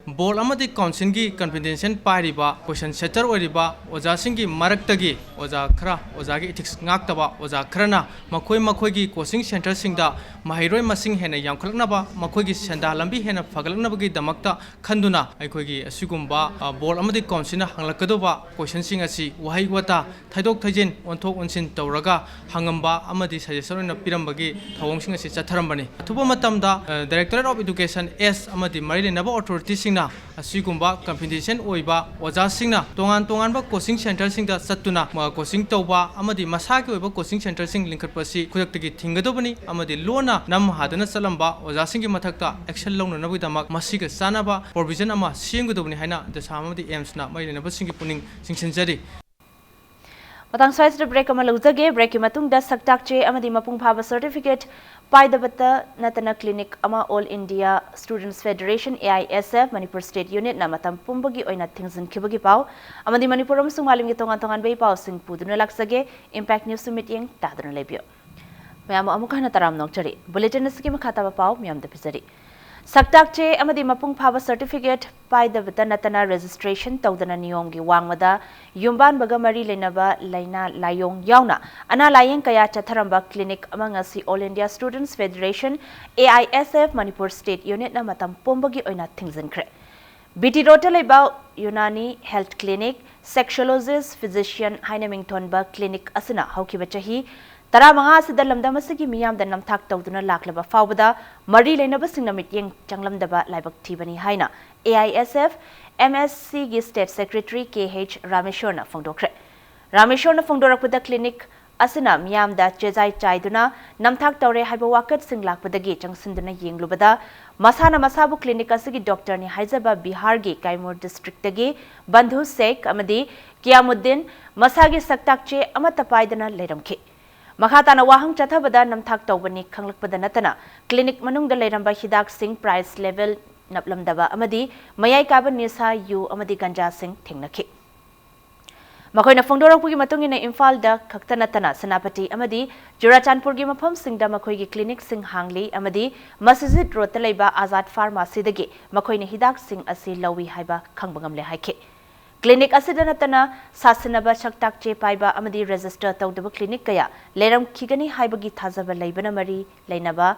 ꯕꯣꯔꯗ ꯑꯃꯗꯤ ꯀꯥꯎꯟꯁꯤꯜꯒꯤ ꯀꯟꯐꯤꯗꯦꯟꯁꯤꯌꯦꯜ ꯄꯥꯏꯔꯤꯕ, ꯀꯣꯏꯁꯟ ꯁꯦꯇꯔ ꯑꯣꯏꯔꯤꯕ ꯑꯣꯖꯥꯁꯤꯡꯒꯤ ꯃꯔꯛꯇꯒꯤ ꯑꯣꯖꯥ ꯈꯔ, ꯑꯣꯖꯥꯒꯤ ꯏꯊꯤꯛꯁ ꯉꯥꯛꯇꯕ ꯑꯣꯖꯥ ꯈꯔꯅ ꯃꯈꯣꯏ ꯃꯈꯣꯏꯒꯤ ꯀꯣꯆꯤꯡ ꯁꯦꯟꯇꯔꯁꯤꯡꯗ ꯃꯍꯩꯔꯣꯏ ꯃꯁꯤꯡ ꯍꯦꯟꯅ ꯌꯥꯝꯈꯠꯂꯛꯅꯕ, ꯃꯈꯣꯏꯒꯤ ꯁꯦꯟꯗꯥꯟ ꯂꯝꯕꯤ ꯍꯦꯟꯅ ꯐꯒꯠꯂꯛꯅꯕꯒꯤꯗꯃꯛꯇ ꯈꯟꯗꯨꯅ ꯑꯩꯈꯣꯏꯒꯤ ꯑꯁꯤꯒꯨꯝꯕ, ꯑ, ꯕꯣꯔꯗ ꯑꯃꯗꯤ ꯀꯥꯎꯟꯁꯤꯜꯅ ꯍꯪꯂꯛꯀꯗꯧꯕ ꯀꯣꯏꯁꯟꯁꯤꯡ ꯑꯁꯤ ꯋꯥꯍꯩ ꯋꯥꯇꯥ ꯊꯩꯗꯣꯛ ꯊꯩꯖꯤꯟ, ꯑꯣꯟꯊꯣꯛ ꯑꯣꯟꯁꯤꯟ ꯇꯧꯔꯒ ꯍꯪꯉꯝꯕ ꯑꯃꯗꯤ ꯁꯖꯦꯁꯟ ꯑꯣꯏꯅ ꯄꯤꯔꯝꯕꯒꯤ ꯊꯧꯑꯣꯡꯁꯤꯡ ꯑꯁꯤ ꯆꯠꯊꯔꯝꯕꯅꯤ꯫ ꯑꯊꯨꯕ ꯃꯇꯝꯗ, ꯑ, Directorate of Education S ꯑꯃꯗꯤ ꯃꯔꯤ ꯂꯩꯅꯕ ꯑꯣꯊꯣꯔꯤꯇꯤꯁꯤꯡꯅ ꯑꯁꯤꯒꯨꯝꯕ ꯀꯟꯐꯤꯗꯦꯟꯁꯤꯌꯦꯜ ꯑꯣꯏꯕ ꯑꯣꯖꯥꯁꯤꯡꯅ ꯇꯣꯉꯥꯟ ꯇꯣꯉꯥꯟꯕ ꯀꯣꯆꯤꯡ ꯁꯦꯟꯇꯔꯁꯤꯡꯗ ꯆꯠꯇꯨꯅ, ꯃ-, ꯀꯣꯆꯤꯡ ꯇꯧꯕ ꯑꯃꯗꯤ ꯃꯁꯥꯒꯤ ꯑꯣꯏꯕ ꯀꯣꯆꯤꯡ ꯁꯦꯟꯇꯔꯁꯤꯡ ꯂꯤꯡꯈꯠꯄ ꯑꯁꯤ ꯈꯨꯗꯛꯇꯒꯤ ꯊꯤꯡꯒꯗꯧꯕꯅꯤ ꯑꯃꯗꯤ ꯂꯣꯟꯅ ꯅꯝ ꯍꯥꯗꯅ ꯆꯠꯂꯝꯕ ꯑꯣꯖꯥꯁꯤꯡꯒꯤ ꯃꯊꯛꯇ ꯑꯦꯛꯁꯟ ꯂꯧꯅꯅꯕꯒꯤꯗꯃꯛ ꯃꯁꯤꯒ ꯆꯥꯟꯅꯕ ꯄ꯭ꯔꯣꯚꯤꯖꯟ ꯑꯃ ꯁꯦꯝꯒꯗꯧꯕꯅꯤ ꯍꯥꯏꯅ ꯗꯁꯥ ꯑꯃꯗꯤ ꯑꯦꯝꯁꯅ ꯃꯔꯤ ꯂꯩꯅꯕꯁꯤꯡꯒꯤ ꯄꯨꯛꯅꯤꯡ ꯆꯤꯡꯁꯤꯟꯖꯔꯤ꯫ ꯃꯇꯥꯡ ꯁ꯭ꯋꯥꯏꯁꯤꯗ ꯕ꯭ꯔꯦꯛ ꯑꯃ ꯂꯧꯖꯒꯦ꯫ ꯕ꯭ꯔꯦꯛꯀꯤ ꯃꯇꯨꯡꯗ ꯁꯛꯇꯥꯛ ꯆꯦ ꯑꯃꯗꯤ ꯃꯄꯨꯡ ꯐꯥꯕ ꯁꯔꯇꯤꯐꯤꯀꯦꯠ ꯄꯥꯏꯗꯕꯇ ꯅꯠꯇꯅ ꯀ꯭ꯂꯤꯅꯤꯛ ꯑꯃ All India Students Federation, A I S F, Manipur state ꯌꯨꯅꯤꯠꯅ ꯃꯇꯝ ꯄꯨꯝꯕꯒꯤ ꯑꯣꯏꯅ ꯊꯤꯡꯖꯤꯟꯈꯤꯕꯒꯤ ꯄꯥꯎ ꯑꯃꯗꯤ ꯃꯅꯤꯄꯨꯔ ꯑꯃꯁꯨꯡ ꯃꯥꯂꯦꯝꯒꯤ ꯇꯣꯉꯥꯟ ꯇꯣꯉꯥꯟꯕ ꯏ ꯄꯥꯎꯁꯤꯡ ꯄꯨꯗꯨꯅ ꯂꯥꯛꯆꯒꯦ꯫ ꯏꯝꯄꯦꯛ ꯅ꯭ꯌꯨꯁꯁꯨ ꯃꯤꯠꯌꯦꯡ ꯇꯥꯗꯨꯅ ꯂꯩꯕꯤꯌꯨ꯫ ꯃꯌꯥꯝ ꯑꯃꯨꯛ ꯍꯟꯅ ꯇꯔꯥꯝꯅ ꯑꯣꯛꯆꯔꯤ꯫ ꯕꯨꯂꯦꯇꯤꯟ ꯑꯁꯤꯒꯤ ꯃꯈꯥ ꯇꯥꯕ ꯄꯥꯎ ꯃꯤꯌꯥꯝꯗ ꯄꯤꯖꯔꯤ꯫ ꯁꯛꯇꯥꯛ ꯆꯦ ꯑꯃꯗꯤ ꯃꯄꯨꯡ ꯐꯥꯕ ꯁꯔꯇꯤꯐꯤꯀꯦꯠ ꯄꯥꯏꯗꯕꯇ ꯅꯠꯇꯅ ꯔꯦꯖꯤꯁꯇ꯭ꯔꯦꯁꯟ ꯇꯧꯗꯅ ꯅꯤꯌꯣꯝꯒꯤ ꯋꯥꯡꯃꯗ ꯌꯨꯝꯕꯥꯟꯕꯒ ꯃꯔꯤ ꯂꯩꯅꯕ ꯂꯥꯏꯅꯥ ꯂꯥꯏꯌꯣꯡ ꯌꯥꯎꯅ ꯑꯅꯥ ꯂꯥꯏꯌꯦꯡ ꯀꯌꯥ ꯆꯠꯊꯔꯝꯕ ꯀ꯭ꯂꯤꯅꯤꯛ ꯑꯃ ꯉꯁꯤ All India Students Federation, A I S F, Manipur state ꯌꯨꯅꯤꯠꯅ ꯃꯇꯝ ꯄꯨꯝꯕꯒꯤ ꯑꯣꯏꯅ ꯊꯤꯡꯖꯤꯟꯈ꯭ꯔꯦ꯫ ꯕꯤ ꯇꯤ ꯔꯣꯗꯇ ꯂꯩꯕ ꯌꯨꯅꯥꯅꯤ ꯍꯦꯜꯊ ꯀ꯭ꯂꯤꯅꯤꯛ, ꯁꯦꯛꯁꯣꯂꯣꯖꯤꯁ, ꯐꯤꯖꯤꯁꯤꯌꯟ ꯍꯥꯏꯅ ꯃꯤꯡꯊꯣꯟꯕ ꯀ꯭ꯂꯤꯅꯤꯛ ꯑꯁꯤꯅ ꯍꯧꯈꯤꯕ ꯆꯍꯤ ꯇꯔꯥꯃꯉꯥ ꯑꯁꯤꯗ ꯂꯝꯗꯝ ꯑꯁꯤꯒꯤ ꯃꯤꯌꯥꯝꯗ ꯅꯝꯊꯥꯛ ꯇꯧꯗꯨꯅ ꯂꯥꯛꯂꯕ ꯐꯥꯎꯕꯗ ꯃꯔꯤ ꯂꯩꯅꯕꯁꯤꯡꯅ ꯃꯤꯠꯌꯦꯡ ꯆꯪꯂꯝꯗꯕ ꯂꯥꯏꯕꯛ ꯊꯤꯕꯅꯤ ꯍꯥꯏꯅ A I S F M S Cꯒꯤ ꯁ꯭ꯇꯦꯠ ꯁꯦꯀ꯭ꯔꯦꯇꯔꯤ ꯀꯦ ꯑꯩꯆ ꯔꯥꯃꯦꯁꯣꯔꯅ ꯐꯣꯡꯗꯣꯛꯈ꯭ꯔꯦ꯫ ꯔꯥꯃꯦꯁꯣꯔꯅ ꯐꯣꯡꯗꯣꯔꯛꯄꯗ, ꯀ꯭ꯂꯤꯅꯤꯛ ꯑꯁꯤꯅ ꯃꯤꯌꯥꯝꯗ ꯆꯦꯖꯥꯏ ꯆꯥꯏꯗꯨꯅ ꯅꯝꯊꯥꯛ ꯇꯧꯔꯦ ꯍꯥꯏꯕ ꯋꯥꯀꯠꯁꯤꯡ ꯂꯥꯛꯄꯗꯒꯤ ꯆꯪꯁꯤꯟꯗꯨꯅ ꯌꯦꯡꯂꯨꯕꯗ, ꯃꯁꯥꯅ ꯃꯁꯥꯕꯨ ꯀ꯭ꯂꯤꯅꯤꯛ ꯑꯁꯤꯒꯤ ꯗꯣꯛꯇꯔꯅꯤ ꯍꯥꯏꯖꯕ ꯕꯤꯍꯥꯔꯒꯤ ꯀꯥꯏꯃꯨꯔ ꯗꯤꯁꯇ꯭ꯔꯤꯛꯇꯒꯤ ꯕꯟꯙꯨ ꯁꯦꯈ ꯑꯃꯗꯤ ꯀꯤꯌꯥꯃꯨꯗꯤꯟ ꯃꯁꯥꯒꯤ ꯁꯛꯇꯥꯛ ꯆꯦ ꯑꯃꯠꯇ ꯄꯥꯏꯗꯅ ꯂꯩꯔꯝꯈꯤ꯫ ꯃꯈꯥ ꯇꯥꯅ ꯋꯥꯍꯪ ꯆꯠꯊꯕꯗ ꯅꯝꯊꯥꯛ ꯇꯧꯕꯅꯤ ꯈꯪꯂꯛꯄꯗ ꯅꯠꯇꯅ ꯀ꯭ꯂꯤꯅꯤꯛ ꯃꯅꯨꯡꯗ ꯂꯩꯔꯝꯕ ꯍꯤꯗꯥꯛꯁꯤꯡ, ꯄ꯭ꯔꯥꯏꯁ ꯂꯦꯕꯦꯜ ꯅꯞꯂꯝꯗꯕ ꯑꯃꯗꯤ ꯃꯌꯥꯏ ꯀꯥꯕ ꯅꯤꯁꯥ, ꯌꯨ ꯑꯃꯗꯤ ꯒꯟꯖꯥꯁꯤꯡ ꯊꯦꯡꯅꯈꯤ꯫ ꯃꯈꯣꯏꯅ ꯐꯣꯡꯗꯣꯔꯛꯄꯒꯤ ꯃꯇꯨꯡ ꯏꯟꯅ, ꯏꯝꯐꯥꯜꯗ ꯈꯛꯇ ꯅꯠꯇꯅ ꯁꯦꯅꯥꯄꯇꯤ ꯑꯃꯗꯤ ꯆꯨꯔꯥꯆꯥꯟꯄꯨꯔꯒꯤ ꯃꯐꯝꯁꯤꯡꯗ ꯃꯈꯣꯏꯒꯤ ꯀ꯭ꯂꯤꯅꯤꯛꯁꯤꯡ ꯍꯥꯡꯂꯤ ꯑꯃꯗꯤ ꯃꯁꯖꯤꯗ ꯔꯣꯗꯇ ꯂꯩꯕ ꯑꯥꯖꯥꯗ ꯐꯥꯔꯃꯥꯁꯤꯗꯒꯤ ꯃꯈꯣꯏꯅ ꯍꯤꯗꯥꯛꯁꯤꯡ ꯑꯁꯤ ꯂꯧꯏ ꯍꯥꯏꯕ ꯈꯪꯕ ꯉꯝꯂꯦ ꯍꯥꯏꯈꯤ꯫ ꯀ꯭ꯂꯤꯅꯤꯛ ꯑꯁꯤꯗ ꯅꯠꯇꯅ ꯁꯥꯁꯤꯟꯅꯕ ꯁꯛꯇꯥꯛ ꯆꯦ ꯄꯥꯏꯕ ꯑꯃꯗꯤ ꯔꯦꯖꯤꯁꯇꯔ ꯇꯧꯗꯕ ꯀ꯭ꯂꯤꯅꯤꯛ ꯀꯌꯥ ꯂꯩꯔꯝꯈꯤꯒꯅꯤ ꯍꯥꯏꯕꯒꯤ ꯊꯥꯖꯕ ꯂꯩꯕꯅ ꯃꯔꯤ ꯂꯩꯅꯕ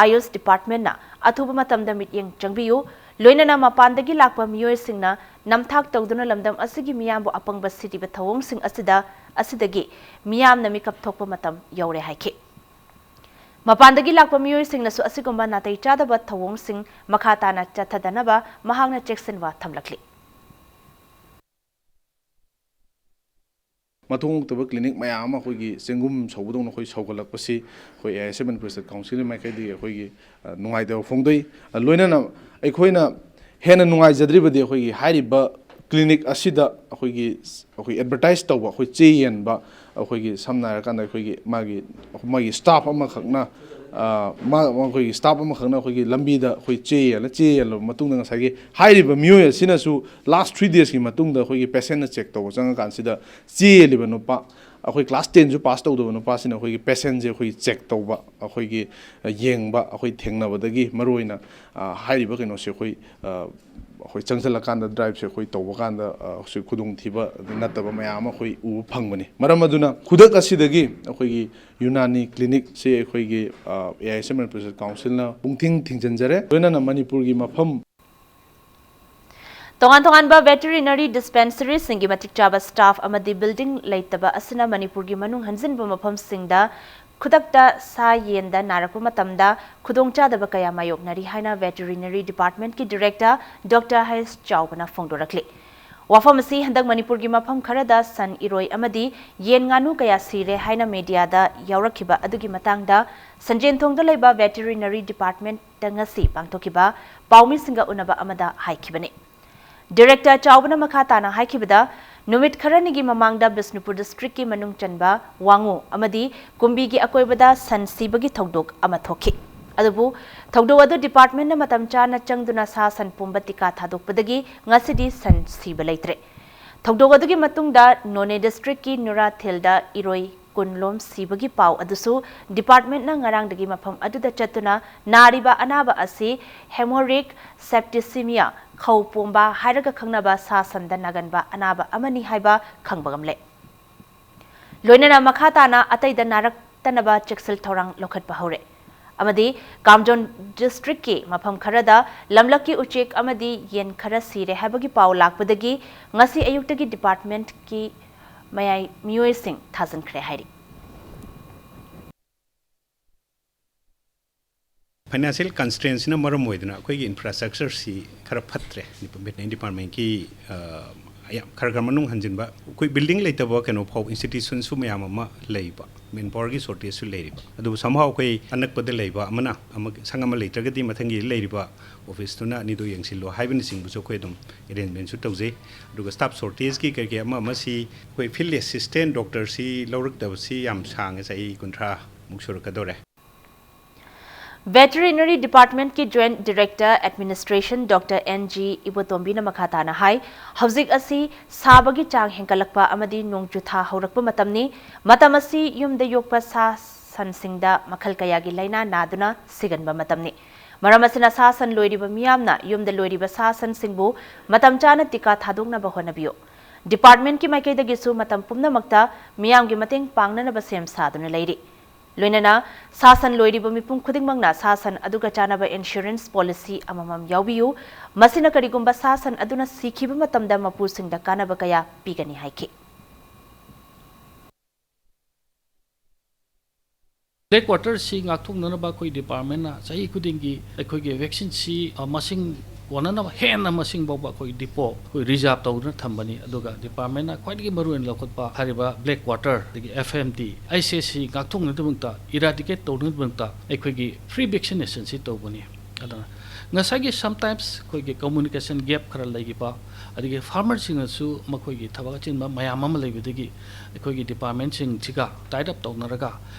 ꯑꯥꯌꯨꯁ ꯗꯤꯄꯥꯔꯠꯃꯦꯟꯅ ꯑꯊꯨꯕ ꯃꯇꯝꯗ ꯃꯤꯠꯌꯦꯡ ꯆꯪꯕꯤꯌꯨ, ꯂꯣꯏꯅꯅ ꯃꯄꯥꯟꯗꯒꯤ ꯂꯥꯛꯄ ꯃꯤꯑꯣꯏꯁꯤꯡꯅ ꯅꯝꯊꯥꯛ ꯇꯧꯗꯨꯅ ꯂꯝꯗꯝ ꯑꯁꯤꯒꯤ ꯃꯤꯌꯥꯝꯕꯨ ꯑꯄꯪꯕ ꯁꯤꯔꯤꯕ ꯊꯧꯑꯣꯡꯁꯤꯡ ꯑꯁꯤꯗ, ꯑꯁꯤꯗꯒꯤ ꯃꯤꯌꯥꯝꯅ ꯃꯤꯀꯞ ꯊꯣꯛꯄ ꯃꯇꯝ ꯌꯧꯔꯦ ꯍꯥꯏꯈꯤ꯫ ꯃꯄꯥꯟꯗꯒꯤ ꯂꯥꯛꯄ ꯃꯤꯑꯣꯏꯁꯤꯡꯅꯁꯨ ꯑꯁꯤꯒꯨꯝꯕ ꯅꯥꯇꯩ ꯆꯥꯗꯕ ꯊꯧꯑꯣꯡꯁꯤꯡ ꯃꯈꯥ ꯇꯥꯅ ꯆꯠꯊꯗꯅꯕ ꯃꯍꯥꯛꯅ ꯆꯦꯛꯁꯤꯟꯋꯥ ꯊꯝꯂꯛꯂꯤ꯫ ꯃꯊꯣꯡ ꯍꯣꯛꯇꯕ ꯀ꯭ꯂꯤꯅꯤꯛ ꯃꯌꯥꯝ ꯑꯃ ꯑꯩꯈꯣꯏꯒꯤ ꯆꯦꯡꯒꯨꯝ ꯁꯧꯕꯗꯧꯅ ꯑꯩꯈꯣꯏ ꯁꯧꯒꯠꯂꯛꯄꯁꯤ ꯑꯩꯈꯣꯏ A I S F Manipur state ꯀꯥꯎꯟꯁꯤꯜꯒꯤ ꯃꯥꯏꯀꯩꯗꯒꯤ ꯑꯩꯈꯣꯏꯒꯤ, ꯑ, ꯅꯨꯡꯉꯥꯏꯇꯕ ꯐꯣꯡꯗꯣꯛꯏ꯫ ꯑ, ꯂꯣꯏꯅꯅ ꯑꯩꯈꯣꯏꯅ ꯍꯦꯟꯅ ꯅꯨꯡꯉꯥꯏꯖꯗ꯭ꯔꯤꯕꯗꯤ ꯑꯩꯈꯣꯏꯒꯤ ꯍꯥꯏꯔꯤꯕ ꯀ꯭ꯂꯤꯅꯤꯛ ꯑꯁꯤꯗ ꯑꯩꯈꯣꯏꯒꯤ, ꯑꯩꯈꯣꯏ ꯑꯦꯗꯚꯔꯇꯥꯏꯁ ꯇꯧꯕ, ꯑꯩꯈꯣꯏ ꯆꯦ ꯌꯦꯟꯕ, ꯑꯩꯈꯣꯏꯒꯤ ꯁꯝꯅ ꯍꯥꯏꯔꯀꯥꯟꯗ ꯑꯩꯈꯣꯏꯒꯤ ꯃꯥꯒꯤ, ꯃꯥꯒꯤ ꯁ꯭ꯇꯥꯐ ꯑꯃꯈꯛꯅ, ꯑ, ꯃꯥ, ꯑꯩꯈꯣꯏꯒꯤ ꯁ꯭ꯇꯥꯐ ꯑꯃꯈꯛꯅ ꯑꯩꯈꯣꯏꯒꯤ ꯂꯝꯕꯤꯗ ꯑꯩꯈꯣꯏ ꯆꯦ ꯌꯦꯜꯂ, ꯆꯦ ꯌꯦꯜꯂꯕ ꯃꯇꯨꯡꯗ ꯉꯁꯥꯏꯒꯤ ꯍꯥꯏꯔꯤꯕ ꯃꯤꯑꯣꯏ ꯑꯁꯤꯅꯁꯨ ꯂꯥꯁ ꯊ꯭ꯔꯤ ꯗꯦꯖꯀꯤ ꯃꯇꯨꯡꯗ ꯑꯩꯈꯣꯏꯒꯤ ꯄꯦꯁꯦꯟꯅ ꯆꯦꯛ ꯇꯧꯕ ꯆꯪꯉꯀꯥꯟꯁꯤꯗ ꯆꯦ ꯌꯦꯜꯂꯤꯕ ꯅꯨꯄꯥ, ꯑꯩꯈꯣꯏ ꯀ꯭ꯂꯥꯁ ꯇꯦꯟꯁꯨ ꯄꯥꯁ ꯇꯧꯗꯕ ꯅꯨꯄꯥꯁꯤꯅ ꯑꯩꯈꯣꯏꯒꯤ ꯄꯦꯁꯦꯟꯁꯦ ꯑꯩꯈꯣꯏꯒꯤ ꯆꯦꯛ ꯇꯧꯕ, ꯑꯩꯈꯣꯏꯒꯤ, ꯑ, ꯌꯦꯡꯕ ꯑꯩꯈꯣꯏ ꯊꯦꯡꯅꯕꯗꯒꯤ ꯃꯔꯨꯑꯣꯏꯅ, ꯑ, ꯍꯥꯏꯔꯤꯕ ꯀꯩꯅꯣꯁꯦ ꯑꯩꯈꯣꯏ, ꯑ, ꯑꯩꯈꯣꯏ ꯆꯪꯁꯤꯜꯂꯀꯥꯟꯗ, ꯗ꯭ꯔꯥꯏꯕꯁꯦ ꯑꯩꯈꯣꯏ ꯇꯧꯕ ꯀꯥꯟꯗ, ꯑ, ꯍꯧꯖꯤꯛ ꯈꯨꯗꯣꯡꯊꯤꯕ ꯅꯠꯇꯕ ꯃꯌꯥꯝ ꯑꯃ ꯑꯩꯈꯣꯏ ꯎꯕ ꯐꯪꯕꯅꯤ꯫ ꯃꯔꯝ ꯑꯗꯨꯅ ꯈꯨꯗꯛ ꯑꯁꯤꯗꯒꯤ ꯑꯩꯈꯣꯏꯒꯤ ꯌꯨꯅꯥꯅꯤ ꯀ꯭ꯂꯤꯅꯤꯛꯁꯦ ꯑꯩꯈꯣꯏꯒꯤ, ꯑ, A I S F Manipur state ꯀꯥꯎꯟꯁꯤꯜꯅ ꯄꯨꯡꯊꯤꯡ ꯊꯤꯡꯖꯤꯟꯖꯔꯦ꯫ ꯂꯣꯏꯅꯅ ꯃꯅꯤꯄꯨꯔꯒꯤ ꯃꯐꯝ ꯇꯣꯉꯥꯟ ꯇꯣꯉꯥꯟꯕ ꯚꯦꯇꯦꯔꯤꯅꯔꯤ ꯗꯤꯁꯄꯦꯟꯁꯔꯤꯁꯤꯡꯒꯤ ꯃꯇꯤꯛ ꯆꯥꯕ ꯁ꯭ꯇꯥꯐ ꯑꯃꯗꯤ ꯕꯤꯜꯗꯤꯡ ꯂꯩꯇꯕ ꯑꯁꯤꯅ ꯃꯅꯤꯄꯨꯔꯒꯤ ꯃꯅꯨꯡ ꯍꯟꯖꯤꯟꯕ ꯃꯐꯝꯁꯤꯡꯗ ꯈꯨꯗꯛꯇ ꯁꯥ ꯌꯦꯟꯗ ꯅꯥꯔꯛꯄ ꯃꯇꯝꯗ ꯈꯨꯗꯣꯡꯆꯥꯗꯕ ꯀꯌꯥ ꯃꯥꯌꯣꯛꯅꯔꯤ ꯍꯥꯏꯅ ꯚꯦꯇꯦꯔꯤꯅꯔꯤ ꯗꯤꯄꯥꯔꯠꯃꯦꯟꯠꯀꯤ ꯗꯤꯔꯦꯛꯇꯔ ꯗꯣꯛꯇꯔ ꯍꯩꯁ ꯆꯥꯎꯕꯅ ꯐꯣꯡꯗꯣꯔꯛꯂꯤ꯫ ꯋꯥꯐꯝ ꯑꯁꯤ ꯍꯟꯗꯛ ꯃꯅꯤꯄꯨꯔꯒꯤ ꯃꯐꯝ ꯈꯔꯗ ꯁꯟ, ꯏꯔꯣꯏ ꯑꯃꯗꯤ ꯌꯦꯟ, ꯉꯥꯅꯨ ꯀꯌꯥ ꯁꯤꯔꯦ ꯍꯥꯏꯅ ꯃꯤꯗꯤꯌꯥꯗ ꯌꯥꯎꯔꯛꯈꯤꯕ ꯑꯗꯨꯒꯤ ꯃꯇꯥꯡꯗ ꯁꯟꯖꯦꯟꯊꯣꯡꯗ ꯂꯩꯕ ꯚꯦꯇꯦꯔꯤꯅꯔꯤ ꯗꯤꯄꯥꯔꯠꯃꯦꯟꯠꯇ ꯉꯁꯤ ꯄꯥꯡꯊꯣꯛꯈꯤꯕ ꯄꯥꯎꯃꯤꯁꯤꯡꯒ ꯎꯅꯕ ꯑꯃꯗ ꯍꯥꯏꯈꯤꯕꯅꯤ꯫ ꯗꯤꯔꯦꯛꯇꯔ ꯆꯥꯎꯕꯅ ꯃꯈꯥ ꯇꯥꯅ ꯍꯥꯏꯈꯤꯕꯗ, ꯅꯨꯃꯤꯠ ꯈꯔꯅꯤꯒꯤ ꯃꯃꯥꯡꯗ ꯕꯤꯁꯅꯨꯄꯨꯔ ꯗꯤꯁꯇ꯭ꯔꯤꯛꯀꯤ ꯃꯅꯨꯡ ꯆꯟꯕ ꯋꯥꯉꯨ ꯑꯃꯗꯤ ꯀꯨꯝꯕꯤꯒꯤ ꯑꯀꯣꯏꯕꯗ ꯁꯟ ꯁꯤꯕꯒꯤ ꯊꯧꯗꯣꯛ ꯑꯃ ꯊꯣꯛꯈꯤ꯫ ꯑꯗꯨꯕꯨ ꯊꯧꯗꯣꯛ ꯑꯗꯨ ꯗꯤꯄꯥꯔꯠꯃꯦꯟꯠꯅ ꯃꯇꯝ ꯆꯥꯅ ꯆꯪꯗꯨꯅ ꯁꯥ ꯁꯟ ꯄꯨꯝꯕ ꯇꯤꯀꯥ ꯊꯥꯗꯣꯛꯄꯗꯒꯤ ꯉꯁꯤꯗꯤ ꯁꯟ ꯁꯤꯕ ꯂꯩꯇ꯭ꯔꯦ꯫ ꯊꯧꯗꯣꯛ ꯑꯗꯨꯒꯤ ꯃꯇꯨꯡꯗ ꯅꯣꯅꯦ ꯗꯤꯁꯇ꯭ꯔꯤꯛꯀꯤ ꯅꯨꯔꯥꯊꯦꯜꯗ ꯏꯔꯣꯏ ꯀꯨꯟꯂꯣꯝ ꯁꯤꯕꯒꯤ ꯄꯥꯎ ꯑꯗꯨꯁꯨ ꯗꯤꯄꯥꯔꯠꯃꯦꯟꯠꯅ ꯉꯔꯥꯡꯗꯒꯤ ꯃꯐꯝ ꯑꯗꯨꯗ ꯆꯠꯇꯨꯅ ꯅꯥꯔꯤꯕ ꯑꯅꯥꯕ ꯑꯁꯤ hemorrhagic septicemia, ꯈꯧ ꯄꯣꯝꯕ ꯍꯥꯏꯔꯒ ꯈꯪꯅꯕ ꯁꯥ ꯁꯟꯗ ꯅꯥꯒꯟꯕ ꯑꯅꯥꯕ ꯑꯃꯅꯤ ꯍꯥꯏꯕ ꯈꯪꯕ ꯉꯝꯂꯦ꯫ ꯂꯣꯏꯅꯅ ꯃꯈꯥ ꯇꯥꯅ ꯑꯇꯩꯗ ꯅꯥꯔꯛꯇꯅꯕ ꯆꯦꯛꯁꯤꯜ ꯊꯧꯔꯥꯡ ꯂꯧꯈꯠꯄ ꯍꯧꯔꯦ꯫ ꯑꯃꯗꯤ ꯀꯥꯝꯖꯣꯟ ꯗꯤꯁꯇ꯭ꯔꯤꯛꯀꯤ ꯃꯐꯝ ꯈꯔꯗ ꯂꯝꯂꯛꯀꯤ ꯎꯆꯦꯛ ꯑꯃꯗꯤ ꯌꯦꯟ ꯈꯔ ꯁꯤꯔꯦ ꯍꯥꯏꯕꯒꯤ ꯄꯥꯎ ꯂꯥꯛꯄꯗꯒꯤ ꯉꯁꯤ ꯑꯌꯨꯛꯇꯒꯤ ꯗꯤꯄꯥꯔꯠꯃꯦꯟꯠꯀꯤ ꯃꯌꯥꯏ ꯃꯤꯑꯣꯏꯁꯤꯡ ꯊꯥꯖꯤꯟꯈ꯭ꯔꯦ ꯍꯥꯏꯔꯤ꯫ Financial constraintꯁꯤꯅ ꯃꯔꯝ ꯑꯣꯏꯗꯨꯅ ꯑꯩꯈꯣꯏꯒꯤ infrastructureꯁꯤ ꯈꯔ ꯐꯠꯇ꯭ꯔꯦ꯫ Veterinary departmentꯀꯤ, ꯑ, ꯌꯥꯝ ꯈꯔ ꯈꯔ ꯃꯅꯨꯡ ꯍꯟꯖꯤꯟꯕ, ꯑꯩꯈꯣꯏ building ꯂꯩꯇꯕ ꯀꯩꯅꯣ ꯐꯥꯎ, institutionꯁꯨ ꯃꯌꯥꯝ ꯑꯃ ꯂꯩꯕ, manpowerꯒꯤ shortageꯁꯨ ꯂꯩꯔꯤꯕ꯫ ꯑꯗꯨꯕꯨ somehow ꯑꯩꯈꯣꯏ ꯑꯅꯛꯄꯗ ꯂꯩꯕ ꯑꯃꯅ ꯑꯃ, ꯁꯪ ꯑꯃ ꯂꯩꯇ꯭ꯔꯒꯗꯤ ꯃꯊꯪꯒꯤ ꯂꯩꯔꯤꯕ officeꯇꯨꯅ ꯑꯅꯤꯗꯨ ꯌꯦꯡꯁꯤꯜꯂꯣ ꯍꯥꯏꯕꯅꯆꯤꯡꯕꯁꯨ ꯑꯩꯈꯣꯏ ꯑꯗꯨꯝ arrangementꯁꯨ ꯇꯧꯖꯩ꯫ ꯑꯗꯨꯒ staff shortageꯀꯤ ꯀꯩ ꯀꯩ ꯑꯃ ꯑꯃꯁꯤ ꯑꯩꯈꯣꯏ field assistant doctorꯁꯤ ꯂꯧꯔꯛꯇꯕꯁꯤ ꯌꯥꯝ ꯁꯥꯡꯉꯦ, ꯆꯍꯤ ꯀꯨꯟꯊ꯭ꯔꯥꯃꯨꯛ ꯁꯨꯔꯛꯀꯗꯧꯔꯦ꯫ Veterinary departmentꯀꯤ Joint Director Administration Doctor N G ꯏꯕꯣꯇꯣꯝꯕꯤꯅ ꯃꯈꯥ ꯇꯥꯅ ꯍꯥꯏ, ꯍꯧꯖꯤꯛ ꯑꯁꯤ ꯁꯥꯕꯒꯤ ꯆꯥꯡ ꯍꯦꯟꯒꯠꯂꯛꯄ ꯑꯃꯗꯤ ꯅꯣꯡꯖꯨ ꯊꯥ ꯍꯧꯔꯛꯄ ꯃꯇꯝꯅꯤ꯫ ꯃꯇꯝ ꯑꯁꯤ ꯌꯨꯝꯗ ꯌꯣꯛꯄ ꯁꯥ ꯁꯟꯁꯤꯡꯗ ꯃꯈꯜ ꯀꯌꯥꯒꯤ ꯂꯥꯏꯅꯥ ꯅꯥꯗꯨꯅ ꯁꯤꯒꯟꯕ ꯃꯇꯝꯅꯤ꯫ ꯃꯔꯝ ꯑꯁꯤꯅ ꯁꯥ ꯁꯟ ꯂꯣꯏꯔꯤꯕ ꯃꯤꯌꯥꯝꯅ ꯌꯨꯝꯗ ꯂꯣꯏꯔꯤꯕ ꯁꯥ ꯁꯟꯁꯤꯡꯕꯨ ꯃꯇꯝ ꯆꯥꯅ ꯇꯤꯀꯥ ꯊꯥꯗꯣꯛꯅꯕ ꯍꯣꯠꯅꯕꯤꯌꯨ꯫ Departmentꯀꯤ ꯃꯥꯏꯀꯩꯗꯒꯤꯁꯨ ꯃꯇꯝ ꯄꯨꯝꯅꯃꯛꯇ ꯃꯤꯌꯥꯝꯒꯤ ꯃꯇꯦꯡ ꯄꯥꯡꯅꯅꯕ ꯁꯦꯝ ꯁꯥꯗꯨꯅ ꯂꯩꯔꯤ꯫ ꯂꯣꯏꯅꯅ ꯁꯥ ꯁꯟ ꯂꯣꯏꯔꯤꯕ ꯃꯤꯄꯨꯝ ꯈꯨꯗꯤꯡꯃꯛꯅ ꯁꯥ ꯁꯟ ꯑꯗꯨꯒ ꯆꯥꯅꯕ insurance policy ꯑꯃꯃꯝ ꯌꯥꯎꯕꯤꯌꯨ꯫ ꯃꯁꯤꯅ ꯀꯔꯤꯒꯨꯝꯕ ꯁꯥ ꯁꯟ ꯑꯗꯨꯅ ꯁꯤꯈꯤꯕ ꯃꯇꯝꯗ ꯃꯄꯨꯁꯤꯡꯗ ꯀꯥꯟꯅꯕ ꯀꯌꯥ ꯄꯤꯒꯅꯤ ꯍꯥꯏꯈꯤ꯫ Black waterꯁꯤ ꯉꯥꯛꯊꯣꯛꯅꯅꯕ ꯑꯩꯈꯣꯏ departmentꯅ ꯆꯍꯤ ꯈꯨꯗꯤꯡꯒꯤ ꯑꯩꯈꯣꯏꯒꯤ vaccineꯁꯤ, ꯑ, ꯃꯁꯤꯡ ꯀꯣꯟꯅꯅꯕ ꯍꯦꯟꯅ ꯃꯁꯤꯡ ꯐꯥꯎꯕ ꯑꯩꯈꯣꯏ depot ꯑꯩꯈꯣꯏ reserve ꯇꯧꯗꯨꯅ ꯊꯝꯕꯅꯤ꯫ ꯑꯗꯨꯒ departmentꯅ ꯈ꯭ꯋꯥꯏꯗꯒꯤ ꯃꯔꯨꯑꯣꯏꯅ ꯂꯧꯈꯠꯄ ꯍꯥꯏꯔꯤꯕ black water, ꯑꯗꯒꯤ F M T, ꯑꯩꯁ ꯑꯦꯁ ꯁꯤ ꯉꯥꯛꯊꯣꯛꯅꯅꯕꯒꯤꯗꯃꯛꯇ, eradicate ꯇꯧꯅꯅꯕꯒꯤꯗꯃꯛꯇ ꯑꯩꯈꯣꯏꯒꯤ free vaccination ꯁꯤ ꯇꯧꯕꯅꯤ꯫ ꯑꯗꯨꯅ ꯉꯁꯥꯏꯒꯤ sometimes ꯑꯩꯈꯣꯏꯒꯤ communication gap ꯈꯔ ꯂꯩꯈꯤꯕ, ꯑꯗꯒꯤ farmerꯁꯤꯡꯅꯁꯨ ꯃꯈꯣꯏꯒꯤ ꯊꯕꯛ ꯑꯆꯤꯟꯕ ꯃꯌꯥꯝ ꯑꯃ ꯂꯩꯕꯗꯒꯤ ꯑꯩꯈꯣꯏꯒꯤ departmentꯁꯤꯡꯁꯤꯒ tie up ꯇꯧꯅꯔꯒ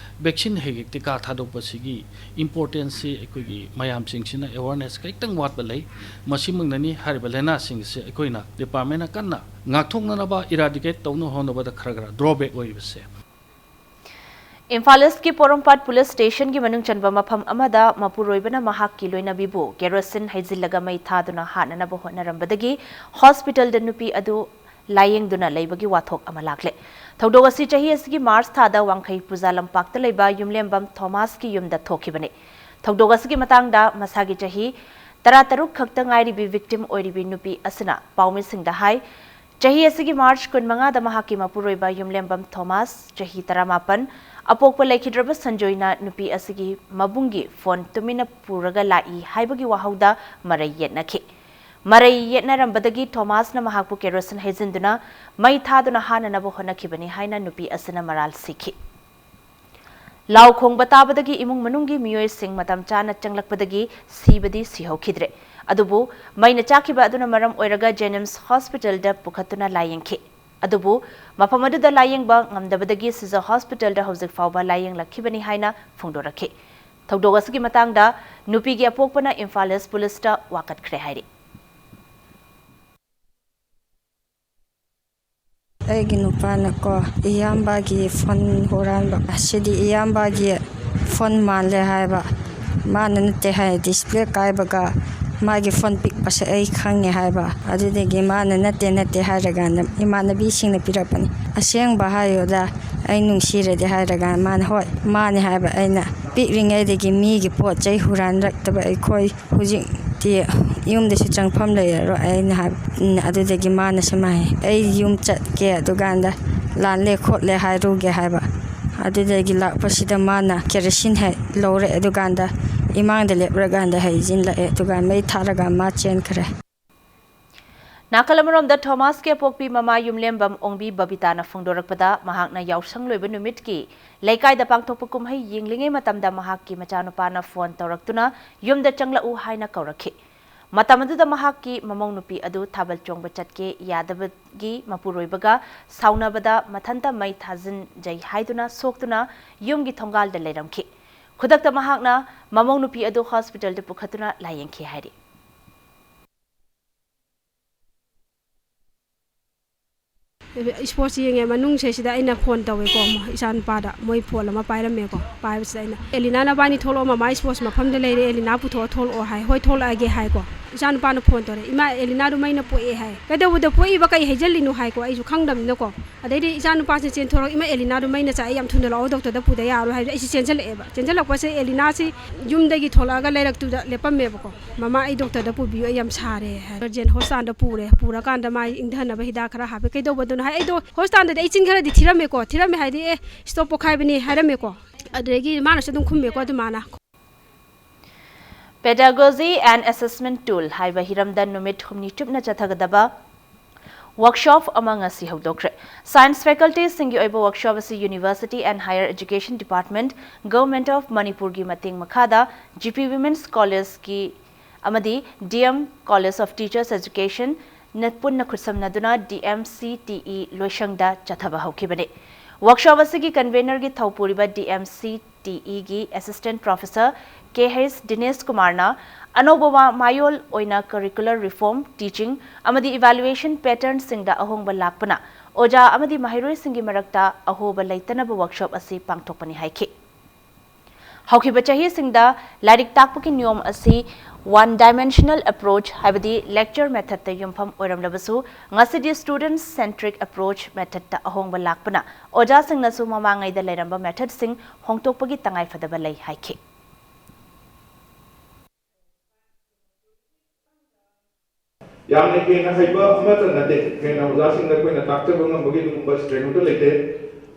vaccine ꯍꯦꯛ ꯍꯦꯛ ꯇꯤꯀꯥ ꯊꯥꯗꯣꯛꯄꯁꯤꯒꯤ importanceꯁꯤ ꯑꯩꯈꯣꯏꯒꯤ ꯃꯌꯥꯝꯁꯤꯡꯁꯤꯅ awareness ꯈꯤꯇꯪ ꯋꯥꯠꯄ ꯂꯩ꯫ ꯃꯁꯤꯃꯛꯅꯅꯤ ꯍꯥꯏꯔꯤꯕ ꯂꯥꯏꯅꯥꯁꯤꯡ ꯑꯁꯤ ꯑꯩꯈꯣꯏꯅ departmentꯅ ꯀꯟꯅ ꯉꯥꯛꯊꯣꯛꯅꯅꯕ, eradicate ꯇꯧꯅꯕ ꯍꯣꯠꯅꯕꯗ ꯈꯔ ꯈꯔ drawback ꯑꯣꯏꯔꯤꯕꯁꯦ꯫ ꯏꯝꯐꯥꯜ ꯏꯁꯀꯤ ꯄꯣꯔꯣꯝꯄꯥꯠ ꯄꯨꯂꯤꯁ ꯁ꯭ꯇꯦꯁꯟꯒꯤ ꯃꯅꯨꯡ ꯆꯟꯕ ꯃꯐꯝ ꯑꯃꯗ ꯃꯄꯨꯔꯣꯏꯕꯅ ꯃꯍꯥꯛꯀꯤ ꯂꯣꯏꯅꯕꯤꯕꯨ ꯀꯦꯔꯣꯁꯤꯟ ꯍꯩꯖꯤꯜꯂꯒ ꯃꯩ ꯊꯥꯗꯨꯅ ꯍꯥꯠꯅꯅꯕ ꯍꯣꯠꯅꯔꯝꯕꯗꯒꯤ ꯍꯣꯁꯄꯤꯇꯥꯜꯗ ꯅꯨꯄꯤ ꯑꯗꯨ ꯂꯥꯌꯦꯡꯗꯨꯅ ꯂꯩꯕꯒꯤ ꯋꯥꯊꯣꯛ ꯑꯃ ꯂꯥꯛꯂꯦ꯫ ꯊꯧꯗꯣꯛ ꯑꯁꯤ ꯆꯍꯤ ꯑꯁꯤꯒꯤ ꯃꯥꯔꯆ ꯊꯥꯗ ꯋꯥꯡꯈꯩ ꯄꯨꯖꯥ ꯂꯝꯄꯥꯛꯇ ꯂꯩꯕ ꯌꯨꯝꯂꯦꯝꯕꯝ ꯊꯣꯃꯥꯁꯀꯤ ꯌꯨꯝꯗ ꯊꯣꯛꯈꯤꯕꯅꯤ꯫ ꯊꯧꯗꯣꯛ ꯑꯁꯤꯒꯤ ꯃꯇꯥꯡꯗ ꯃꯁꯥꯒꯤ ꯆꯍꯤ ꯇꯔꯥꯇꯔꯨꯛ ꯈꯛꯇ ꯉꯥꯏꯔꯤꯕꯤ victim ꯑꯣꯏꯔꯤꯕꯤ ꯅꯨꯄꯤ ꯑꯁꯤꯅ ꯄꯥꯎꯃꯤꯁꯤꯡꯗ ꯍꯥꯏ, ꯆꯍꯤ ꯑꯁꯤꯒꯤ ꯃꯥꯔꯆ ꯀꯨꯟꯃꯉꯥꯗ ꯃꯍꯥꯛꯀꯤ ꯃꯄꯨꯔꯣꯏꯕ ꯌꯨꯝꯂꯦꯝꯕꯝ ꯊꯣꯃꯥꯁ, ꯆꯍꯤ ꯇꯔꯥꯃꯥꯄꯟ, ꯑꯄꯣꯛꯄ ꯂꯩꯈꯤꯗ꯭ꯔꯕ ꯁꯟꯖꯣꯏꯅ ꯅꯨꯄꯤ ꯑꯁꯤꯒꯤ ꯃꯕꯨꯡꯒꯤ ꯐꯣꯟ ꯇꯨꯃꯤꯟꯅ ꯄꯨꯔꯒ ꯂꯥꯛꯏ ꯍꯥꯏꯕꯒꯤ ꯋꯥꯍꯧꯗ ꯃꯔꯩ ꯌꯦꯠꯅꯈꯤ꯫ ꯃꯔꯩ ꯌꯦꯠꯅꯔꯝꯕꯗꯒꯤ ꯊꯣꯃꯥꯁꯅ ꯃꯍꯥꯛꯄꯨ ꯀꯦꯔꯣꯁꯤꯟ ꯍꯩꯖꯤꯟꯗꯨꯅ ꯃꯩ ꯊꯥꯗꯨꯅ ꯍꯥꯠꯅꯅꯕ ꯍꯣꯠꯅꯈꯤꯕꯅꯤ ꯍꯥꯏꯅ ꯅꯨꯄꯤ ꯑꯁꯤꯅ ꯃꯔꯥꯜ ꯁꯤꯈꯤ꯫ ꯂꯥꯎ ꯈꯣꯡꯕ ꯇꯥꯕꯗꯒꯤ ꯏꯃꯨꯡ ꯃꯅꯨꯡꯒꯤ ꯃꯤꯑꯣꯏꯁꯤꯡ ꯃꯇꯝ ꯆꯥꯅ ꯆꯪꯂꯛꯄꯗꯒꯤ ꯁꯤꯕꯗꯤ ꯁꯤꯍꯧꯈꯤꯗ꯭ꯔꯦ꯫ ꯑꯗꯨꯕꯨ ꯃꯩꯅ ꯆꯥꯛꯈꯤꯕ ꯑꯗꯨꯅ ꯃꯔꯝ ꯑꯣꯏꯔꯒ ꯖꯦꯅꯤꯝꯁ ꯍꯣꯁꯄꯤꯇꯥꯜꯗ ꯄꯨꯈꯠꯇꯨꯅ ꯂꯥꯌꯦꯡꯈꯤ꯫ ꯑꯗꯨꯕꯨ ꯃꯐꯝ ꯑꯗꯨꯗ ꯂꯥꯌꯦꯡꯕ ꯉꯝꯗꯕꯗꯒꯤ ꯁꯤꯖ ꯍꯣꯁꯄꯤꯇꯥꯜꯗ ꯍꯧꯖꯤꯛ ꯐꯥꯎꯕ ꯂꯥꯌꯦꯡꯂꯛꯈꯤꯕꯅꯤ ꯍꯥꯏꯅ ꯐꯣꯡꯗꯣꯔꯛꯈꯤ꯫ ꯊꯧꯗꯣꯛ ꯑꯁꯤꯒꯤ ꯃꯇꯥꯡꯗ ꯅꯨꯄꯤꯒꯤ ꯑꯄꯣꯛꯄꯅ ꯏꯝꯐꯥꯜ ꯏꯁ ꯄꯨꯂꯤꯁꯇ ꯋꯥꯀꯠꯈ꯭ꯔꯦ ꯍꯥꯏꯔꯤ꯫ ꯑꯩꯒꯤ ꯅꯨꯄꯥꯅꯀꯣ, ꯏꯌꯥꯝꯕꯒꯤ ꯐꯣꯟ ꯍꯨꯔꯥꯟꯕ꯫ ꯑꯁꯤꯗꯤ ꯏꯌꯥꯝꯕꯒꯤ ꯐꯣꯟ ꯃꯥꯜꯂꯦ ꯍꯥꯏꯕ꯫ ꯃꯥꯅ ꯅꯠꯇꯦ ꯍꯥꯏ, ꯗꯤꯁꯄ꯭ꯂꯦ ꯀꯥꯏꯕꯒ ꯃꯥꯒꯤ ꯐꯣꯟ ꯄꯤꯛꯄꯁꯦ ꯑꯩ ꯈꯪꯉꯦ ꯍꯥꯏꯕ꯫ ꯑꯗꯨꯗꯒꯤ ꯃꯥꯅ ꯅꯠꯇꯦ, ꯅꯠꯇꯦ ꯍꯥꯏꯔꯀꯥꯟꯗ ꯏꯃꯥꯟꯅꯕꯤꯁꯤꯡꯅ ꯄꯤꯔꯛꯄꯅꯤ꯫ "ꯑꯁꯦꯡꯕ ꯍꯥꯏꯌꯨꯗ, ꯑꯩ ꯅꯨꯡꯁꯤꯔꯗꯤ" ꯍꯥꯏꯔꯀꯥꯟꯗ ꯃꯥꯅ, "ꯍꯣꯏ, ꯃꯥꯅꯦ" ꯍꯥꯏꯕ꯫ ꯑꯩꯅ ꯄꯤꯛꯂꯤꯉꯩꯗꯒꯤ ꯃꯤꯒꯤ ꯄꯣꯠ ꯆꯩ ꯍꯨꯔꯥꯟꯔꯛꯇꯕ ꯑꯩꯈꯣꯏ ꯍꯧꯖꯤꯛꯇꯤ ꯌꯨꯝꯗꯁꯨ ꯆꯪꯐꯝ ꯂꯩꯔꯔꯣꯏ ꯑꯩꯅ ꯍꯥꯏꯕ꯫ ꯎꯝ, ꯑꯗꯨꯗꯒꯤ ꯃꯥꯅ ꯁꯨꯃꯥꯏ, "ꯑꯩ ꯌꯨꯝ ꯆꯠꯀꯦ, ꯑꯗꯨꯀꯥꯟꯗ ꯂꯥꯜꯂꯦ ꯈꯣꯠꯂꯦ ꯍꯥꯏꯔꯨꯒꯦ" ꯍꯥꯏꯕ꯫ ꯑꯗꯨꯗꯒꯤ ꯂꯥꯛꯄꯁꯤꯗ ꯃꯥꯅ ꯀꯦꯔꯣꯁꯤꯟ ꯍꯦꯛ ꯂꯧꯔꯦ, ꯑꯗꯨꯀꯥꯟꯗ ꯏꯃꯥꯡꯗ ꯂꯦꯞꯂꯀꯥꯟꯗ ꯍꯩꯖꯤꯜꯂꯛꯑꯦ, ꯑꯗꯨꯒ ꯃꯩ ꯊꯥꯔꯒ ꯃꯥ ꯆꯦꯟꯈ꯭ꯔꯦ꯫ ꯅꯥꯀꯜ ꯑꯃꯔꯣꯝꯗ, ꯊꯣꯃꯥꯁꯀꯤ ꯑꯄꯣꯛꯄꯤ ꯃꯃꯥ ꯌꯨꯝꯂꯦꯝꯕꯝ ꯑꯣꯡꯕꯤ ꯕꯕꯤꯇꯥꯅ ꯐꯣꯡꯗꯣꯔꯛꯄꯗ, ꯃꯍꯥꯛꯅ ꯌꯥꯎꯁꯪ ꯂꯣꯏꯕ ꯅꯨꯃꯤꯠꯀꯤ ꯂꯩꯀꯥꯏꯗ ꯄꯥꯡꯊꯣꯛꯄ ꯀꯨꯝꯍꯩ ꯌꯦꯡꯂꯤꯉꯩ ꯃꯇꯝꯗ ꯃꯍꯥꯛꯀꯤ ꯃꯆꯥꯅꯨꯄꯥꯅ ꯐꯣꯟ ꯇꯧꯔꯛꯇꯨꯅ ꯌꯨꯝꯗ ꯆꯪꯂꯛꯎ ꯍꯥꯏꯅ ꯀꯧꯔꯛꯈꯤ꯫ ꯃꯇꯝ ꯑꯗꯨꯗ ꯃꯍꯥꯛꯀꯤ ꯃꯃꯧ ꯅꯨꯄꯤ ꯑꯗꯨ ꯊꯥꯕꯜ ꯆꯣꯡꯕ ꯆꯠꯀꯦ ꯌꯥꯗꯕꯒꯤ ꯃꯄꯨꯔꯣꯏꯕꯒ ꯁꯥꯎꯅꯕꯗ ꯃꯊꯟꯇ ꯃꯩ ꯊꯥꯖꯤꯟꯖꯩ ꯍꯥꯏꯗꯨꯅ ꯁꯣꯛꯇꯨꯅ ꯌꯨꯝꯒꯤ ꯊꯣꯡꯒꯥꯜꯗ ꯂꯩꯔꯝꯈꯤ꯫ ꯈꯨꯗꯛꯇ ꯃꯍꯥꯛꯅ ꯃꯃꯧ ꯅꯨꯄꯤ ꯑꯗꯨ ꯍꯣꯁꯄꯤꯇꯥꯜꯗ ꯄꯨꯈꯠꯇꯨꯅ ꯂꯥꯌꯦꯡꯈꯤ ꯍꯥꯏꯔꯤ꯫ ꯏꯁꯄꯣꯔꯠꯁ ꯌꯦꯡꯉꯦ ꯃꯅꯨꯡꯁꯤꯗ ꯑꯩꯅ ꯐꯣꯟ ꯇꯧꯋꯦꯀꯣ, ꯏꯆꯥ ꯅꯨꯄꯥꯗ꯫ ꯃꯣꯏ ꯐꯣꯟ ꯑꯃ ꯄꯥꯏꯔꯝꯃꯦꯀꯣ꯫ ꯄꯥꯏꯕꯁꯤꯗ ꯑꯩꯅ, "ꯑꯦꯂꯤꯅꯥ, ꯅꯕꯥꯅꯤ ꯊꯣꯛꯂꯛꯑꯣ, ꯃꯃꯥ ꯏꯁꯄꯣꯔꯠꯁ ꯃꯐꯝꯗ ꯂꯩꯔꯦ, ꯑꯦꯂꯤꯅꯥ ꯄꯨꯊꯣꯛꯑ ꯊꯣꯛꯂꯛꯑꯣ" ꯍꯥꯏ꯫ "ꯍꯣꯏ, ꯊꯣꯛꯂꯛꯑꯒꯦ" ꯍꯥꯏꯀꯣ꯫ ꯏꯆꯥ ꯅꯨꯄꯥꯅ ꯐꯣꯟ ꯇꯧꯔꯦ, "ꯏꯃꯥ, ꯑꯦꯂꯤꯅꯥꯗꯨ ꯃꯩꯅ ꯄꯣꯛꯑꯦ" ꯍꯥꯏ꯫ "ꯀꯩꯗꯧꯕꯗ ꯄꯣꯛꯏꯕ, ꯀꯩ ꯍꯩꯖꯜꯂꯤꯅꯣ?" ꯍꯥꯏꯀꯣ꯫ ꯑꯩꯁꯨ ꯈꯪꯗꯕꯅꯤꯅꯀꯣ꯫ ꯑꯗꯩꯗꯤ ꯏꯆꯥ ꯅꯨꯄꯥꯁꯦ ꯆꯦꯟꯊꯣꯔꯛ, "ꯏꯃꯥ, ꯑꯦꯂꯤꯅꯥꯗꯣ ꯃꯩꯅ ꯆꯥꯛꯑꯦ, ꯌꯥꯝ ꯊꯨꯅ ꯂꯥꯛꯑꯣ, ꯗꯣꯛꯇꯔꯗ ꯄꯨꯗ ꯌꯥꯔꯣꯏ" ꯍꯥꯏꯕꯗꯤ ꯑꯩꯁꯦ ꯆꯦꯟꯁꯤꯜꯂꯛꯑꯦꯕ꯫ ꯆꯦꯟꯁꯤꯜꯂꯛꯄꯁꯦ ꯑꯦꯂꯤꯅꯥꯁꯤ ꯌꯨꯝꯗꯒꯤ ꯊꯣꯛꯂꯛꯑꯒ ꯂꯩꯔꯛꯇꯨꯗ ꯂꯦꯞꯄꯝꯃꯦꯕꯀꯣ꯫ "ꯃꯃꯥ, ꯑꯩ ꯗꯣꯛꯇꯔꯗ ꯄꯨꯕꯤꯌꯨ, ꯑꯩ ꯌꯥꯝ ꯁꯥꯔꯦ" ꯍꯥꯏ꯫ ꯖꯦꯟ ꯍꯣꯁꯄꯤꯇꯥꯜꯗ ꯄꯨꯔꯦ꯫ ꯄꯨꯔꯀꯥꯟꯗ ꯃꯥ ꯏꯪꯊꯅꯕ ꯍꯤꯗꯥꯛ ꯈꯔ ꯍꯥꯞꯄꯦ꯫ "ꯀꯩꯗꯧꯕꯗꯅꯣ?" ꯍꯥꯏ꯫ ꯑꯩꯗꯣ ꯍꯣꯁꯄꯤꯇꯥꯜꯗꯗꯤ ꯑꯩ ꯆꯤꯟ ꯈꯔꯗꯤ ꯊꯤꯔꯝꯃꯦꯀꯣ꯫ ꯊꯤꯔꯝꯃꯦ ꯍꯥꯏꯗꯤ, "ꯑꯦ, ꯁ꯭ꯇꯣꯞ ꯄꯣꯛꯈꯥꯏꯕꯅꯤ" ꯍꯥꯏꯔꯝꯃꯦꯀꯣ꯫ ꯑꯗꯨꯗꯒꯤ ꯃꯥꯅꯁꯨ ꯑꯗꯨꯝ ꯈꯨꯝꯃꯦꯀꯣ ꯑꯗꯨꯃꯥꯏꯅ꯫ Pedagogy and Assessment Tool ꯍꯥꯏꯕ ꯍꯤꯔꯝꯗ ꯅꯨꯃꯤꯠ ꯍꯨꯝꯅꯤ ꯆꯨꯞꯅ ꯆꯠꯊꯒꯗꯕ ꯋꯥꯔꯛꯁꯣꯞ ꯑꯃ ꯉꯁꯤ ꯍꯧꯗꯣꯛꯈ꯭ꯔꯦ꯫ ꯁꯥꯏꯟꯁ ꯐꯦꯀꯜꯇꯤꯁꯤꯡꯒꯤ ꯑꯣꯏꯕ ꯋꯥꯔꯛꯁꯣꯞ ꯑꯁꯤ University and Higher Education Department, Government of ꯃꯅꯤꯄꯨꯔꯒꯤ ꯃꯇꯦꯡ ꯃꯈꯥꯗ ꯖꯤ ꯄꯤ ꯋꯤꯃꯦꯟꯁ ꯀꯣꯂꯦꯖꯀꯤ ꯑꯃꯗꯤ D M College of Teachers Education ꯅ ꯄꯨꯟꯅ ꯈꯨꯠꯁꯝꯅꯗꯨꯅ D M C T E ꯂꯣꯏꯁꯪꯗ ꯆꯠꯊꯕ ꯍꯧꯈꯤꯕꯅꯤ꯫ ꯋꯥꯔꯛꯁꯣꯞ ꯑꯁꯤꯒꯤ ꯀꯟꯚꯦꯅꯔꯒꯤ ꯊꯧꯄꯨꯔꯤꯕ ꯗꯤ ꯑꯦꯝ ꯁꯤ ꯇꯤ ꯏꯒꯤ assistant professor K H Dinesh ꯀꯨꯃꯥꯔꯅ ꯑꯅꯧꯕ ꯋꯥ ꯃꯌꯣꯜ ꯑꯣꯏꯅ ꯀꯔꯤꯀꯨꯂꯔ ꯔꯤꯐꯣꯔꯝ, ꯇꯤꯆꯤꯡ ꯑꯃꯗꯤ ꯏꯚꯥꯂꯨꯑꯦꯁꯟ ꯄꯦꯇꯔꯟꯁꯤꯡꯗ ꯑꯍꯣꯡꯕ ꯂꯥꯛꯄꯅ ꯑꯣꯖꯥ ꯑꯃꯗꯤ ꯃꯍꯩꯔꯣꯏꯁꯤꯡꯒꯤ ꯃꯔꯛꯇ ꯑꯍꯣꯕ ꯂꯩꯇꯅꯕ ꯋꯥꯔꯛꯁꯣꯞ ꯑꯁꯤ ꯄꯥꯡꯊꯣꯛꯄꯅꯤ ꯍꯥꯏꯈꯤ꯫ ꯍꯧꯈꯤꯕ ꯆꯍꯤꯁꯤꯡꯗ ꯂꯥꯏꯔꯤꯛ ꯇꯥꯛꯄꯒꯤ ꯅꯤꯌꯣꯝ ꯑꯁꯤ ꯋꯥꯟ ꯗꯥꯏꯃꯦꯟꯁꯅꯦꯜ ꯑꯦꯄ꯭ꯔꯣꯆ, ꯍꯥꯏꯕꯗꯤ ꯂꯦꯛꯆꯔ ꯃꯦꯊꯗꯇ ꯌꯨꯝꯐꯝ ꯑꯣꯏꯔꯝꯂꯕꯁꯨ, ꯉꯁꯤꯗꯤ ꯁ꯭ꯇꯨꯗꯦꯟꯠ ꯁꯦꯟꯇ꯭ꯔꯤꯛ ꯑꯦꯄ꯭ꯔꯣꯆ ꯃꯦꯊꯗꯇ ꯑꯍꯣꯡꯕ ꯂꯥꯛꯄꯅ ꯑꯣꯖꯥꯁꯤꯡꯅꯁꯨ ꯃꯃꯥꯡꯉꯩꯗ ꯂꯩꯔꯝꯕ ꯃꯦꯊꯗꯁꯤꯡ ꯍꯣꯡꯗꯣꯛꯄꯒꯤ ꯇꯉꯥꯏꯐꯗꯕ ꯂꯩ ꯍꯥꯏꯈꯤ꯫ ꯌꯥꯝꯅ ꯍꯦꯟꯅ ꯍꯩꯕ ꯑꯃꯠꯇ ꯅꯠꯇꯦ, ꯍꯦꯟꯅ ꯑꯣꯖꯥꯁꯤꯡꯗ ꯑꯩꯈꯣꯏꯅ ꯇꯥꯛꯆꯕ ꯉꯝꯕꯒꯤ ꯑꯗꯨꯒꯨꯝꯕ ꯁ꯭ꯇꯔꯦꯡꯊ ꯑꯗꯨ ꯂꯩꯇꯦ꯫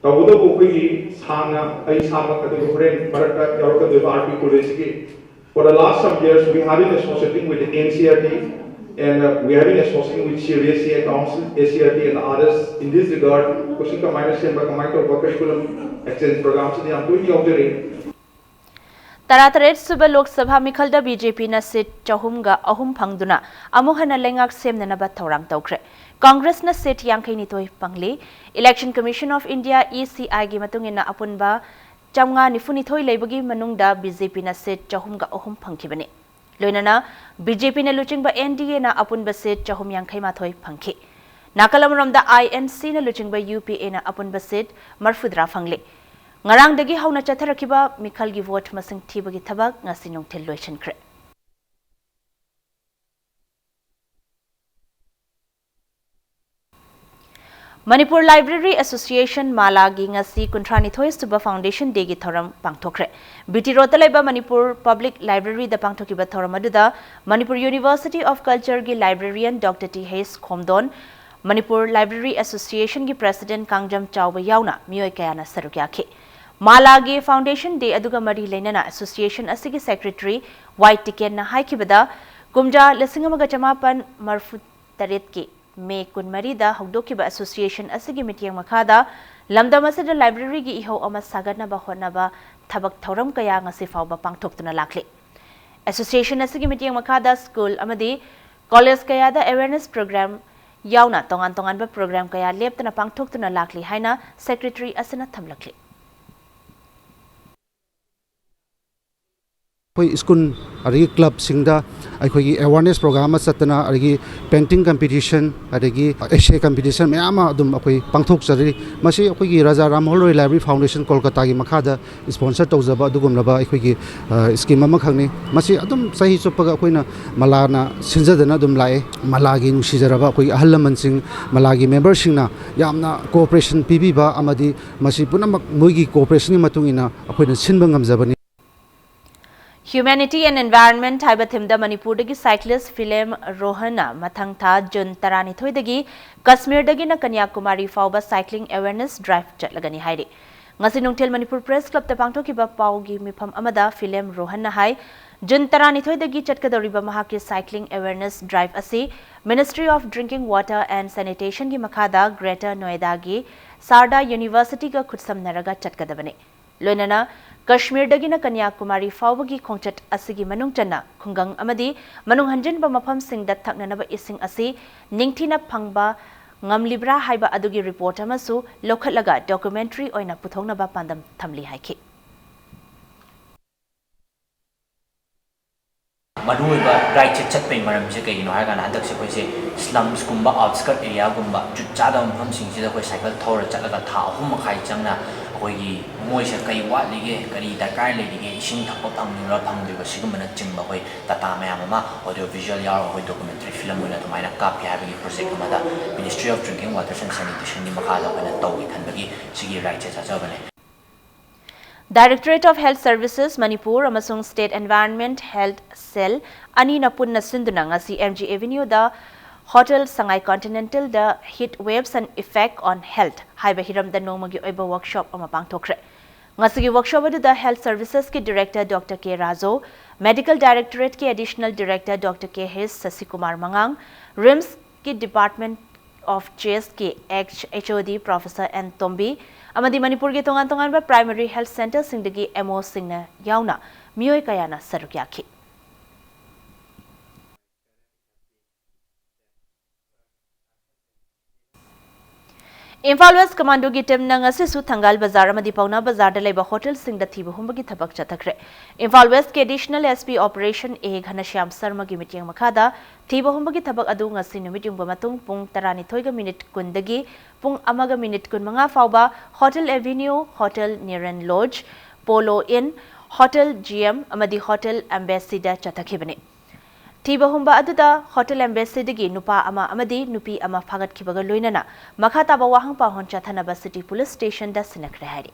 ꯇꯧꯕꯇꯕꯨ ꯑꯩꯈꯣꯏꯒꯤ ꯁꯥꯡꯅ ꯑꯩ ꯏꯁꯥꯃꯛ ꯑꯗꯨꯒ ꯍꯣꯔꯦꯟ ꯃꯔꯛꯇ ꯌꯥꯎꯔꯛꯀꯗꯣꯏꯕ ꯑꯥꯔ ꯄꯤ ꯀꯣꯂꯦꯖꯀꯤ, for the last some years we have been associating with the N C E R T, And uh, we are having association with C R D S A, Council, S C R T and others in this regard. ꯀꯣꯏꯁꯟ ꯀꯃꯥꯏꯅ ꯁꯦꯝꯕ, ꯀꯃꯥꯏꯅ ꯇꯧꯕ, curriculum exchange program ꯁꯤꯗ ꯌꯥꯝ ꯇꯣꯏꯅ ꯌꯥꯎꯖꯔꯤ꯫ ꯇꯔꯥꯇꯔꯦꯠ ꯁꯨꯕ Lok Sabha ꯃꯤꯈꯜꯗ B J ꯄꯤꯅ ꯁꯤꯠ ꯆꯍꯨꯝꯒ ꯑꯍꯨꯝ ꯐꯪꯗꯨꯅ ꯑꯃꯨꯛ ꯍꯟꯅ ꯂꯩꯉꯥꯛ ꯁꯦꯝꯅꯅꯕ ꯊꯧꯔꯥꯡ ꯇꯧꯈ꯭ꯔꯦ꯫ ꯀꯣꯡꯒ꯭ꯔꯦꯁꯅ ꯁꯤꯠ ꯌꯥꯡꯈꯩꯅꯤꯊꯣꯏ ꯐꯪꯂꯤ꯫ Election Commission of India, E C I ꯒꯤ ꯃꯇꯨꯡ ꯏꯟꯅ ꯑꯄꯨꯟꯕ ꯆꯥꯝꯃꯉꯥ ꯅꯤꯐꯨꯅꯤꯊꯣꯏ ꯂꯩꯕꯒꯤ ꯃꯅꯨꯡꯗ ꯕꯤ ꯖꯦ ꯄꯤꯅ ꯁꯤꯠ ꯆꯍꯨꯝꯒ ꯑꯍꯨꯝ ꯐꯪꯈꯤꯕꯅꯤ꯫ ꯂꯣꯏꯅꯅ ꯕꯤ ꯖꯦ ꯄꯤꯅ ꯂꯨꯆꯤꯡꯕ ꯑꯦꯟ ꯗꯤ ꯑꯦꯅ ꯑꯄꯨꯟꯕ ꯁꯤꯠ ꯆꯍꯨꯝ ꯌꯥꯡꯈꯩ ꯃꯥꯊꯣꯏ ꯐꯪꯈꯤ꯫ ꯅꯥꯀꯜ ꯑꯃꯔꯣꯝꯗ ꯑꯥꯏ ꯑꯦꯟ ꯁꯤꯅ ꯂꯨꯆꯤꯡꯕ ꯌꯨ ꯄꯤ ꯑꯦꯅ ꯑꯄꯨꯟꯕ ꯁꯤꯠ ꯃꯔꯐꯨꯇꯔꯥ ꯐꯪꯂꯤ꯫ ꯉꯔꯥꯡꯗꯒꯤ ꯍꯧꯅ ꯆꯠꯊꯔꯛꯈꯤꯕ ꯃꯤꯈꯜꯒꯤ ꯚꯣꯠ ꯃꯁꯤꯡ ꯊꯤꯕꯒꯤ ꯊꯕꯛ ꯉꯁꯤ ꯅꯨꯡꯊꯤꯜ ꯂꯣꯏꯁꯤꯟꯈ꯭ꯔꯦ꯫ ꯃꯅꯤꯄꯨꯔ ꯂꯥꯏꯕ꯭ꯔꯦꯔꯤ ꯑꯦꯁꯣꯁꯤꯌꯦꯁꯟ ꯃꯥꯂꯥꯒꯤ ꯉꯁꯤ ꯀꯨꯟꯊ꯭ꯔꯥꯅꯤꯊꯣꯏ ꯁꯨꯕ ꯐꯥꯎꯟꯗꯦꯁꯟ ꯗꯦꯒꯤ ꯊꯧꯔꯝ ꯄꯥꯡꯊꯣꯛꯈ꯭ꯔꯦ꯫ ꯕꯤ ꯇꯤ ꯔꯣꯗꯇ ꯂꯩꯕ ꯃꯅꯤꯄꯨꯔ ꯄꯕ꯭ꯂꯤꯛ ꯂꯥꯏꯕ꯭ꯔꯦꯔꯤꯗ ꯄꯥꯡꯊꯣꯛꯈꯤꯕ ꯊꯧꯔꯝ ꯑꯗꯨꯗ ꯃꯅꯤꯄꯨꯔ ꯌꯨꯅꯤꯚꯔꯁꯤꯇꯤ ꯑꯣꯐ ꯀꯜꯆꯔꯒꯤ ꯂꯥꯏꯕ꯭ꯔꯦꯔꯤꯌꯟ ꯗꯣꯛꯇꯔ ꯇꯤ ꯍꯩꯁ ꯈꯣꯝꯗꯣꯟ, ꯃꯅꯤꯄꯨꯔ ꯂꯥꯏꯕ꯭ꯔꯦꯔꯤ ꯑꯦꯁꯣꯁꯤꯌꯦꯁꯟꯒꯤ ꯄ꯭ꯔꯦꯁꯤꯗꯦꯟꯠ ꯀꯥꯡꯖꯝ ꯆꯥꯎꯕ ꯌꯥꯎꯅ ꯃꯤꯑꯣꯏ ꯀꯌꯥꯅ ꯁꯔꯨꯛ ꯌꯥꯈꯤ꯫ ꯃꯥꯂꯥꯒꯤ ꯐꯥꯎꯟꯗꯦꯁꯟ ꯗꯦ ꯑꯗꯨꯒ ꯃꯔꯤ ꯂꯩꯅꯅ ꯑꯦꯁꯣꯁꯤꯌꯦꯁꯟ ꯑꯁꯤꯒꯤ ꯁꯦꯀ꯭ꯔꯦꯇꯔꯤ ꯋꯥꯏ ꯇꯤꯀꯦꯟꯅ ꯍꯥꯏꯈꯤꯕꯗ, ꯀꯨꯝꯖꯥ ꯂꯤꯁꯤꯡ ꯑꯃꯒ ꯆꯃꯥꯄꯟ ꯃꯔꯐꯨ ꯇꯔꯦꯠꯀꯤ ꯃꯦ ꯀꯨꯟꯃꯔꯤꯗ ꯍꯧꯗꯣꯛꯈꯤꯕ ꯑꯦꯁꯣꯁꯤꯌꯦꯁꯟ ꯑꯁꯤꯒꯤ ꯃꯤꯠꯌꯦꯡ ꯃꯈꯥꯗ ꯂꯝꯗꯝ ꯑꯁꯤꯗ ꯂꯥꯏꯕ꯭ꯔꯦꯔꯤꯒꯤ ꯏꯍꯧ ꯑꯃ ꯁꯥꯒꯠꯅꯕ ꯍꯣꯠꯅꯕ ꯊꯕꯛ ꯊꯧꯔꯝ ꯀꯌꯥ ꯉꯁꯤ ꯐꯥꯎꯕ ꯄꯥꯡꯊꯣꯛꯇꯨꯅ ꯂꯥꯛꯂꯤ꯫ ꯑꯦꯁꯣꯁꯤꯌꯦꯁꯟ ꯑꯁꯤꯒꯤ ꯃꯤꯠꯌꯦꯡ ꯃꯈꯥꯗ ꯁ꯭ꯀꯨꯜ ꯑꯃꯗꯤ ꯀꯣꯂꯦꯖ ꯀꯌꯥꯗ ꯑꯦꯋꯦꯔꯅꯦꯁ ꯄ꯭ꯔꯣꯒ꯭ꯔꯥꯝ ꯌꯥꯎꯅ ꯇꯣꯉꯥꯟ ꯇꯣꯉꯥꯟꯕ ꯄ꯭ꯔꯣꯒ꯭ꯔꯥꯝ ꯀꯌꯥ ꯂꯦꯞꯇꯅ ꯄꯥꯡꯊꯣꯛꯇꯨꯅ ꯂꯥꯛꯂꯤ ꯍꯥꯏꯅ ꯁꯦꯀ꯭ꯔꯦꯇꯔꯤ ꯑꯁꯤꯅ ꯊꯝꯂꯛꯂꯤ꯫ ꯑꯩꯈꯣꯏ ꯁ꯭ꯀꯨꯜ ꯑꯗꯒꯤ ꯀ꯭ꯂꯕꯁꯤꯡꯗ ꯑꯩꯈꯣꯏꯒꯤ ꯑꯦꯋꯥꯔꯅꯦꯁ ꯄ꯭ꯔꯣꯒ꯭ꯔꯥꯝ ꯑꯃ ꯆꯠꯇꯅ, ꯑꯗꯒꯤ ꯄꯦꯟꯇꯤꯡ ꯀꯝꯄꯤꯇꯤꯁꯟ, ꯑꯗꯒꯤ ꯑꯦꯁꯦ ꯀꯝꯄꯤꯇꯤꯁꯟ ꯃꯌꯥꯝ ꯑꯃ ꯑꯗꯨꯝ ꯑꯩꯈꯣꯏ ꯄꯥꯡꯊꯣꯛꯆꯔꯤ꯫ ꯃꯁꯤ ꯑꯩꯈꯣꯏꯒꯤ ꯔꯥꯖꯥ ꯔꯥꯝꯃꯣꯍꯟ ꯔꯣꯏ ꯂꯥꯏꯕ꯭ꯔꯦꯔꯤ ꯐꯥꯎꯟꯗꯦꯁꯟ ꯀꯣꯜꯀꯇꯥꯒꯤ ꯃꯈꯥꯗ ꯁ꯭ꯄꯣꯟꯁꯔ ꯇꯧꯖꯕ ꯑꯗꯨꯒꯨꯝꯂꯕ ꯑꯩꯈꯣꯏꯒꯤ, ꯑ, ꯁ꯭ꯀꯤꯝ ꯑꯃꯈꯛꯅꯤ꯫ ꯃꯁꯤ ꯑꯗꯨꯝ ꯆꯍꯤ ꯆꯨꯞꯄꯒ ꯑꯩꯈꯣꯏꯅ ꯃꯂꯥꯅ ꯁꯤꯟꯖꯗꯅ ꯑꯗꯨꯝ ꯂꯥꯛꯑꯦ꯫ ꯃꯂꯥꯒꯤ ꯅꯨꯡꯁꯤꯖꯔꯕ ꯑꯩꯈꯣꯏꯒꯤ ꯑꯍꯜ ꯂꯃꯟꯁꯤꯡ, ꯃꯂꯥꯒꯤ ꯃꯦꯝꯕꯔꯁꯤꯡꯅ ꯌꯥꯝꯅ ꯀꯣꯑꯣꯄꯔꯦꯁꯟ ꯄꯤꯕꯤꯕ ꯑꯃꯗꯤ ꯃꯁꯤ ꯄꯨꯝꯅꯃꯛ ꯃꯣꯏꯒꯤ ꯀꯣꯑꯣꯄꯔꯦꯁꯟꯒꯤ ꯃꯇꯨꯡ ꯏꯟꯅ ꯑꯩꯈꯣꯏꯅ ꯁꯤꯟꯕ ꯉꯝꯖꯕꯅꯤ꯫ Humanity and Environment ꯍꯥꯏꯕ ꯊꯤꯝꯗ ꯃꯅꯤꯄꯨꯔꯗꯒꯤ ꯁꯥꯏꯀ꯭ꯂꯤꯁ ꯐꯤꯂꯦꯝ ꯔꯣꯍꯟꯅ ꯃꯊꯪ ꯊꯥ ꯖꯨꯟ ꯇꯔꯥꯅꯤꯊꯣꯏꯗꯒꯤ ꯀꯁꯃꯤꯔꯗꯒꯤꯅ ꯀꯟꯌꯥꯀꯨꯃꯥꯔꯤ ꯐꯥꯎꯕ ꯁꯥꯏꯀ꯭ꯂꯤꯡ ꯑꯦꯋꯦꯔꯅꯦꯁ ꯗ꯭ꯔꯥꯏꯚ ꯆꯠꯂꯒꯅꯤ ꯍꯥꯏꯔꯤ꯫ ꯉꯁꯤ ꯅꯨꯡꯊꯤꯜ ꯃꯅꯤꯄꯨꯔ ꯄ꯭ꯔꯦꯁ ꯀ꯭ꯂꯕꯇ ꯄꯥꯡꯊꯣꯛꯈꯤꯕ ꯄꯥꯎꯒꯤ ꯃꯤꯐꯝ ꯑꯃꯗ ꯐꯤꯂꯦꯝ ꯔꯣꯍꯟꯅ ꯍꯥꯏ, ꯖꯨꯟ ꯇꯔꯥꯅꯤꯊꯣꯏꯗꯒꯤ ꯆꯠꯀꯗꯧꯔꯤꯕ ꯃꯍꯥꯛꯀꯤ cycling awareness drive ꯑꯁꯤ Ministry of Drinking Water and Sanitationꯒꯤ ꯃꯈꯥꯗ Greater Noida ꯒꯤ Sarda Universityꯒ ꯈꯨꯠꯁꯝꯅꯔꯒ ꯆꯠꯀꯗꯕꯅꯤ꯫ ꯂꯣꯏꯅꯅ ꯀꯥꯁꯃꯤꯔꯗꯒꯤꯅ ꯀꯟꯌꯥꯀꯨꯃꯥꯔꯤ ꯐꯥꯎꯕꯒꯤ ꯈꯣꯡꯆꯠ ꯑꯁꯤꯒꯤ ꯃꯅꯨꯡ ꯆꯟꯅ ꯈꯨꯡꯒꯪ ꯑꯃꯗꯤ ꯃꯅꯨꯡ ꯍꯟꯖꯤꯟꯕ ꯃꯐꯝꯁꯤꯡꯗ ꯊꯛꯅꯅꯕ ꯏꯁꯤꯡ ꯑꯁꯤ ꯅꯤꯡꯊꯤꯅ ꯐꯪꯕ ꯉꯝꯂꯤꯕ꯭ꯔꯥ ꯍꯥꯏꯕ ꯑꯗꯨꯒꯤ report ꯑꯃꯁꯨ ꯂꯧꯈꯠꯂꯒ documentary ꯑꯣꯏꯅ ꯄꯨꯊꯣꯛꯅꯕ ꯄꯥꯟꯗꯝ ꯊꯝꯂꯤ ꯍꯥꯏꯈꯤ꯫ ꯃꯔꯨꯑꯣꯏꯕ driveꯁꯦ ꯆꯠꯄꯒꯤ ꯃꯔꯝꯁꯦ ꯀꯩꯒꯤꯅꯣ ꯍꯥꯏꯔꯀꯥꯟꯗ, ꯍꯟꯗꯛꯁꯦ ꯑꯩꯈꯣꯏꯁꯦ slumsꯀꯨꯝꯕ, outskirt areaꯒꯨꯝꯕ, ꯖꯨꯠ ꯆꯥꯗꯕ ꯃꯐꯝꯁꯤꯡꯁꯤꯗ ꯑꯩꯈꯣꯏ cycle ꯊꯧꯔ ꯆꯠꯂꯒ ꯊꯥ ꯑꯍꯨꯝ ꯃꯈꯥꯏ ꯆꯪꯅ ꯑꯩꯈꯣꯏꯒꯤ ꯃꯣꯏꯁꯦ ꯀꯩ ꯋꯥꯠꯂꯤꯒꯦ, ꯀꯔꯤ ꯗꯔꯀꯥꯔ ꯂꯩꯔꯤꯒꯦ, ꯏꯁꯤꯡ ꯊꯛꯄ ꯐꯪꯉꯤꯕ꯭ꯔꯥ ꯐꯪꯗ꯭ꯔꯤꯕ꯭ꯔꯥ, ꯁꯤꯒꯨꯝꯕꯅꯆꯤꯡꯕ ꯑꯩꯈꯣꯏ data ꯃꯌꯥꯝ ꯑꯃ audio visual ꯌꯥꯎꯔꯒ ꯑꯩꯈꯣꯏ documentary film ꯑꯣꯏꯅ ꯑꯗꯨꯃꯥꯏꯅ ꯀꯥꯞꯀꯦ ꯍꯥꯏꯕꯒꯤ project ꯑꯃꯗ Ministry of Drinking Water and Sanitationꯒꯤ ꯃꯈꯥꯗ ꯑꯩꯈꯣꯏꯅ ꯇꯧꯒꯦ ꯈꯟꯕꯒꯤ ꯁꯤꯒꯤ rideꯁꯦ ꯆꯠꯆꯕꯅꯦ꯫ Directorate of Health Services Manipur ꯑꯃꯁꯨꯡ State Environment Health Cell ꯑꯅꯤꯅ ꯄꯨꯟꯅ ꯁꯤꯟꯗꯨꯅ ꯉꯁꯤ M G Avenueꯗ Hotel Sangai Continentalꯗ Heat Waves and Effect on Health ꯍꯥꯏꯕ ꯍꯤꯔꯝꯗ ꯅꯣꯡꯃꯒꯤ ꯑꯣꯏꯕ workshop ꯑꯃ ꯄꯥꯡꯊꯣꯛꯈ꯭ꯔꯦ꯫ ꯉꯁꯤꯒꯤ workshop ꯑꯗꯨꯗ Health Servicesꯀꯤ Director Doctor K Raju, Medical Directorateꯀꯤ Additional Director Doctor K H ꯁꯁꯤꯀꯨꯃꯥꯔ ꯃꯉꯥꯡ, RIMSꯀꯤ Department of Chestꯀꯤ ex H O D Professor N ꯇꯣꯝꯕꯤ ꯑꯃꯗꯤ ꯃꯅꯤꯄꯨꯔꯒꯤ ꯇꯣꯉꯥꯟ ꯇꯣꯉꯥꯟꯕ primary health centreꯁꯤꯡꯗꯒꯤ M Oꯁꯤꯡꯅ ꯌꯥꯎꯅ ꯃꯤꯑꯣꯏ ꯀꯌꯥꯅ ꯁꯔꯨꯛ ꯌꯥꯈꯤ꯫ ꯏꯝꯐꯥꯜ West Commandoꯒꯤ teamꯅ ꯉꯁꯤꯁꯨ ꯊꯪꯒꯥꯜ ꯕꯖꯥꯔ ꯑꯃꯗꯤ ꯄꯥꯎꯅꯥ ꯕꯖꯥꯔꯗ ꯂꯩꯕ hotelꯁꯤꯡꯗ ꯊꯤꯕ ꯍꯨꯝꯕꯒꯤ ꯊꯕꯛ ꯆꯠꯊꯈ꯭ꯔꯦ꯫ Imphal Westꯀꯤ Additional S P Operation A ꯘꯅꯁ꯭ꯌꯥꯝ ꯁꯔꯃꯒꯤ ꯃꯤꯠꯌꯦꯡ ꯃꯈꯥꯗ ꯊꯤꯕ ꯍꯨꯝꯕꯒꯤ ꯊꯕꯛ ꯑꯗꯨ ꯉꯁꯤ ꯅꯨꯃꯤꯠ ꯌꯨꯡꯕ ꯃꯇꯨꯡ ꯄꯨꯡ ꯇꯔꯥꯅꯤꯊꯣꯏꯒ minute ꯀꯨꯟꯗꯒꯤ ꯄꯨꯡ ꯑꯃꯒ minute ꯀꯨꯟꯃꯉꯥ ꯐꯥꯎꯕ Hotel Avenue, Hotel Niren Lodge, Polo Inn, Hotel G M ꯑꯃꯗꯤ Hotel Embassyꯗ ꯆꯠꯊꯈꯤꯕꯅꯤ꯫ ꯊꯤꯕ ꯍꯨꯝꯕ ꯑꯗꯨꯗ Hotel Embassyꯗꯒꯤ ꯅꯨꯄꯥ ꯑꯃ ꯑꯃꯗꯤ ꯅꯨꯄꯤ ꯑꯃ ꯐꯥꯒꯠꯈꯤꯕꯒ ꯂꯣꯏꯅꯅ ꯃꯈꯥ ꯇꯥꯕ ꯋꯥꯍꯪ ꯄꯥꯎꯍꯟ ꯆꯠꯊꯅꯕ City Police Stationꯗ ꯁꯤꯟꯅꯈ꯭ꯔꯦ ꯍꯥꯏꯔꯤ꯫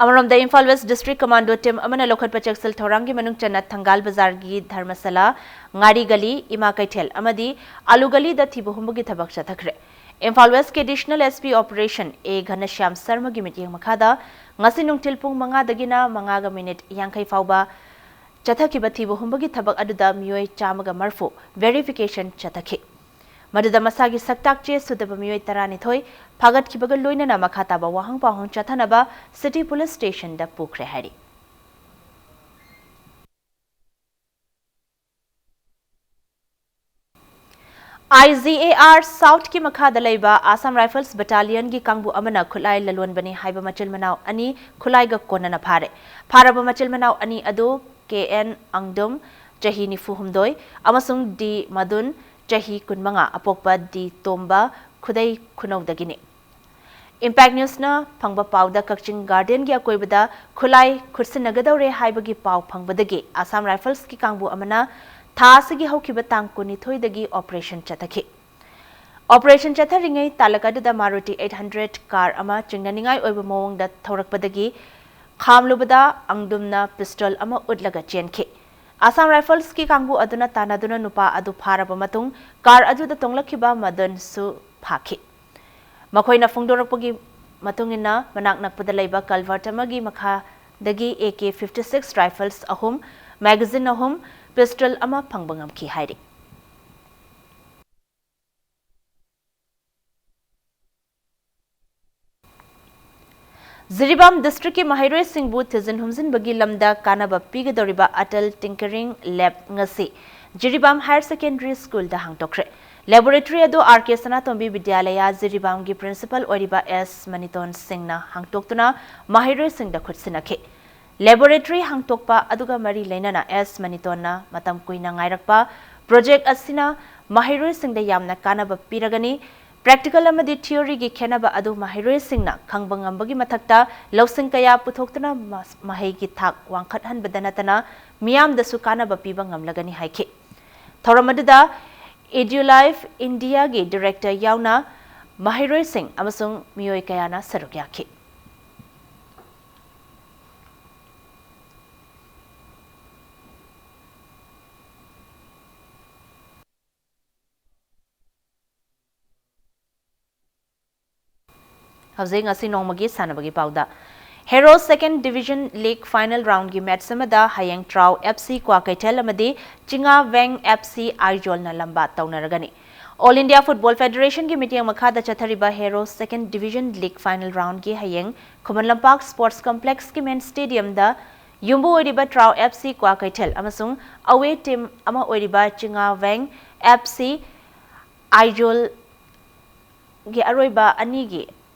ꯑꯃꯔꯣꯝꯗ, Imphal west district commando team ꯑꯃꯅ ꯂꯧꯈꯠꯄ ꯆꯦꯛꯁꯤꯜ ꯊꯧꯔꯥꯡꯒꯤ ꯃꯅꯨꯡ ꯆꯟꯅ ꯊꯪꯒꯥꯜ ꯕꯖꯥꯔꯒꯤ ꯙꯔꯃꯁꯥꯂꯥ, ꯉꯥꯔꯤ ꯒꯂꯤ, ꯏꯃꯥ ꯀꯩꯊꯦꯜ ꯑꯃꯗꯤ ꯑꯂꯨ ꯒꯂꯤꯗ ꯊꯤꯕ ꯍꯨꯝꯕꯒꯤ ꯊꯕꯛ ꯆꯠꯊꯈ꯭ꯔꯦ꯫ ꯏꯝꯐꯥꯜ ꯋꯦꯁꯀꯤ ꯑꯦꯗꯤꯁꯅꯦꯜ ꯑꯦꯁ ꯄꯤ ꯑꯣꯄꯔꯦꯁꯟ ꯑꯦ ꯘꯅꯁ꯭ꯌꯥꯝ ꯁꯔꯃꯒꯤ ꯃꯤꯠꯌꯦꯡ ꯃꯈꯥꯗ ꯉꯁꯤ ꯅꯨꯡꯊꯤꯜ ꯄꯨꯡ ꯃꯉꯥꯗꯒꯤꯅ ꯃꯉꯥꯒ ꯃꯤꯅꯤꯠ ꯌꯥꯡꯈꯩ ꯐꯥꯎꯕ ꯆꯠꯊꯈꯤꯕ ꯊꯤꯕ ꯍꯨꯝꯕꯒꯤ ꯊꯕꯛ ꯑꯗꯨꯗ ꯃꯤꯑꯣꯏ ꯆꯥꯝꯃꯒ ꯃꯔꯤꯐꯨ ꯚꯦꯔꯤꯐꯤꯀꯦꯁꯟ ꯆꯠꯊꯈꯤ꯫ ꯃꯗꯨꯗ ꯃꯁꯥꯒꯤ ꯁꯛꯇꯥꯛ ꯆꯦ ꯁꯨꯗꯕ ꯃꯤꯑꯣꯏ ꯇꯔꯥꯅꯤꯊꯣꯏ ꯐꯥꯒꯠꯈꯤꯕꯒ ꯂꯣꯏꯅꯅ ꯃꯈꯥ ꯇꯥꯕ ꯋꯥꯍꯪ ꯄꯥꯎꯍꯪ ꯆꯠꯊꯅꯕ ꯁꯤꯇꯤ ꯄꯨꯂꯤꯁ ꯁ꯭ꯇꯦꯁꯟꯗ ꯄꯨꯈ꯭ꯔꯦ ꯍꯥꯏꯔꯤ꯫ ꯑꯥꯏ ꯖꯤ ꯑꯦ ꯑꯥꯔ ꯁꯥꯎꯊꯀꯤ ꯃꯈꯥꯗ ꯂꯩꯕ ꯑꯥꯁꯥꯝ ꯔꯥꯏꯐꯜꯁ ꯕꯠꯇꯥꯂꯤꯌꯟꯒꯤ ꯀꯥꯡꯕꯨ ꯑꯃꯅ ꯈꯨꯠꯂꯥꯏ ꯂꯂꯣꯟꯕꯅꯤ ꯍꯥꯏꯕ ꯃꯆꯤꯜ ꯃꯅꯥꯎ ꯑꯅꯤ ꯈꯨꯠꯂꯥꯏꯒ ꯀꯣꯟꯅꯅ ꯐꯥꯔꯦ꯫ ꯐꯥꯔꯕ ꯃꯆꯤꯜ ꯃꯅꯥꯎ ꯑꯅꯤ ꯑꯗꯨ ꯀꯦ ꯑꯦꯟ ꯑꯪꯗꯨꯝ, ꯆꯍꯤ ꯅꯤꯐꯨ ꯍꯨꯝꯗꯣꯏ, ꯑꯃꯁꯨꯡ ꯗꯤ ꯃꯗꯨꯟ, ꯆꯍꯤ ꯀꯨꯟꯃꯉꯥ, ꯑꯄꯣꯛꯄ ꯗꯤ ꯇꯣꯝꯕ, ꯈꯨꯗꯩ ꯈꯨꯅꯧꯗꯒꯤꯅꯤ꯫ ꯏꯝꯄꯦꯛ ꯅ꯭ꯌꯨꯁꯅ ꯐꯪꯕ ꯄꯥꯎꯗ, ꯀꯛꯆꯤꯡ ꯒꯥꯔꯗꯦꯟꯒꯤ ꯑꯀꯣꯏꯕꯗ ꯈꯨꯠꯂꯥꯏ ꯈꯨꯠꯁꯤꯟꯅꯒꯗꯧꯔꯦ ꯍꯥꯏꯕꯒꯤ ꯄꯥꯎ ꯐꯪꯕꯗꯒꯤ ꯑꯥꯁꯥꯝ ꯔꯥꯏꯐꯜꯁꯀꯤ ꯀꯥꯡꯕꯨ ꯑꯃꯅ ꯊꯥ ꯑꯁꯤꯒꯤ ꯍꯧꯈꯤꯕ ꯇꯥꯡ ꯀꯨꯟꯅꯤꯊꯣꯏꯗꯒꯤ ꯑꯣꯄꯔꯦꯁꯟ ꯆꯠꯊꯈꯤ꯫ ꯑꯣꯄꯔꯦꯁꯟ ꯆꯠꯊꯔꯤꯉꯩ ꯇꯥꯂꯛ ꯑꯗꯨꯗ ꯃꯥꯔꯨꯇꯤ ꯑꯩꯠ ꯍꯟꯗ꯭ꯔꯦꯠ ꯀꯥꯔ ꯑꯃ ꯆꯤꯡꯅꯅꯤꯡꯉꯥꯏ ꯑꯣꯏꯕ ꯃꯑꯣꯡꯗ ꯊꯧꯔꯛꯄꯗꯒꯤ ꯈꯥꯝꯂꯨꯕꯗ ꯑꯪꯗꯨꯝꯅ ꯄꯤꯁꯇꯣꯜ ꯑꯃ ꯎꯠꯂꯒ ꯆꯦꯟꯈꯤ꯫ ꯑꯥꯁꯥꯝ ꯔꯥꯏꯐꯜꯁꯀꯤ ꯀꯥꯡꯕꯨ ꯑꯗꯨꯅ ꯇꯥꯟꯅꯗꯨꯅ ꯅꯨꯄꯥ ꯑꯗꯨ ꯐꯥꯔꯕ ꯃꯇꯨꯡ, ꯀꯥꯔ ꯑꯗꯨꯗ ꯇꯣꯡꯂꯛꯈꯤꯕ ꯃꯗꯟꯁꯨ ꯐꯥꯈꯤ꯫ ꯃꯈꯣꯏꯅ ꯐꯣꯡꯗꯣꯔꯛꯄꯒꯤ ꯃꯇꯨꯡ ꯏꯟꯅ, ꯃꯅꯥꯛ ꯅꯛꯄꯗ ꯂꯩꯕ ꯀꯜꯚꯔꯠ ꯑꯃꯒꯤ ꯃꯈꯥꯗꯒꯤ A K fifty six rifles ꯑꯍꯨꯝ, ꯃꯦꯒꯥꯖꯤꯟ ꯑꯍꯨꯝ, ꯄꯤꯁꯇꯜ ꯑꯃ ꯐꯪꯕ ꯉꯝꯈꯤ ꯍꯥꯏꯔꯤ꯫ ꯖꯤꯔꯤꯕꯥꯝ ꯗꯤꯁꯇ꯭ꯔꯤꯛꯀꯤ ꯃꯍꯩꯔꯣꯏꯁꯤꯡꯕꯨ ꯊꯤꯖꯤꯟ ꯍꯨꯝꯖꯤꯟꯕꯒꯤ ꯂꯝꯗ ꯀꯥꯟꯅꯕ ꯄꯤꯒꯗꯧꯔꯤꯕ ꯑꯇꯜ ꯇꯤꯡꯀꯔꯤꯡ ꯂꯦꯕ ꯉꯁꯤ ꯖꯤꯔꯤꯕꯥꯝ ꯍꯥꯌꯔ ꯁꯦꯀꯦꯟꯗꯔꯤ ꯁ꯭ꯀꯨꯜꯗ ꯍꯥꯡꯗꯣꯛꯈ꯭ꯔꯦ꯫ ꯂꯦꯕꯣꯔꯦꯇꯔꯤ ꯑꯗꯨ ꯑꯥꯔ ꯀꯦ ꯁꯅꯥꯇꯣꯝꯕꯤ ꯕꯤꯗ꯭ꯌꯥꯂꯌꯥ ꯖꯤꯔꯤꯕꯥꯝꯒꯤ ꯄ꯭ꯔꯤꯟꯁꯤꯄꯥꯜ ꯑꯣꯏꯔꯤꯕ ꯑꯦꯁ ꯃꯅꯤꯇꯣꯟ ꯁꯤꯡꯅ ꯍꯥꯡꯗꯣꯛꯇꯨꯅ ꯃꯍꯩꯔꯣꯏꯁꯤꯡꯗ ꯈꯨꯠꯁꯤꯟꯅꯈꯤ꯫ ꯂꯦꯕꯣꯔꯦꯇꯔꯤ ꯍꯥꯡꯗꯣꯛꯄ ꯑꯗꯨꯒ ꯃꯔꯤ ꯂꯩꯅꯅ ꯑꯦꯁ ꯃꯅꯤꯇꯣꯟꯅ ꯃꯇꯝ ꯀꯨꯏꯅ ꯉꯥꯏꯔꯛꯄ ꯄ꯭ꯔꯣꯖꯦꯛ ꯑꯁꯤꯅ ꯃꯍꯩꯔꯣꯏꯁꯤꯡꯗ ꯌꯥꯝꯅ ꯀꯥꯟꯅꯕ ꯄꯤꯔꯒꯅꯤ꯫ ꯄ꯭ꯔꯦꯛꯇꯤꯀꯦꯜ ꯑꯃꯗꯤ ꯊꯤꯑꯣꯔꯤꯒꯤ ꯈꯦꯠꯅꯕ ꯑꯗꯨ ꯃꯍꯩꯔꯣꯏꯁꯤꯡꯅ ꯈꯪꯕ ꯉꯝꯕꯒꯤ ꯃꯊꯛꯇ ꯂꯧꯁꯤꯡ ꯀꯌꯥ ꯄꯨꯊꯣꯛꯇꯨꯅ ꯃꯁ-, ꯃꯍꯩꯒꯤ ꯊꯥꯛ ꯋꯥꯡꯈꯠꯍꯟꯕꯗ ꯅꯠꯇꯅ ꯃꯤꯌꯥꯝꯗꯁꯨ ꯀꯥꯟꯅꯕ ꯄꯤꯕ ꯉꯝꯂꯒꯅꯤ ꯍꯥꯏꯈꯤ꯫ ꯊꯧꯔꯝ ꯑꯗꯨꯗ ꯏꯗ꯭ꯌꯨꯂꯥꯏꯐ ꯏꯟꯗꯤꯌꯥꯒꯤ ꯗꯤꯔꯦꯛꯇꯔ ꯌꯥꯎꯅ ꯃꯍꯩꯔꯣꯏꯁꯤꯡ ꯑꯃꯁꯨꯡ ꯃꯤꯑꯣꯏ ꯀꯌꯥꯅ ꯁꯔꯨꯛ ꯌꯥꯈꯤ꯫ ꯍꯧꯖꯤꯛ ꯉꯁꯤ ꯅꯣꯡꯃꯒꯤ ꯁꯥꯟꯅꯕꯒꯤ ꯄꯥꯎꯗ꯫ Hero Second Division League Final Roundꯒꯤ ꯃꯦꯠꯆ ꯑꯃꯗ ꯍꯌꯦꯡ ꯇ꯭ꯔꯥꯎ F C ꯀ꯭ꯋꯥꯀꯩꯊꯦꯜ ꯑꯃꯗꯤ ꯆꯤꯡꯉꯥ ꯋꯦꯡ F C ꯑꯥꯏꯖꯣꯜꯅ ꯂꯝꯕꯥ ꯇꯧꯅꯔꯒꯅꯤ꯫ All India Football Federationꯒꯤ ꯃꯤꯠꯌꯦꯡ ꯃꯈꯥꯗ ꯆꯠꯊꯔꯤꯕ Hero Second Division League Final Roundꯒꯤ ꯍꯌꯦꯡ ꯈꯨꯃꯟ ꯂꯝꯄꯥꯛ Sports Complexꯀꯤ main stadiumꯗ ꯌꯨꯝꯕꯨ ꯑꯣꯏꯔꯤꯕ ꯇ꯭ꯔꯥꯎ F C ꯀ꯭ꯋꯥꯀꯩꯊꯦꯜ ꯑꯃꯁꯨꯡ away team ꯑꯃ ꯑꯣꯏꯔꯤꯕ ꯆꯤꯡꯉꯥ ꯋꯦꯡ F C ꯑꯥꯏꯖꯣꯜꯒꯤ ꯑꯔꯣꯏꯕ ꯑꯅꯤꯒꯤ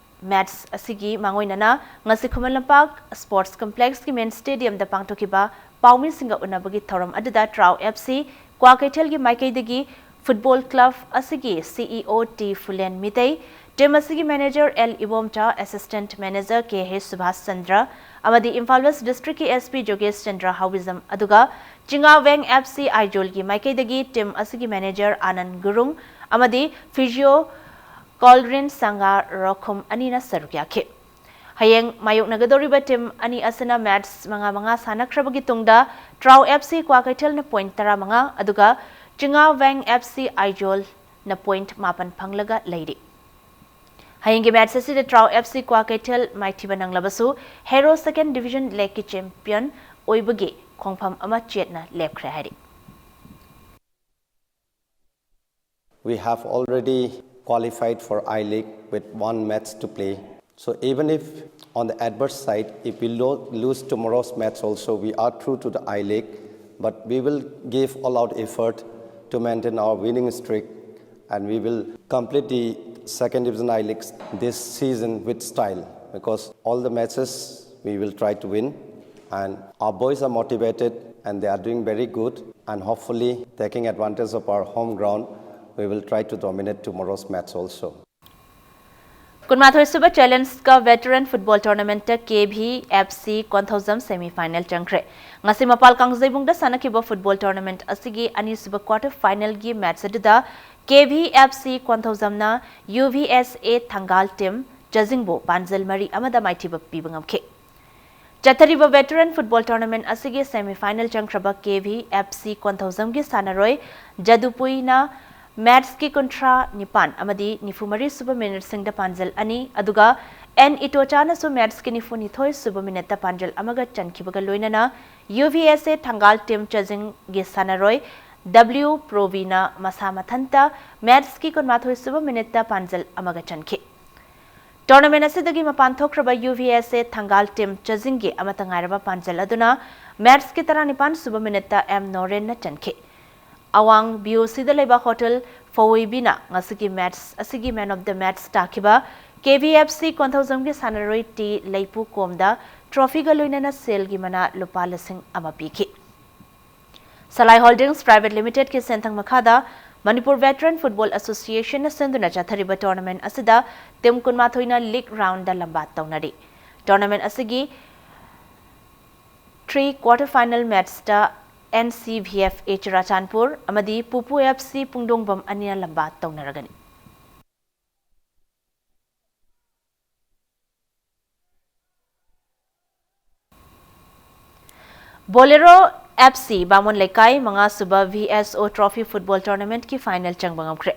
ꯃꯦꯠꯆ ꯑꯁꯤꯒꯤ ꯃꯥꯡꯑꯣꯏꯅꯅ ꯉꯁꯤ ꯈꯨꯃꯟ ꯂꯝꯄꯥꯛ Sports Complexꯀꯤ main stadiumꯗ ꯄꯥꯡꯊꯣꯛꯈꯤꯕ ꯄꯥꯎꯃꯤꯁꯤꯡꯒ ꯎꯅꯕꯒꯤ ꯊꯧꯔꯝ ꯑꯗꯨꯗ ꯇ꯭ꯔꯥꯎ F C ꯀ꯭ꯋꯥꯀꯩꯊꯦꯜꯒꯤ ꯃꯥꯏꯀꯩꯗꯒꯤ football club ꯑꯁꯤꯒꯤ C E O T ꯐꯨꯂꯦꯟ Meitei, team ꯑꯁꯤꯒꯤ manager L Ibomcha, assistant manager K H Subhash Chandra ꯑꯃꯗꯤ Imphal West Districtꯀꯤ S P ꯖꯣꯒꯦꯁ Chandra ꯍꯥꯎꯕꯤꯖꯝ, ꯑꯗꯨꯒ ꯆꯤꯡꯉꯥ ꯋꯦꯡ F C ꯑꯥꯏꯖꯣꯜꯒꯤ ꯃꯥꯏꯀꯩꯗꯒꯤ team ꯑꯁꯤꯒꯤ manager ꯑꯥꯅꯟ ꯒꯨꯔꯨꯡ ꯑꯃꯗꯤ physio ꯀꯣꯜꯔꯤꯟ ꯁꯪꯒꯥ ꯔꯣꯈꯨꯝ ꯑꯅꯤꯅ ꯁꯔꯨꯛ ꯌꯥꯈꯤ꯫ ꯍꯌꯦꯡ ꯃꯥꯌꯣꯛꯅꯒꯗꯧꯔꯤꯕ team ꯑꯅꯤ ꯑꯁꯤꯅ ꯃꯦꯠꯆ ꯃꯉꯥ ꯃꯉꯥ ꯁꯥꯟꯅꯈ꯭ꯔꯕꯒꯤ ꯇꯨꯡꯗ ꯇ꯭ꯔꯥꯎ F C ꯀ꯭ꯋꯥꯀꯩꯊꯦꯜꯅ point ꯇꯔꯥꯃꯉꯥ, ꯑꯗꯨꯒ ꯆꯤꯡꯉꯥ ꯋꯦꯡ F C ꯑꯥꯏꯖꯣꯜꯅ point ꯃꯥꯄꯟ ꯐꯪꯂꯒ ꯂꯩꯔꯤ꯫ ꯍꯌꯦꯡꯒꯤ ꯃꯦꯠꯆ ꯑꯁꯤꯗ ꯇ꯭ꯔꯥꯎ F C ꯀ꯭ꯋꯥꯀꯩꯊꯦꯜ ꯃꯥꯏꯊꯤꯕ ꯅꯪꯂꯕꯁꯨ Hero Second Division Leagueꯀꯤ champion ꯑꯣꯏꯕꯒꯤ ꯈꯣꯡꯐꯝ ꯑꯃ ꯆꯦꯠꯅ ꯂꯦꯞꯈ꯭ꯔꯦ ꯍꯥꯏꯔꯤ꯫ We have already qualified for I-League with one match to play. So even if on the adverse side, if we lo- lose tomorrow's match also, we are through to the I-League. But we will give all out effort to maintain our winning streak, and we will complete the second division I-League this season with style, because all the matches we will try to win. And our boys are motivated and they are doing very good. And hopefully, taking advantage of our home ground, we will try to dominate tomorrow's match also. ꯀꯨꯟꯃꯥꯊꯣꯏ ꯁꯨꯕ Challenge Cup Veteran Football Tournamentꯇ K V F C Konthoujam semi final ꯆꯪꯈ꯭ꯔꯦ꯫ ꯉꯁꯤ ꯃꯄꯥꯜ ꯀꯥꯡꯖꯩꯕꯨꯡꯗ ꯁꯥꯟꯅꯈꯤꯕ football tournament ꯑꯁꯤꯒꯤ ꯑꯅꯤꯁꯨꯕ quarter finalꯒꯤ match ꯑꯗꯨꯗ K V F C ꯀꯣꯟꯊꯧꯖꯝꯅ U V S A Thangal team ꯆꯥꯖꯤꯡꯕꯨ ꯄꯥꯟꯖꯜ ꯃꯔꯤ ꯑꯃꯗ ꯃꯥꯏꯊꯤꯕ ꯄꯤꯕ ꯉꯝꯈꯤ꯫ ꯆꯠꯊꯔꯤꯕ veteran football tournament ꯑꯁꯤꯒꯤ semi final ꯆꯪꯈ꯭ꯔꯕ K V F C ꯀꯣꯟꯊꯧꯖꯝꯒꯤ ꯁꯥꯟꯅꯔꯣꯏ ꯖꯗꯨꯄꯨꯏꯅ ꯃꯦꯠꯁꯀꯤ ꯀꯨꯟꯊ꯭ꯔꯥ ꯅꯤꯄꯥꯟ ꯑꯃꯗꯤ ꯅꯤꯐꯨ ꯃꯔꯤ ꯁꯨꯕ ꯃꯤꯅꯤꯠꯁꯤꯡꯗ ꯄꯥꯟꯖꯜ ꯑꯅꯤ, ꯑꯗꯨꯒ ꯑꯦꯟ ꯏꯇꯣꯆꯥꯅꯁꯨ ꯃꯦꯠꯁꯀꯤ ꯅꯤꯐꯨ ꯅꯤꯊꯣꯏ ꯁꯨꯕ ꯃꯤꯅꯤꯠꯇ ꯄꯥꯟꯖꯜ ꯑꯃꯒ ꯆꯟꯈꯤꯕꯒ ꯂꯣꯏꯅꯅ ꯌꯨ ꯚꯤ ꯑꯦꯁ ꯑꯦ ꯊꯪꯒꯥꯜ ꯇꯤꯝ ꯆꯥꯖꯤꯡꯒꯤ ꯁꯥꯟꯅꯔꯣꯏ ꯗꯕ꯭ꯂꯤꯎ ꯄ꯭ꯔꯣꯕꯤꯅ ꯃꯁꯥ ꯃꯊꯟꯇ ꯃꯦꯠꯁꯀꯤ ꯀꯨꯟꯃꯥꯊꯣꯏ ꯁꯨꯕ ꯃꯤꯅꯤꯠꯇ ꯄꯥꯟꯖꯜ ꯑꯃꯒ ꯆꯟꯈꯤ꯫ ꯇꯣꯔꯅꯥꯃꯦꯟ ꯑꯁꯤꯗꯒꯤ ꯃꯄꯥꯟ ꯊꯣꯛꯈ꯭ꯔꯕ ꯌꯨ ꯚꯤ ꯑꯦꯁ ꯑꯦ ꯊꯪꯒꯥꯜ ꯇꯤꯝ ꯆꯥꯖꯤꯡꯒꯤ ꯑꯃꯠꯇ ꯉꯥꯏꯔꯕ ꯄꯥꯟꯖꯜ ꯑꯗꯨꯅ ꯃꯦꯠꯁꯀꯤ ꯇꯔꯥꯅꯤꯄꯥꯟ ꯁꯨꯕ ꯃꯤꯅꯤꯠꯇ ꯑꯦꯝ ꯅꯣꯔꯦꯟꯅ ꯆꯟꯈꯤ꯫ ꯑꯋꯥꯡ ꯕꯤ ꯑꯣ ꯁꯤꯗ ꯂꯩꯕ ꯍꯣꯇꯦꯜ ꯐꯋꯣꯏꯕꯤꯅ ꯉꯁꯤꯒꯤ ꯃꯦꯠꯁ ꯑꯁꯤꯒꯤ ꯃꯦꯟ ꯑꯣꯐ ꯗ ꯃꯦꯠꯁ ꯇꯥꯈꯤꯕ ꯀꯦ ꯚꯤ ꯑꯦꯐ ꯁꯤ ꯀꯣꯟꯊꯧꯖꯝꯒꯤ ꯁꯥꯟꯅꯔꯣꯏ ꯇꯤ ꯂꯩꯄꯨ ꯀꯣꯝꯗ ꯇ꯭ꯔꯣꯐꯤꯒ ꯂꯣꯏꯅꯅ ꯁꯦꯜꯒꯤ ꯃꯅꯥ ꯂꯨꯄꯥ ꯂꯤꯁꯤꯡ ꯑꯃ ꯄꯤꯈꯤ꯫ ꯁꯂꯥꯏ ꯍꯣꯜꯗꯤꯡꯁ ꯄ꯭ꯔꯥꯏꯚꯦꯠ ꯂꯤꯃꯤꯇꯦꯗꯀꯤ ꯁꯦꯟꯊꯪ ꯃꯈꯥꯗ ꯃꯅꯤꯄꯨꯔ ꯚꯦꯇꯔꯟ ꯐꯨꯠꯕꯣꯜ ꯑꯦꯁꯣꯁꯤꯌꯦꯁꯟꯅ ꯁꯤꯟꯗꯨꯅ ꯆꯠꯊꯔꯤꯕ ꯇꯣꯔꯅꯥꯃꯦꯟ ꯑꯁꯤꯗ ꯇꯤꯝ ꯀꯨꯟꯃꯥꯊꯣꯏꯅ ꯂꯤꯒ ꯔꯥꯎꯟꯗ ꯂꯝꯕꯥ ꯇꯧꯅꯔꯤ꯫ ꯇꯣꯔꯅꯥꯃꯦꯟ ꯑꯁꯤꯒꯤ ꯊ꯭ꯔꯤ ꯀ꯭ꯋꯥꯔꯇꯔ ꯐꯥꯏꯅꯦꯜ ꯃꯦꯠꯁꯇ N C V F A Churachandpur ꯑꯃꯗꯤ ꯄꯨꯄꯨ ꯑꯦꯐ ꯁꯤ ꯄꯨꯡꯗꯣꯡꯕꯝ ꯑꯅꯤꯅ ꯂꯝꯕꯥ ꯇꯧꯅꯔꯒꯅꯤ꯫ ꯕꯣꯂꯦꯔꯣ ꯑꯦꯐ ꯁꯤ ꯕꯥꯃꯣꯟ ꯂꯩꯀꯥꯏ ꯃꯉꯥꯁꯨꯕ ꯚꯤ ꯑꯦꯁ ꯑꯣ ꯇ꯭ꯔꯣꯐꯤ ꯐꯨꯠꯕꯣꯜ ꯇꯣꯔꯅꯥꯃꯦꯟꯠꯀꯤ ꯐꯥꯏꯅꯦꯜ ꯆꯪꯕ ꯉꯝꯈ꯭ꯔꯦ꯫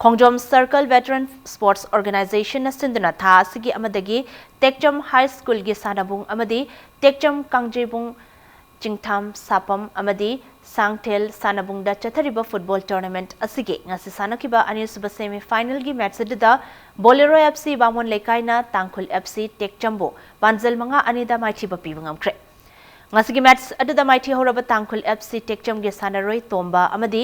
ꯈꯣꯡꯖꯣꯝ ꯁꯔꯀꯜ ꯚꯦꯇꯔꯟ ꯁ꯭ꯄꯣꯔꯠꯁ ꯑꯣꯔꯒꯅꯥꯏꯖꯦꯁꯟꯅ ꯁꯤꯟꯗꯨꯅ ꯊꯥ ꯑꯁꯤꯒꯤ ꯑꯃꯗꯒꯤ ꯇꯦꯛꯆꯝ ꯍꯥꯏ ꯁ꯭ꯀꯨꯜꯒꯤ ꯁꯥꯟꯅꯕꯨꯡ ꯑꯃꯗꯤ ꯇꯦꯛꯆꯝ ꯀꯥꯡꯖꯩꯕꯨꯡ ꯆꯤꯡꯊꯥꯝ ꯁꯥꯄꯝ ꯑꯃꯗꯤ ꯁꯥꯡꯊꯦꯜ ꯁꯥꯟꯅꯕꯨꯡꯗ ꯆꯠꯊꯔꯤꯕ ꯐꯨꯠꯕꯣꯜ ꯇꯣꯔꯅꯥꯃꯦꯟꯠ ꯑꯁꯤꯒꯤ ꯉꯁꯤ ꯁꯥꯟꯅꯈꯤꯕ ꯑꯅꯤꯁꯨꯕ ꯁꯦꯃꯤ ꯐꯥꯏꯅꯦꯜꯒꯤ ꯃꯦꯠꯆ ꯑꯗꯨꯗ ꯕꯣꯂꯦꯔꯣ ꯑꯦꯐ ꯁꯤ ꯕꯥꯃꯣꯟ ꯂꯩꯀꯥꯏꯅ ꯇꯥꯡꯈꯨꯜ ꯑꯦꯐ ꯁꯤ ꯇꯦꯛꯆꯝꯕꯨ ꯄꯥꯟꯖꯜ ꯃꯉꯥ ꯑꯅꯤꯗ ꯃꯥꯏꯊꯤꯕ ꯄꯤꯕ ꯉꯝꯈ꯭ꯔꯦ꯫ ꯉꯁꯤꯒꯤ ꯃꯦꯠꯆ ꯑꯗꯨꯗ ꯃꯥꯏꯊꯤꯍꯧꯔꯕ ꯇꯥꯡꯈꯨꯜ ꯑꯦꯐ ꯁꯤ ꯇꯦꯛꯆꯝꯒꯤ ꯁꯥꯟꯅꯔꯣꯏ ꯇꯣꯝꯕ ꯑꯃꯗꯤ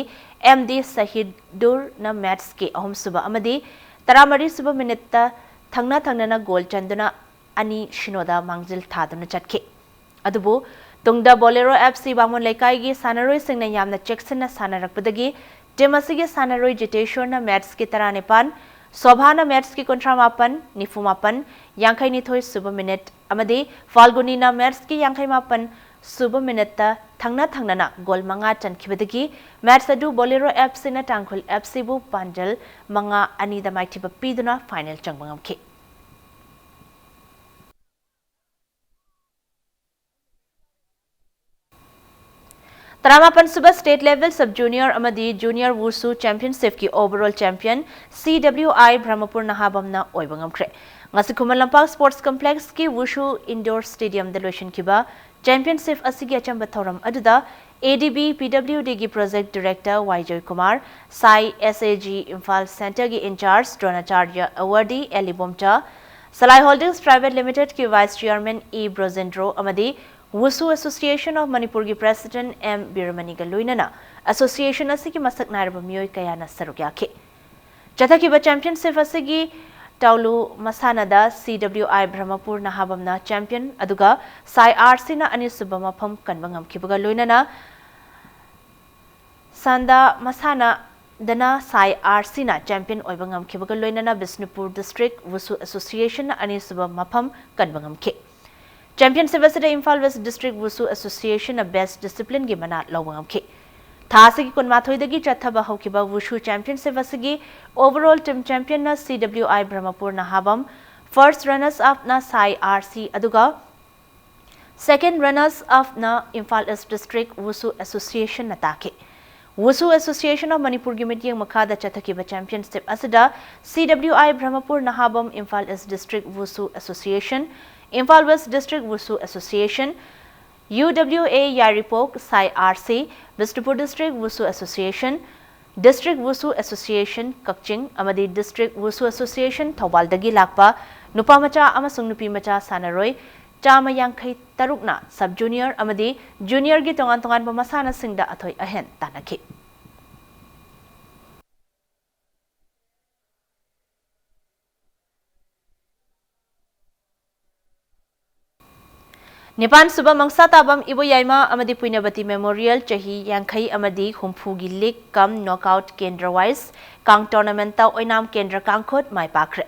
ꯑꯦꯝ ꯗꯤ ꯁꯍꯤꯗꯨꯔꯅ ꯃꯦꯠꯆꯀꯤ ꯑꯍꯨꯝꯁꯨꯕ ꯑꯃꯗꯤ ꯇꯔꯥꯃꯔꯤꯁꯨꯕ ꯃꯤꯅꯤꯠꯇ ꯊꯪꯅ ꯊꯪꯅꯅ ꯒꯣꯜ ꯆꯟꯗꯨꯅ ꯑꯅꯤ ꯁꯤꯅꯣꯗ ꯃꯥꯡꯖꯤꯜ ꯊꯥꯗꯨꯅ ꯆꯠꯈꯤ꯫ ꯑꯗꯨꯕꯨ ꯇꯨꯡꯗ ꯕꯣꯂꯦꯔꯣ ꯑꯦꯐ ꯁꯤ ꯕꯥꯃꯣꯟ ꯂꯩꯀꯥꯏꯒꯤ ꯁꯥꯟꯅꯔꯣꯏꯁꯤꯡꯅ ꯌꯥꯝꯅ ꯆꯦꯛꯁꯤꯟꯅ ꯁꯥꯟꯅꯔꯛꯄꯗꯒꯤ ꯇꯤꯝ ꯑꯁꯤꯒꯤ ꯁꯥꯟꯅꯔꯣꯏ ꯖꯤꯇꯦꯁꯣꯔꯅ ꯃꯦꯠꯆꯀꯤ ꯇꯔꯥꯅꯤꯄꯥꯟ, ꯁꯣꯚꯥꯅ ꯃꯦꯠꯆꯀꯤ ꯀꯨꯟꯊ꯭ꯔꯥ ꯃꯥꯄꯟ, ꯅꯤꯐꯨ ꯃꯥꯄꯟ, ꯌꯥꯡꯈꯩ ꯅꯤꯊꯣꯏ ꯁꯨꯕ ꯃꯤꯅꯤꯠ ꯑꯃꯗꯤ ꯐꯥꯜꯒꯨꯅꯤꯅ ꯃꯦꯠꯆꯀꯤ ꯌꯥꯡꯈꯩ ꯃꯥꯄꯟ ꯁꯨꯕ ꯃꯤꯅꯤꯠꯇ ꯊꯪꯅ ꯊꯪꯅꯅ ꯒꯣꯜ ꯃꯉꯥ ꯆꯟꯈꯤꯕꯗꯒꯤ ꯃꯦꯠꯆ ꯑꯗꯨ ꯕꯣꯂꯦꯔꯣ ꯑꯦꯐ ꯁꯤꯅ ꯇꯥꯡꯈꯨꯜ ꯑꯦꯐ ꯁꯤꯕꯨ ꯄꯥꯟꯖꯜ ꯃꯉꯥ ꯑꯅꯤꯗ ꯃꯥꯏꯊꯤꯕ ꯄꯤꯗꯨꯅ ꯐꯥꯏꯅꯦꯜ ꯆꯪꯕ ꯉꯝꯈꯤ꯫ ꯇꯔꯥꯃꯥꯄꯟ ꯁꯨꯕ State Level Sub Junior ꯑꯃꯗꯤ Junior Wushu Championship ꯀꯤ overall champion C W I Brahmapur ꯅꯍꯥꯕꯝꯅ ꯑꯣꯏꯕ ꯉꯝꯈ꯭ꯔꯦ꯫ ꯉꯁꯤ ꯈꯨꯃꯟ ꯂꯝꯄꯥꯛ Sports Complex ꯀꯤ Wushu Indoor Stadium ꯗ ꯂꯣꯏꯁꯤꯟꯈꯤꯕ championship ꯑꯁꯤꯒꯤ ꯑꯆꯝꯕ ꯊꯧꯔꯝ ꯑꯗꯨꯗ A D B P W D ꯒꯤ Project Director ꯋꯥꯏ ꯖꯣꯏꯀꯨꯃꯥꯔ, ꯁꯥꯏ S A G Imphal Centre ꯒꯤ in charge ꯗ꯭ꯔꯣꯅꯥꯆꯥꯔꯌ ꯑꯋꯥꯔꯗꯤ L Ibomcha, Salai Holdings Private Limited ꯀꯤ Vice Chairman ꯏ ꯕ꯭ꯔꯣꯖꯦꯟꯗ꯭ꯔꯣ ꯑꯃꯗꯤ Wushu Association of ꯃꯅꯤꯄꯨꯔꯒꯤ President ꯑꯦꯝ ꯕꯤꯔꯃꯅꯤꯒ ꯂꯣꯏꯅꯅ association ꯑꯁꯤꯒꯤ ꯃꯁꯛ ꯅꯥꯏꯔꯕ ꯃꯤꯑꯣꯏ ꯀꯌꯥꯅ ꯁꯔꯨꯛ ꯌꯥꯈꯤ꯫ ꯆꯠꯊꯈꯤꯕ championship ꯑꯁꯤꯒꯤ ꯇꯥꯎꯂꯨ ꯃꯁꯥꯟꯅꯗ C W I Brahmapur ꯅꯍꯥꯕꯝꯅ champion, ꯑꯗꯨꯒ ꯁꯥꯏ R C ꯅ ꯑꯅꯤꯁꯨꯕ ꯃꯐꯝ ꯀꯟꯕ ꯉꯝꯈꯤꯕꯒ ꯂꯣꯏꯅꯅ ꯁꯥꯟꯗꯥ ꯃꯁꯥꯟꯅꯗꯅ ꯁꯥꯏ R C ꯅ champion ꯑꯣꯏꯕ ꯉꯝꯈꯤꯕꯒ ꯂꯣꯏꯅꯅ ꯕꯤꯁꯅꯨꯄꯨꯔ District Wushu Association ꯅ ꯑꯅꯤꯁꯨꯕ ꯃꯐꯝ ꯀꯟꯕ ꯉꯝꯈꯤ꯫ Championship ꯑꯁꯤꯗ Imphal West District Wushu Association ꯅ best discipline ꯒꯤ ꯃꯅꯥ ꯂꯧꯕ ꯉꯝꯈꯤ꯫ ꯊꯥ ꯑꯁꯤꯒꯤ ꯀꯨꯟꯃꯥꯊꯣꯏꯗꯒꯤ ꯆꯠꯊꯕ ꯍꯧꯈꯤꯕ Wushu Championship ꯑꯁꯤꯒꯤ overall team champion ꯅ C W I Brahmapur ꯅꯍꯥꯕꯝ, first runners up ꯅ ꯁꯥꯏ R C, ꯑꯗꯨꯒ second runners up ꯅ Imphal East District Wushu Association ꯅ ꯇꯥꯈꯤ꯫ Wushu Association of ꯃꯅꯤꯄꯨꯔꯒꯤ ꯃꯤꯠꯌꯦꯡ ꯃꯈꯥꯗ ꯆꯠꯊꯈꯤꯕ championship ꯑꯁꯤꯗ C W I Brahmapur ꯅꯍꯥꯕꯝ, Imphal East District Wushu Association, Imphal West District Wushu Association, U W A ꯌꯥꯏꯔꯤꯄꯣꯛ, ꯁꯥꯏ R C, Bishnupur District Wushu Association, District Wushu Association ꯀꯛꯆꯤꯡ ꯑꯃꯗꯤ District Wushu Association ꯊꯧꯕꯥꯜꯗꯒꯤ ꯂꯥꯛꯄ ꯅꯨꯄꯥ ꯃꯆꯥ ꯑꯃꯁꯨꯡ ꯅꯨꯄꯤ ꯃꯆꯥ ꯁꯥꯟꯅꯔꯣꯏ ꯆꯥꯝꯃ ꯌꯥꯡꯈꯩ ꯇꯔꯨꯛꯅ sub junior ꯑꯃꯗꯤ junior ꯒꯤ ꯇꯣꯉꯥꯟ ꯇꯣꯉꯥꯟꯕ ꯃꯁꯥꯟꯅꯁꯤꯡꯗ ꯑꯊꯣꯏ ꯑꯍꯦꯟ ꯇꯥꯟꯅꯈꯤ꯫ ꯅꯤꯄꯥꯟ ꯁꯨꯕ ꯃꯪꯁꯥ ꯇꯥꯕꯝ ꯏꯕꯣꯌꯥꯏꯃ ꯑꯃꯗꯤ ꯄꯨꯏꯅꯕꯇꯤ Memorial ꯆꯍꯤ ꯌꯥꯡꯈꯩ ꯑꯃꯗꯤ ꯍꯨꯝꯐꯨꯒꯤ league cum knockout ꯀꯦꯟꯗ꯭ꯔ wise ꯀꯥꯡ tournament ꯇ ꯑꯣꯏꯅꯥꯝ ꯀꯦꯟꯗ꯭ꯔ ꯀꯥꯡꯈꯨꯠ ꯃꯥꯏ ꯄꯥꯛꯈ꯭ꯔꯦ꯫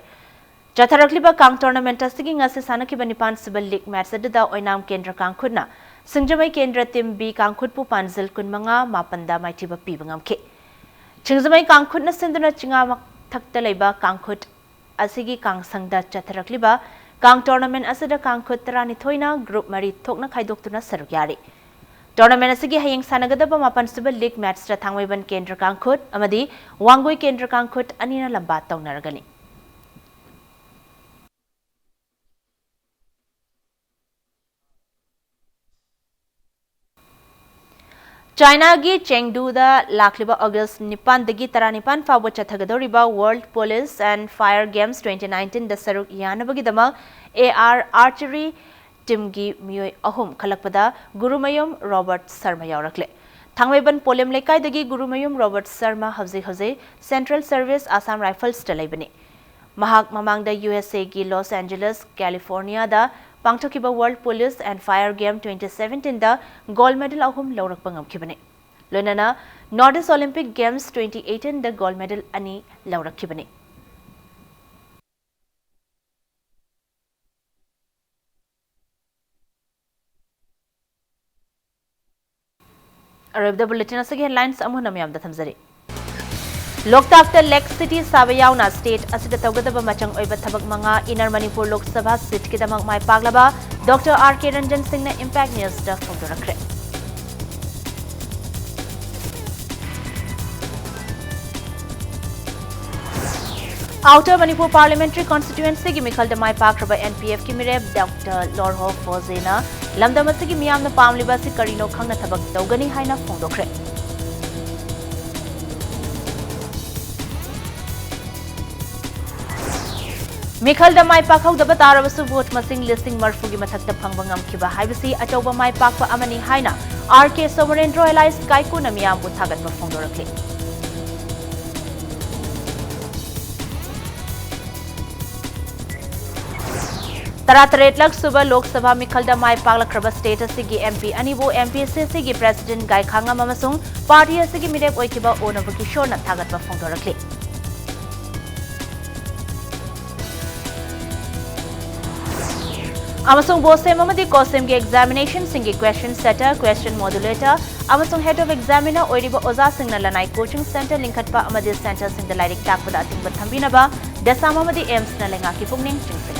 ꯆꯠꯊꯔꯛꯂꯤꯕ ꯀꯥꯡ tournament ꯑꯁꯤꯒꯤ ꯉꯁꯤ ꯁꯥꯟꯅꯈꯤꯕ ꯅꯤꯄꯥꯟ ꯁꯨꯕ league match ꯑꯗꯨꯗ ꯑꯣꯏꯅꯥꯝ ꯀꯦꯟꯗ꯭ꯔ ꯀꯥꯡꯈꯨꯠꯅ ꯁꯤꯡꯖꯃꯩ ꯀꯦꯟꯗ꯭ꯔ team B ꯀꯥꯡꯈꯨꯠꯄꯨ ꯄꯥꯟꯖꯤꯜ ꯀꯨꯟꯃꯉꯥ ꯃꯥꯄꯟꯗ ꯃꯥꯏꯊꯤꯕ ꯄꯤꯕ ꯉꯝꯈꯤ꯫ ꯁꯤꯡꯖꯃꯩ ꯀꯥꯡꯈꯨꯠꯅ ꯁꯤꯟꯗꯨꯅ ꯆꯤꯉꯥ ꯃꯊꯛꯇ ꯂꯩꯕ ꯀꯥꯡꯈꯨꯠ ꯑꯁꯤꯒꯤ ꯀꯥꯡꯁꯪꯗ ꯆꯠꯊꯔꯛꯂꯤꯕ ꯀꯥꯡ tournament ꯑꯁꯤꯗ ꯀꯥꯡꯈꯨꯠ ꯇꯔꯥꯅꯤꯊꯣꯏꯅ group ꯃꯔꯤ ꯊꯣꯛꯅ ꯈꯥꯏꯗꯣꯛꯇꯨꯅ ꯁꯔꯨꯛ ꯌꯥꯔꯤ꯫ Tournament ꯑꯁꯤꯒꯤ ꯍꯌꯦꯡ ꯁꯥꯟꯅꯒꯗꯕ ꯃꯥꯄꯟꯁꯨꯕ league matchꯇ ꯊꯥꯡꯃꯩꯕꯟ ꯀꯦꯟꯗ꯭ꯔ ꯀꯥꯡꯈꯨꯠ ꯑꯃꯗꯤ ꯋꯥꯡꯒꯣꯏ ꯀꯦꯟꯗ꯭ꯔ ꯀꯥꯡꯈꯨꯠ ꯑꯅꯤꯅ ꯂꯝꯕꯥ ꯇꯧꯅꯔꯒꯅꯤ꯫ ꯆꯥꯏꯅꯥꯒꯤ ꯆꯦꯡꯗꯨꯗ ꯂꯥꯛꯂꯤꯕ ꯑꯣꯒꯁ ꯅꯤꯄꯥꯟꯗꯒꯤ ꯇꯔꯥꯅꯤꯄꯥꯟ ꯐꯥꯎꯕ ꯆꯠꯊꯒꯗꯧꯔꯤꯕ World Police and Fire Games twenty nineteenꯗ ꯁꯔꯨꯛ ꯌꯥꯅꯕꯒꯤꯗꯃꯛ AR Archery teamꯒꯤ ꯃꯤꯑꯣꯏ ꯑꯍꯨꯝ ꯈꯜꯂꯛꯄꯗ ꯒꯨꯔꯨꯃꯌꯨꯝ ꯔꯣꯕꯔꯠ ꯁꯔꯃ ꯌꯥꯎꯔꯛꯂꯦ꯫ ꯊꯥꯡꯃꯩꯕꯟ ꯄꯣꯂꯦꯝ ꯂꯩꯀꯥꯏꯗꯒꯤ ꯒꯨꯔꯨꯃꯌꯨꯝ ꯔꯣꯕꯔꯠ ꯁꯔꯃ ꯍꯧꯖꯤꯛ ꯍꯧꯖꯤꯛ Central Service Assam Riflesꯇ ꯂꯩꯕꯅꯤ꯫ ꯃꯍꯥꯛ ꯃꯃꯥꯡꯗ USAꯒꯤ Los Angeles, Californiaꯗ ꯄꯥꯡꯊꯣꯛꯈꯤꯕ World Police and Fire Game twenty seventeenꯗ gold medal ꯑꯍꯨꯝ ꯂꯧꯔꯛꯄ ꯉꯝꯈꯤꯕꯅꯤ꯫ ꯂꯣꯏꯅꯅ North East Olympic Games twenty eighteenꯗ gold medal ꯑꯅꯤ ꯂꯧꯔꯛꯈꯤꯕꯅꯤ꯫ ꯑꯔꯣꯏꯕꯗ bulletin ꯑꯁꯤꯒꯤ headlines ꯑꯃꯨꯛ ꯍꯟꯅ ꯃꯌꯥꯝꯗ ꯊꯝꯖꯔꯤ꯫ ꯂꯣꯛꯇꯥꯛꯇ Lake City ꯁꯥꯕ ꯌꯥꯎꯅ state ꯑꯁꯤꯗ ꯇꯧꯒꯗꯕ ꯃꯆꯪ ꯑꯣꯏꯕ ꯊꯕꯛ ꯃꯉꯥ Inner Manipur Lok Sabha seatꯀꯤꯗꯃꯛ ꯃꯥꯏ ꯄꯥꯛꯂꯕ Doctor R K Ranjan Singhꯅ Impact Newsꯇ ꯐꯣꯡꯗꯣꯔꯛꯈ꯭ꯔꯦ꯫ Outer Manipur Parliamentary Constituencyꯒꯤ ꯃꯤꯈꯜꯗ ꯃꯥꯏ ꯄꯥꯛꯈ꯭ꯔꯕ NPFꯀꯤ ꯃꯤꯔꯦꯞ Doctor Lorho Fozeꯅ ꯂꯝꯗꯝ ꯑꯁꯤꯒꯤ ꯃꯤꯌꯥꯝꯅ ꯄꯥꯝꯂꯤꯕ ꯑꯁꯤ ꯀꯔꯤꯅꯣ ꯈꯪꯅ ꯊꯕꯛ ꯇꯧꯒꯅꯤ ꯍꯥꯏꯅ ꯐꯣꯡꯗꯣꯛꯈ꯭ꯔꯦ꯫ ꯃꯤꯈꯜꯗ ꯃꯥꯏ ꯄꯥꯛꯍꯧꯗꯕ ꯇꯥꯔꯕꯁꯨ vote ꯃꯁꯤꯡ ꯂꯤꯁꯤꯡ ꯃꯔꯤꯐꯨꯒꯤ ꯃꯊꯛꯇ ꯐꯪꯕ ꯉꯝꯈꯤꯕ ꯍꯥꯏꯕꯁꯤ ꯑꯆꯧꯕ ꯃꯥꯏ ꯄꯥꯛꯄ ꯑꯃꯅꯤ ꯍꯥꯏꯅ R K Somarendro alias ꯀꯥꯏꯀꯨꯅ ꯃꯤꯌꯥꯝꯕꯨ ꯊꯥꯒꯠꯄ ꯐꯣꯡꯗꯣꯔꯛꯂꯤ꯫ ꯇꯔꯥꯇꯔꯦꯠꯂꯛ ꯁꯨꯕ ꯂꯣꯛ ꯁꯚꯥ ꯃꯤꯈꯜꯗ ꯃꯥꯏ ꯄꯥꯛꯂꯛꯈ꯭ꯔꯕ state ꯑꯁꯤꯒꯤ MP ꯑꯅꯤꯕꯨ MPSCꯒꯤ President ꯒꯥꯏꯈꯥꯉꯝ ꯑꯃꯁꯨꯡ party ꯑꯁꯤꯒꯤ ꯃꯤꯔꯦꯞ ꯑꯣꯏꯈꯤꯕ ꯑꯣꯅꯕ ꯀꯤꯁꯣꯔꯅ ꯊꯥꯒꯠꯄ ꯐꯣꯡꯗꯣꯔꯛꯂꯤ꯫ ꯑꯃꯁꯨꯡ BOSEM ꯑꯃꯗꯤ COHSEMꯒꯤ examinationꯁꯤꯡꯒꯤ question setter, question modulator ꯑꯃꯁꯨꯡ head of examiner ꯑꯣꯏꯔꯤꯕ ꯑꯣꯖꯥꯁꯤꯡꯅ ꯂꯅꯥꯏ coaching centre ꯂꯤꯡꯈꯠꯄ ꯑꯃꯗꯤ centreꯁꯤꯡꯗ ꯂꯥꯏꯔꯤꯛ ꯇꯥꯛꯄꯗ ꯑꯊꯤꯡꯕ ꯊꯝꯕꯤꯅꯕ DESAM ꯑꯃꯗꯤ AIIMSꯅ ꯂꯩꯉꯥꯛꯀꯤ ꯄꯨꯛꯅꯤꯡ ꯆꯤꯡꯁꯤꯜꯂꯤ꯫